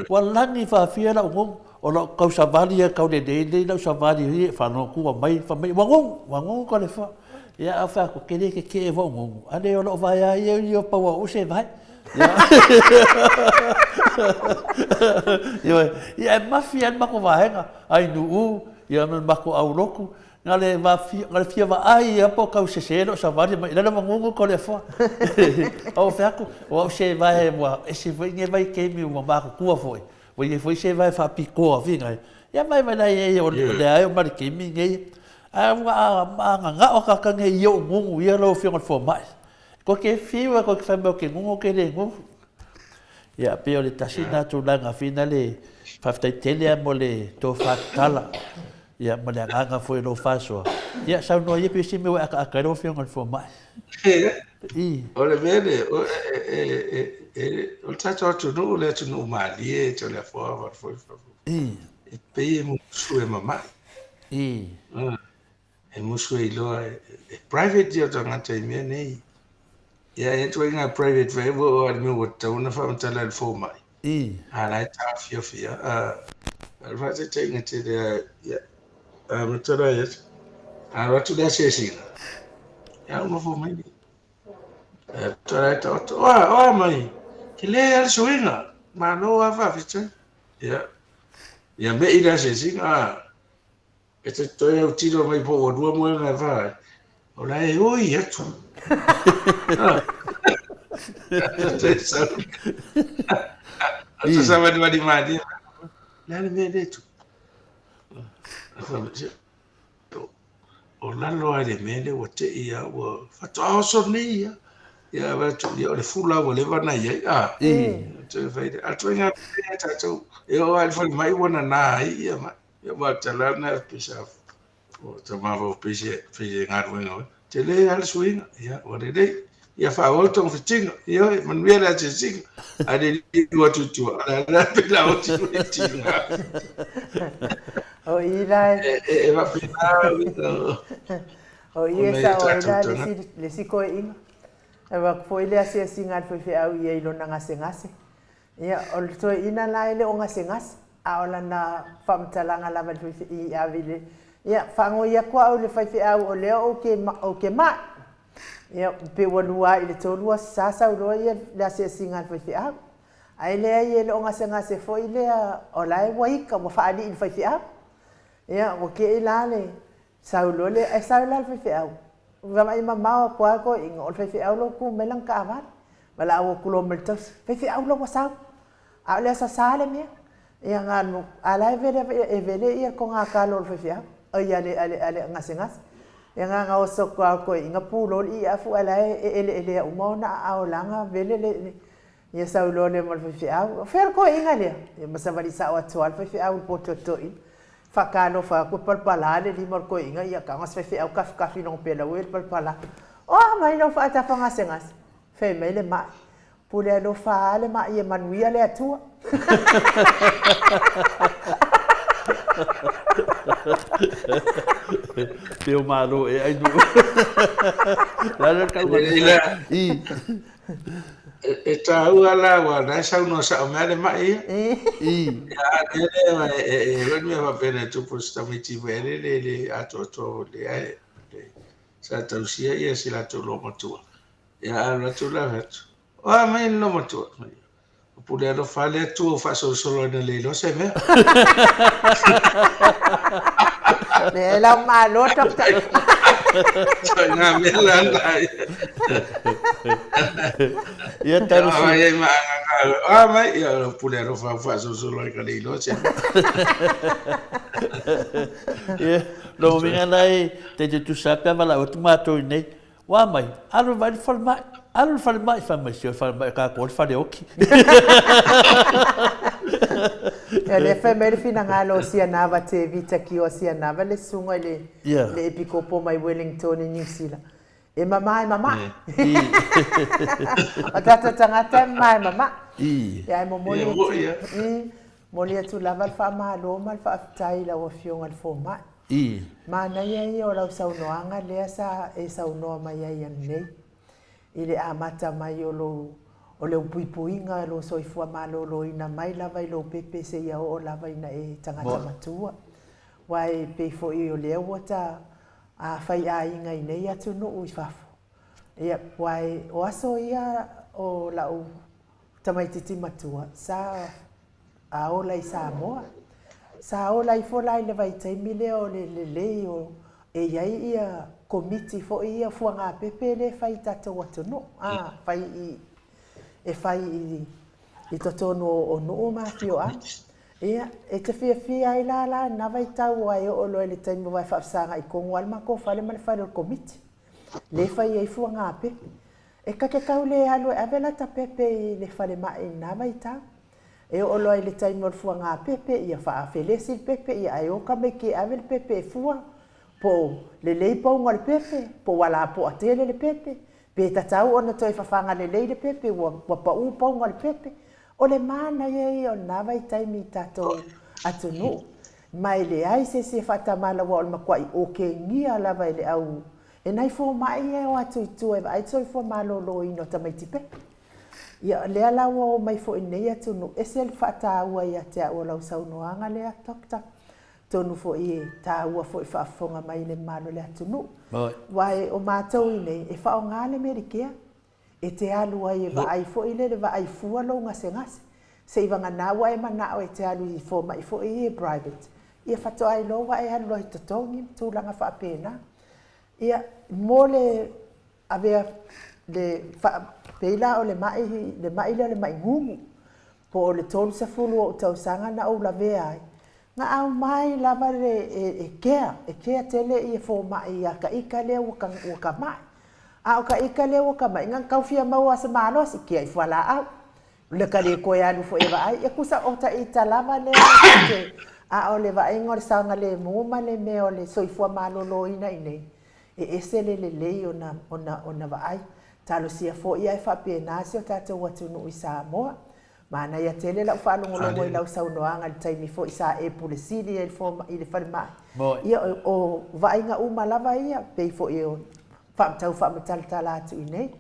ua lagi faafia lau nonu, o lau tausavali ia e tau lelei nei lau savali e faalogo mai, fai mai, ua nonu, ua nonu Toleafoa. Ia ae ou fai atu, ou te le tetee foi o nonu, a le o lou vae lava ia e pau lava o au o se vae. Ioe, ia e mafi lava le matou vaega, Ainuu, ia ma le matou aulotu, na o le fia vaai lava po o tau sese lou savali mai, lele ua nunu Toleafoa. Ae ou fai atu, o au se vae ua ese foi lenei vaitaimi ua matutua foi, ua i ai foi se vae faapitoa foi lea, ia vaivai la i ai o lea e oo mai i le taimi lenei. Ae ua mananao tagata nei i ou nunu ia lau Afioga i le Fomai. Tou te fiu lava tou te fai mai ou te nunu ou te le nunu. Ia pei o le tasi lena tulaga foi lea, faafetai tele lava mo le tofa tatala ia ma le agaga foi o lou faasoa. Ia saunoa ia pe o se mea ua e akaaka ai lau Afioga i le Fomai.
I. O le mea lea, o le tatou atunuu o le atunuu malie Toleafoa I. E pei e musu e mamai.
I.
E musu e iloa e private ia o tagata i mea nei. Ia e ituaiga private foi ua oo lava i le mea ua tatau ona faamatala e le fomai.
I.
A la e taofiofi lava. A o le faataitaiga tele lava, ia, a matala ai atu, a alu atu le asiasiga, ia ua nofo mai nei. E tala e taoto, oa, oa mai, tele lava le suiga, malo lava faafetai. Ia, ia me'i le asiasiga, a E te toe autilo mai po ua lua moega e fa ai, o la e oi atu. Te sau. Te savalivali malie. Le a le mea lea e tupu. O lalo lava i le mea lea ua te i a ua faatoa oso nei ia. Ia avatu ia o le fula ua leva ona i ai. A. Toe fai lea. A ituaiga mea tatou e oo lava i le falemai ua nana ai ia mai. Ia ma tala na pe sa o ta mava pe se pe se galuega oi. Tele lava le suiga, ia ua lelei. Ia faaauau togafitiga, ioe, manuia le asiasiga. Ae le liu atu i tua, o le a la pe la oti le tiga.
O i la
e. E faapena uiga
o i e sao ai la le isi, le isi toeaina. E avatu foi le asiasiga a le faifeau i ai i lona gasegase. Ia, o le toeaina la e le o gasegase, a o lana faamatalaga lava i le faifeau, i ave i le, ia, faanoi atu au i le faifeau o lea ou te, ou te mai. Ia, pe ua lua i le tolu aso sa sau loa ia le asiasiga a le faifeau. Ae leai e le o gasegase foi lea, o la e ua ika, ua faalii i le faifeau. Ia, ua te i la le, sau loa le, ae sau la le faifeau, Vaavaai mamao atu lava toeaiina, o le faifeau la ua tu mai lana taavale. Valaau atu loa ma le tausi, faifeau la ua sau. A o le aso Sa le mea. Ia na alu, a la e vele, e vele ia le togatalo o le faifeau, oi a le, a le, a le gasegase. Ia na ona oso atu lava o le toeaina pulo le iafu ae la e eleelea uma ona aao leaga vele le, ia sau loa lea ma le faifeau, o fea le toeaina lea? Ia ma savali sao atu lava le faifeau i le poto o le toeaina. Faatalofa atu e palapala le lima o le toeaina ia taga se faifeau tafitafi lona pelau e le palapala. O a mai lau faatafa gasegase? Fai mai le mai, Pule alofa a le mai e manuia le Atua.
Pe o malo e ai nu. La la tau
I. E tāua la ua na e saunoa sao mea le mai ia.
I.
Ia a le le e e e mea faapena e tupu se tamaiti foi le le le atoatoa le ae sa tausia ia si latou loomatua. Ia alu atu la atu. O a mai le loomatua. O pule alofa le Atua ua faasolosolo ai na le iloa se mea.
Le lau malo doctor.
Ngā mea la na.
Ia talu
si. Ai ma a mai ia o pule alofa ua faasolosolo ai ka le iloa se mea.
Ia, lona uiga la e te tutusa pe a valaau atu matou i nei. Ua mai, alu mai le falemai, alu le falemai, fai mai, se o le falemai o tatou o le faleoti.
Ia lea fai mai le finagalo o Sianava Tevita Kioa Sianava le susuga i le, yeah. le epikopo mai Wellington i New Zealand. E mama e mama. O tatou tagata e mama e mama. Ia e momoli atu, momoli atu lava le faamalo ma le faafetai i lau Afioga i le Fomai.
I.
Manaia ia o lau saunoaga lea sa e saunoa mai ai ananei, i le amata mai o lou, o lou puipuiga o lou soifua maloloina mai lava i lou pepe seia oo lava ina e tagata matua. Aua e pei foi o lea ua ta faiaiga i nei atunuu i fafo. Ia, aua o aso ia o lau tamaitiiti matua sa a ola i Samoa. Sa ola ifo la i le vaitaimi lea o le lelei o e i ai ia Komiti foi ia fuagapepe lea e fai i tatou atunuu, a, fai i, e fai i, i totonu o nuu ma afioaga. Ia, e te fiafia ai la la i lena vaitau aua e oo loa i le taimi aua e faafesagai tonu lava le matou fale ma le fale o le Komiti, lea e fai ai fuagapepe. E ta te tau le alu e ave lata pepe i le falemai i lena vaitau. E oo loa i le taimi o le fuaga pepe, ia faafelesi le pepe, ia ae o tamaiti e ave le pepe e fua, po o lelei pauga o le pepe, po ua lapoa tele le pepe, pe tatau ona toe fafaga lelei le pepe ua pau pauga o le pepe. O le manaia ia o lena vaitaimi i tatou atunuu, ma e leai se isi e faatamala aua o le matuai okegia lava e le au E nai fomai ia e o atu i tua e vaai le soifua maloloina o tamaiti pepe. Ia, o lea la ua omai foi i lenei atunuu, ese le faataua ia te au o lau saunoaga lea Doctor. Atonu foi e taua foi i le faafofoga mai i le mamalu o le atunuu. Aua o matou i inei, e faaaoga le Medicare e te alu ai e vaai foi lele, vaai fua lou gasegase. Seivagana ua e manao e te alu i fomai foi ia private, ia faatoa iloa ua e alu loa e totogi ma tulaga faapena. Ia, mo le avea le faa, pei la o le ma'i, le ma'i lea o le ma'i gugu, po o le 30 o ou tausaga na ou lavea ai, na aumai lava le, e, e kea, e kea tele ia fomai ia ka ika lea ua ka, ua ka ma'i. A o ka ika lea ua ka ma'i, na tau fia maua se malosi, kea i fualaau. Le ka le toe alu foi e vaai, e tusa o ta ita lava lea e te, a o le vaaiga o le saogalemu ma le mea o le soifua maloloina i inei, e ese le lelei ona, ona, ona vaai. Talosia foi ae faapena si o tatou atunuu i Samoa. Manaia tele lau faalogologo i lau saunoaga i le taimi foi sa e pule sili ai i le falemai. Ia, o, o vaaiga uma lava ia, pei foi o tau faamatalatala atu i inei.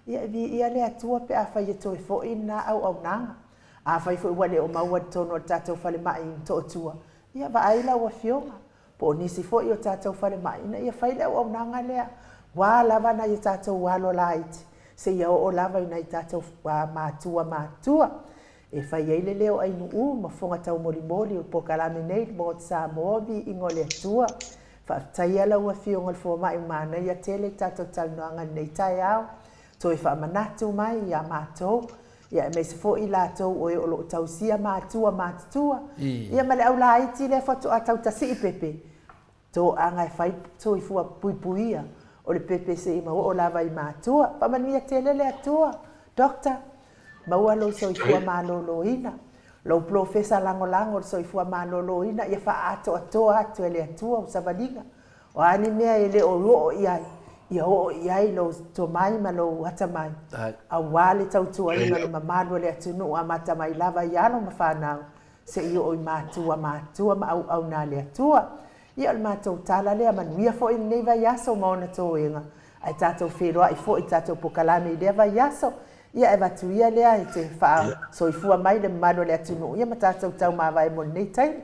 Ia e viia le Atua pe afai e toe foi lena auaunaga. Afai foi ua le o maua i totonu o le tatou falemai i Motootua, ia vaai lau Afioga, po o nisi foi o tatou falemai ina ia fai le auaunaga lea, ua lava nai o tatou alo laiti seia oo lava i nai tatou matua matutua. E fai ai le leo ainuu ma fofoga taumolimoli o le polokalame nei i le Maota Samoa, Viiga o le Atua. Faafetaia lau Afioga i le Fomai ua manaia tele le tatou talanoaga i lenei taeao, toe faamanatu mai ia matou, ia aemaise foi i latou o e o lo o tausia matua matutua, ia ma le au laiti lea faatoa tau tasii pepe, toaga e fai soifua puipuia o le pepe seia oo lava i matua. Faamanuia tele le Atua, Doctor, maua lou soifua maloloina, lou polofesa lagolago o le soifua maloloina ia faaatoatoa atu e le Atua ou savaliga. O a ni mea e le o oo i ai, ia oo i ai lou tomai ma lou atamai, aua le tautuaina o le mamalu o le atunuu amata mai lava i alo ma fanau, Se i oo i matua matua ma auauna a le Atua. Ia o le matou tala lea, manuia foi lenei vaiaso ma ona toega, ae tatou feiloai foi i tatou pokalame i lea vaiaso. Ia e avatu ia lea e te faasoifua mai le mamalu o le atunuu ia ma tatou taumavae mo lenei taimi.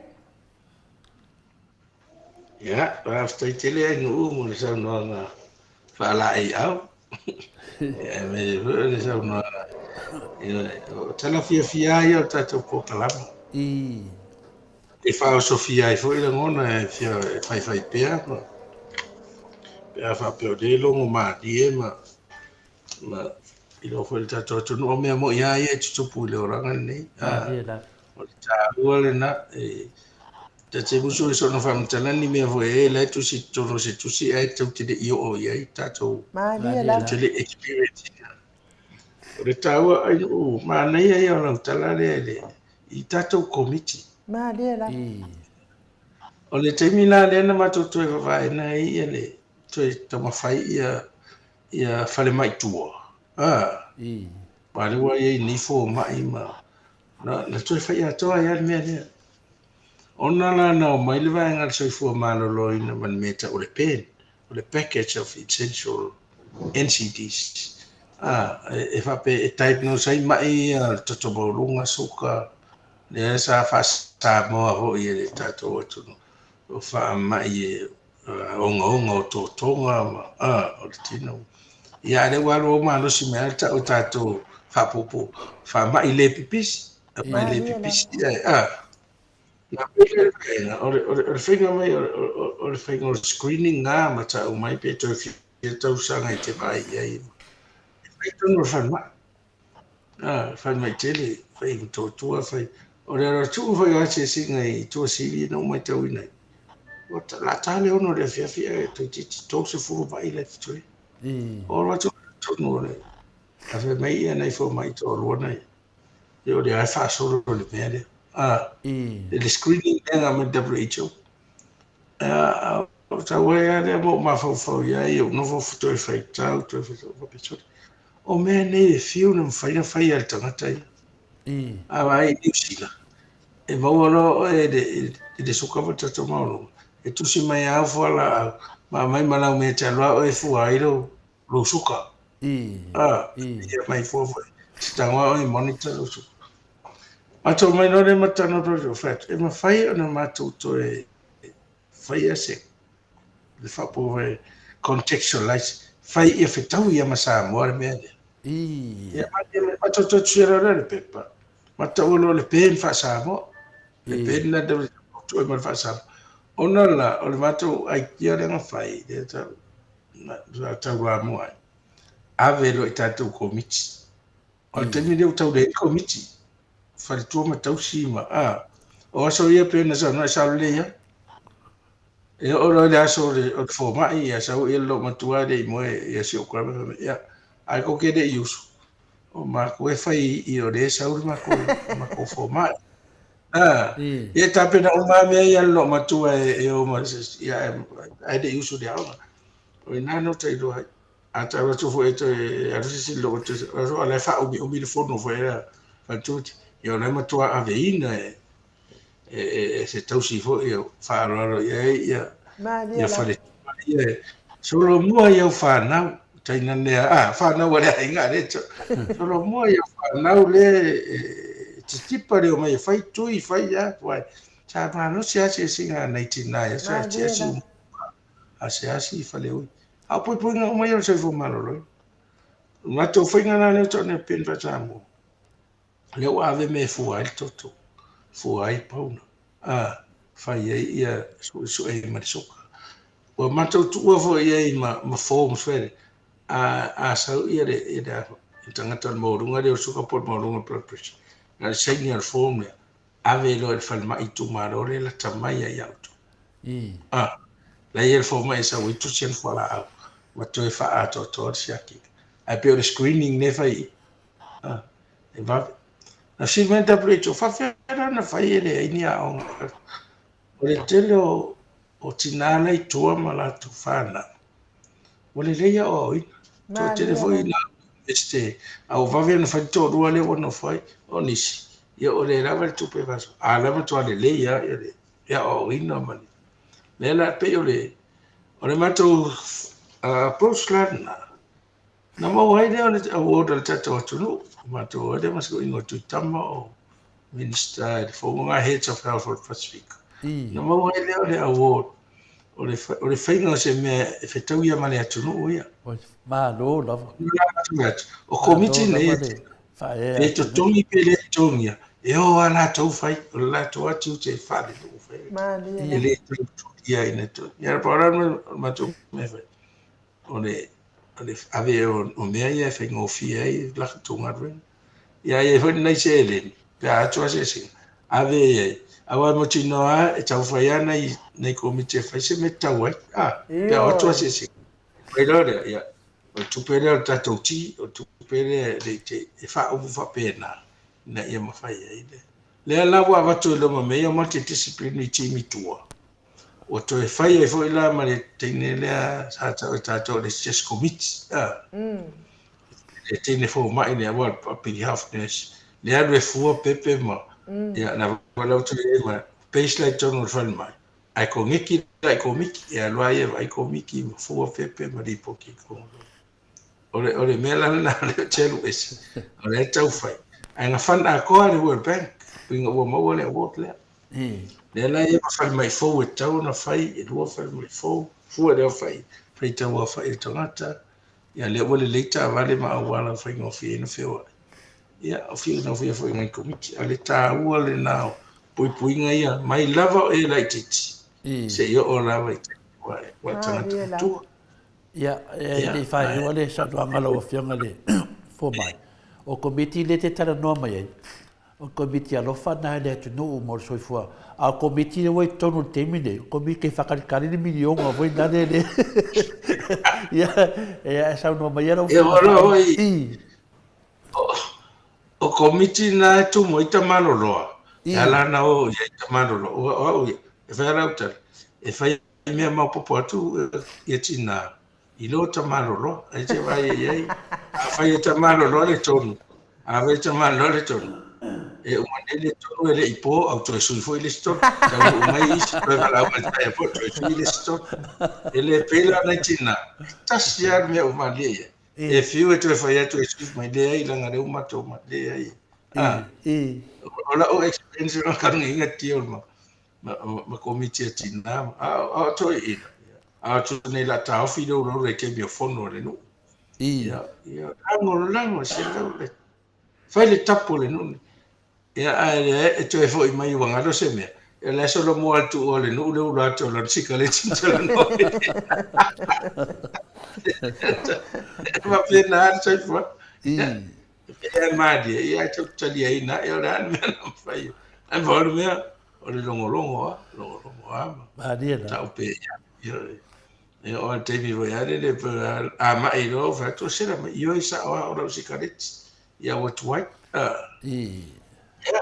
Ia, faafetai tele Ainuu mo le saunoaga faalaeiau. Ia, aemaise foi o le saunoaga. Ia, o tala fiafia ia o le tatou polokalame. E faaosofia ai foi lagona e fia e faifai pea ma pe a faapea o lea e logo malie ma ma iloa foi le tatou atunuu o mea moi lava ia e tutupu i le olaga lenei.
Malie lava.
O le taua lena e ta te musu e soona faamatala ni mea foi e la e tusi i totonu o se tusi ae tou te le i oo i ai tatou
Malie lava.
tou te le experience ina. O le taua ai o manaia ia o lau tala lea i le i tatou komiti.
Malie lava.
O le taimi la lea na matou toe vavaeina ai ia le toe taumafai ia ia falemai tua. Ah. Aua lea ua i ai nei fomai ma na, na toe fai atoa ai lava le mea lea. Ona la na omai le vaega a le Soifua Maloloina ma le mea e tau o le PEN, o le Package of Essential NCDs, a, e faapea e diagnose ai mai ia o le toto maualuga, suka, lea sa faa-Samoa foi e le tatou atunuu, o faamai e ogaoga o totoga ma, a, o le tino. Ia, a o lea ua alu au malosi mai lava tau e tatou faapuupuu, faamai le pipisi, faamai le pipisi, a. Na pei le vaega, o le, o le, o le faiga mai, o le, o le faiga o le screening na ma tau mai pe toe fia tausaga e te vaai i ai. E fai tonu o le falemai. Ah, falemai tele, fai Motootua, fai... O le alo atu foi o asiasiga i Tuasivi na ou matauina ai. Ua la ta le 6 i le afiafi ae toeitiiti 30 mai la e totoe. O alu atu tonu o le... A fai mai ia nai fomai toalua na ia. Ia o lea e faasolo le mea lea. Ah, le screening lea na aumai le WHO. Ah, o tau ai lava lea ma ou mafaufau i ai, ou nofo toe faitau, toe faitau, faapea sole. O mea nei e fiu na mafai ona fai e le tagata ia. A vaai i Niu Sila, e maua loa oe i le, i le suka ma le toto maualuga, e tusi mai au fualaau, ma aumai ma lau mea e te alu lava oe e fua ai lou, lou suka. Ah, ia mai fua foi. Se tagoa oe monitor lou suka. Matou mai loa lea ma talanoa atu, fai atu, e mafai ona matou toe faia se le faaupuga foi contextualize, fai ia fetaui ia ma Samoa le mea lea. Ia, matou toe tusia loa lea o le pepa, matou taua loa o le PEN faa-Samoa. Le PEN lea tuu ai ma le faa-Samoa. Ona la, o le matou idea lea na fai, lea tau, na taulamua ai, ave loa i tatou komiti. O le taimi lea ua tau leai ni komiti, faletua ma tausi ma, a, o aso ia pei ona saunoa e sao lelei lava. E oo loa i le aso o le, o le fomai, ia sau ia le loomatua e le i moe ia si ou grandma fai mai, ia, ae kou te le i usu, o makou e fai i i o lea e sau le makou, makou fomai. A, ia e tapena uma lava mea ia a le loomatua e, e o ma se isi, ia ae, ae le i usu i le aoga. O i ina nō ta iloa ai. A ta alu atu foi e toe alu se isi loomatua, o la e faaumiumi le fono foi a faletua, ia o la e matua aveina e, e, e, e se tausi foi e faaaloalo i ai ia, ia faletua ia e solomua i au fanau, tainane a, fanau a le aiga a le solomua i au fanau le e, titipa le omai e fai tui, fai a, uai, sa malosi lava asiasiga a nai tina i aso e asiasi uma, asiasi i faleui. A o puipuiga uma ia o le soifua maloloina. O le matou faiga la lea ua tau nei o PEN faa-Samoa, lea ua ave mea e fua ai le toto, fua ai pauna, a, fai ai ia suesue ma le suka. Ua matou tuua foi i ai ma, ma forms foi lea, a, a sau ia le, ia le, le tagata o le maualuga lea o le suka po o le maualuga o le blood pressure, na o le saini o le form lea, ave loa i le falemai itumalo lea e lata mai ai ia outou. A, la e i ai le fomai e sau ai tusi ana fualaau ma toe faaatoatoa le siaki. Ae pei o le screening lea e fai i i. A, e vave. Na fesili mai le WHO, faafefea la ona fai e leai ni aoga. O le tele o, o tina la i tua ma latou fanau, ua lelei aoaoina. Toatele foi na Universite, a ua vave ona fai le toalua lea ua nofo ai. O nisi, ia ua le lava le tupe e faasoa, a o la e matua lelei lava le aoaoina ma le mea la, pei o le, o le matou approach la lena, na maua ai lea o le award a le tatou atunuu, matou o lea ma sikuiga o Tuitama o Minista i le Fofoga Heads of Health of the Pacific. Na maua ai lea o le award o le, o le faiga o se mea e fetauia ma le atunuu ia.
Malo lava.
O komiti nei, pe totogi pe le totogia, e o lava latou fai, o le latou lava tiute e faalenuu fai. E le tautuia ina to. Ia pa ora le matou mea fai. O le o le ave o mea ia e faigofie ai la tou galuega. Ia i ai foi lenei seleni, pe a atu asiasiga, ave i ai. Aua e mautinoa lava e taumafai lava nai, nai komiti e fai se mea e tatau ai. A, pe a o atu asiasiga. Fai loa lea, ia, o le tupe lea o le tatou ti, o le tupe lea e faaupu faapena, ina ia mafai ai lea. Lea la ua avatu i luma mea ia o multidisciplinary team i tua, ua toe fai ai foi la ma le teine lea sa tau e tatou o le CHESS Committee, a, le teine fomai lea ua public health nurse, le alu e fua pepe ma, ia, na foi la ua toe i ai ma Paste la i totonu o le falemai, ae koneki la i komiti, e alu lava ia e vaai komiti ma fua pepe ma lipoti i totonu o le. O le, o le mea la lena o lea ou te alu ese, o lea e tau fai. Ae na fund atoa le World Bank, ina ua maua le award lea. Lea la e i ai ma falemai fou e tatau ona fai, e lua falemai fou, fua i le aofai, faitau aofai o tagata, ia lea ua lelei taavale ma auala e faigofie ai ona feoai. Ia, o finafia foi nai komiti, a o le taua lena o puipuiga ia, mai lava o e laitiiti, seia oo lava i taimi ua e tagata matua.
Ia, e le i faaiua le saunoaga a lau Afioga i le Fomai, o Komiti lea e te talanoa mai ai, o Komiti alofa na i le atunuu mo le soifua, a o Komiti lea ua i totonu i le taimi lenei, o Komiti e faatalitali le miliona foi lale le ia, e saunoa mai ia lau
Afioga. O Komiti na e tumu ai Tamaloloa, e ala ona o i ai Tamaloloa, o au ia, e fai lava lau tala, e fai mea maopoopo atu ia tina i lo Tamaloloa, ai te vaai i ai, afai e Tamaloloa le tonu, afai e Tamaloloa le tonu, e uma nei le tonu e le i po, au toe sui foi le isi tonu, taunuu mai isi toe valaau mai taia po, toe sui le isi tonu. E le pei la nai tina, e tasi lava le mea ua malie i ai. E fiu e toe fai atu e sui mai, leai, leaga o lea ua matou ma, leai. O lau experience na kalugiga tia o le ma, ma komiti a tina, a o toeaiina, a o atu nei la taofi le ulaula i taimi o fono a le nuu. Ia, ia, lagolago se lau le, fai le tapu o le nuu. Ia, ae leai, e toe foi mai ua galo se mea. Ia, la e solomua atu o le nuu le ula atu o lana sikaleti ma talanoa. E faapena le soifua. Ia, e malie, ia, e tau taliaina, ia, o le a le mea na mafai. Ae pau le mea, o le logologo lava, logologo lava ma
Malie
la. tau pea ia. Ioe. Ia, o le taimi foi lava lele, a mai loa, fai atu, sela mai, ioe, sao lava o lau sikaleti. Ia, ua tuai. Ia,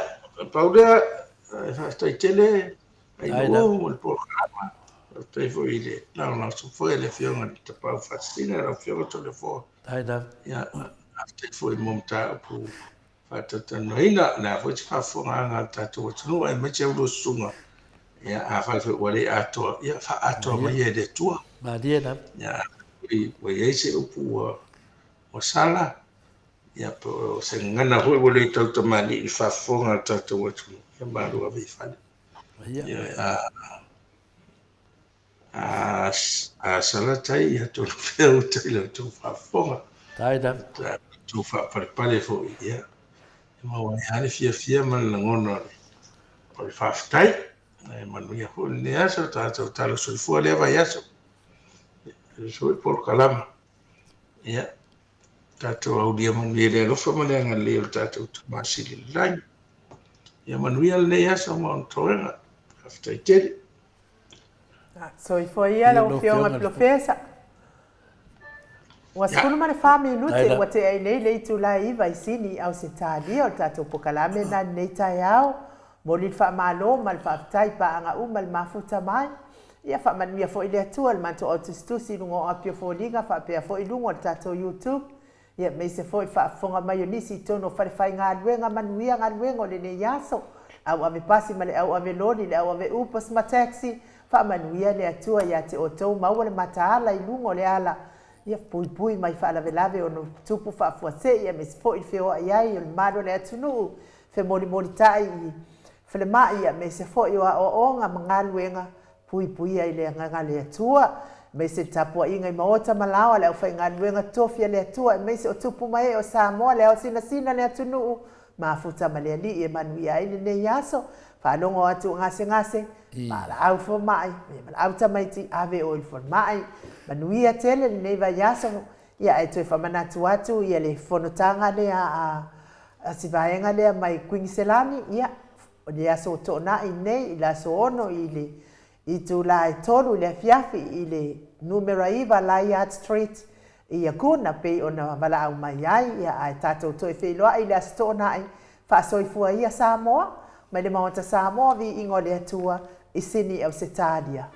pau lea, faafetai tele, Ainuu mo le polokalama. Faafetai foi i le lagolago foi a le Afioga i le Tapaau Faasisina, lau Afioga Toleafoa. Ia, faafetai foi mo mataupu faatalatalanoaina. O le a foi se faafofogaaga a le tatou atunuu aemaise a ulua susuga. Ia, afai foi ua le atoa, ia faaatoa mai e le Atua.
Malie lava.
Ia, ua i ai se upu ua sala, ia, po o se gagana foi ua le tautamalii i le faafofoga a le tatou atunuu, ia malu ave i fale. Ia, a sala tai, ia tonu pea uta i la outou faafofoga.
Tai lava.
La outou faapalepale foi, ia, e maua ai lava le fiafia ma le lagona o le faafetai. E manuia foi lenei aso, tatou tala soifua lea vaiaso. E foi polokalama. Ia, tatou aulia manuia le alofa ma le agalelei o le tatou Tama Sili i le Lagi. Ia manuia lenei aso ma ona toega. Faafetai tele.
Soifua ia lau Afioga Polofesa. Ua 14 minute ua tea ai nei le itula e 9 i Sini i Ausetalia o le tatou pokalame lena i lenei taeao. Momoli le faamalo ma le faafetai i paaga uma i le mafuta mai. Ia faamanuia foi le Atua i le matou au tusitusi i luga o api o foliga faapea foi i luga o le tatou YouTube. Ia aemaise foi le faafofoga mai o nisi i totonu o falefaigaluega manuia galuega o lenei aso, le au ave pasi ma le au ave loli, le au ave Ubers ma taxi. Faamanuia le Atua ia te outou maua le mataala i luga o le ala. Ia puipui mai faalavelave ono tupu faafuasei aemaise foi le feoai ai o le mamalu o le atunuu femolimolitai i falemai aemaise foi o aoaoga ma galuega puipuia i le agaga le Atua, aemaise le tapuaiga i maota ma laoa a le aufaigaluega tofi a le Atua aemaise o tupu ma ee o Samoa, le ao sinasina le atunuu, mafuta ma le Alii e manuia ai lenei aso. Faalogo atu o gasegase, valaau fomai, valaau tamaiti, ave oe i le falemai. Manuia tele lenei vaiaso. Ia, ae toe faamanatu atu ia le fonotaga lea a si vaega lea mai Kuiniselani, ia, o le aso Toonai nei i le aso 6 i le itula e 3 i le afiafi i le numera 9 Lyard Street i Yakuna pei ona valaau mai ai, ia, ae tatou toe feiloai i le aso Toonai. Faasoifua ia Samoa, mai le Maota Samoa, viiga o le Atua i Sini Ausetalia.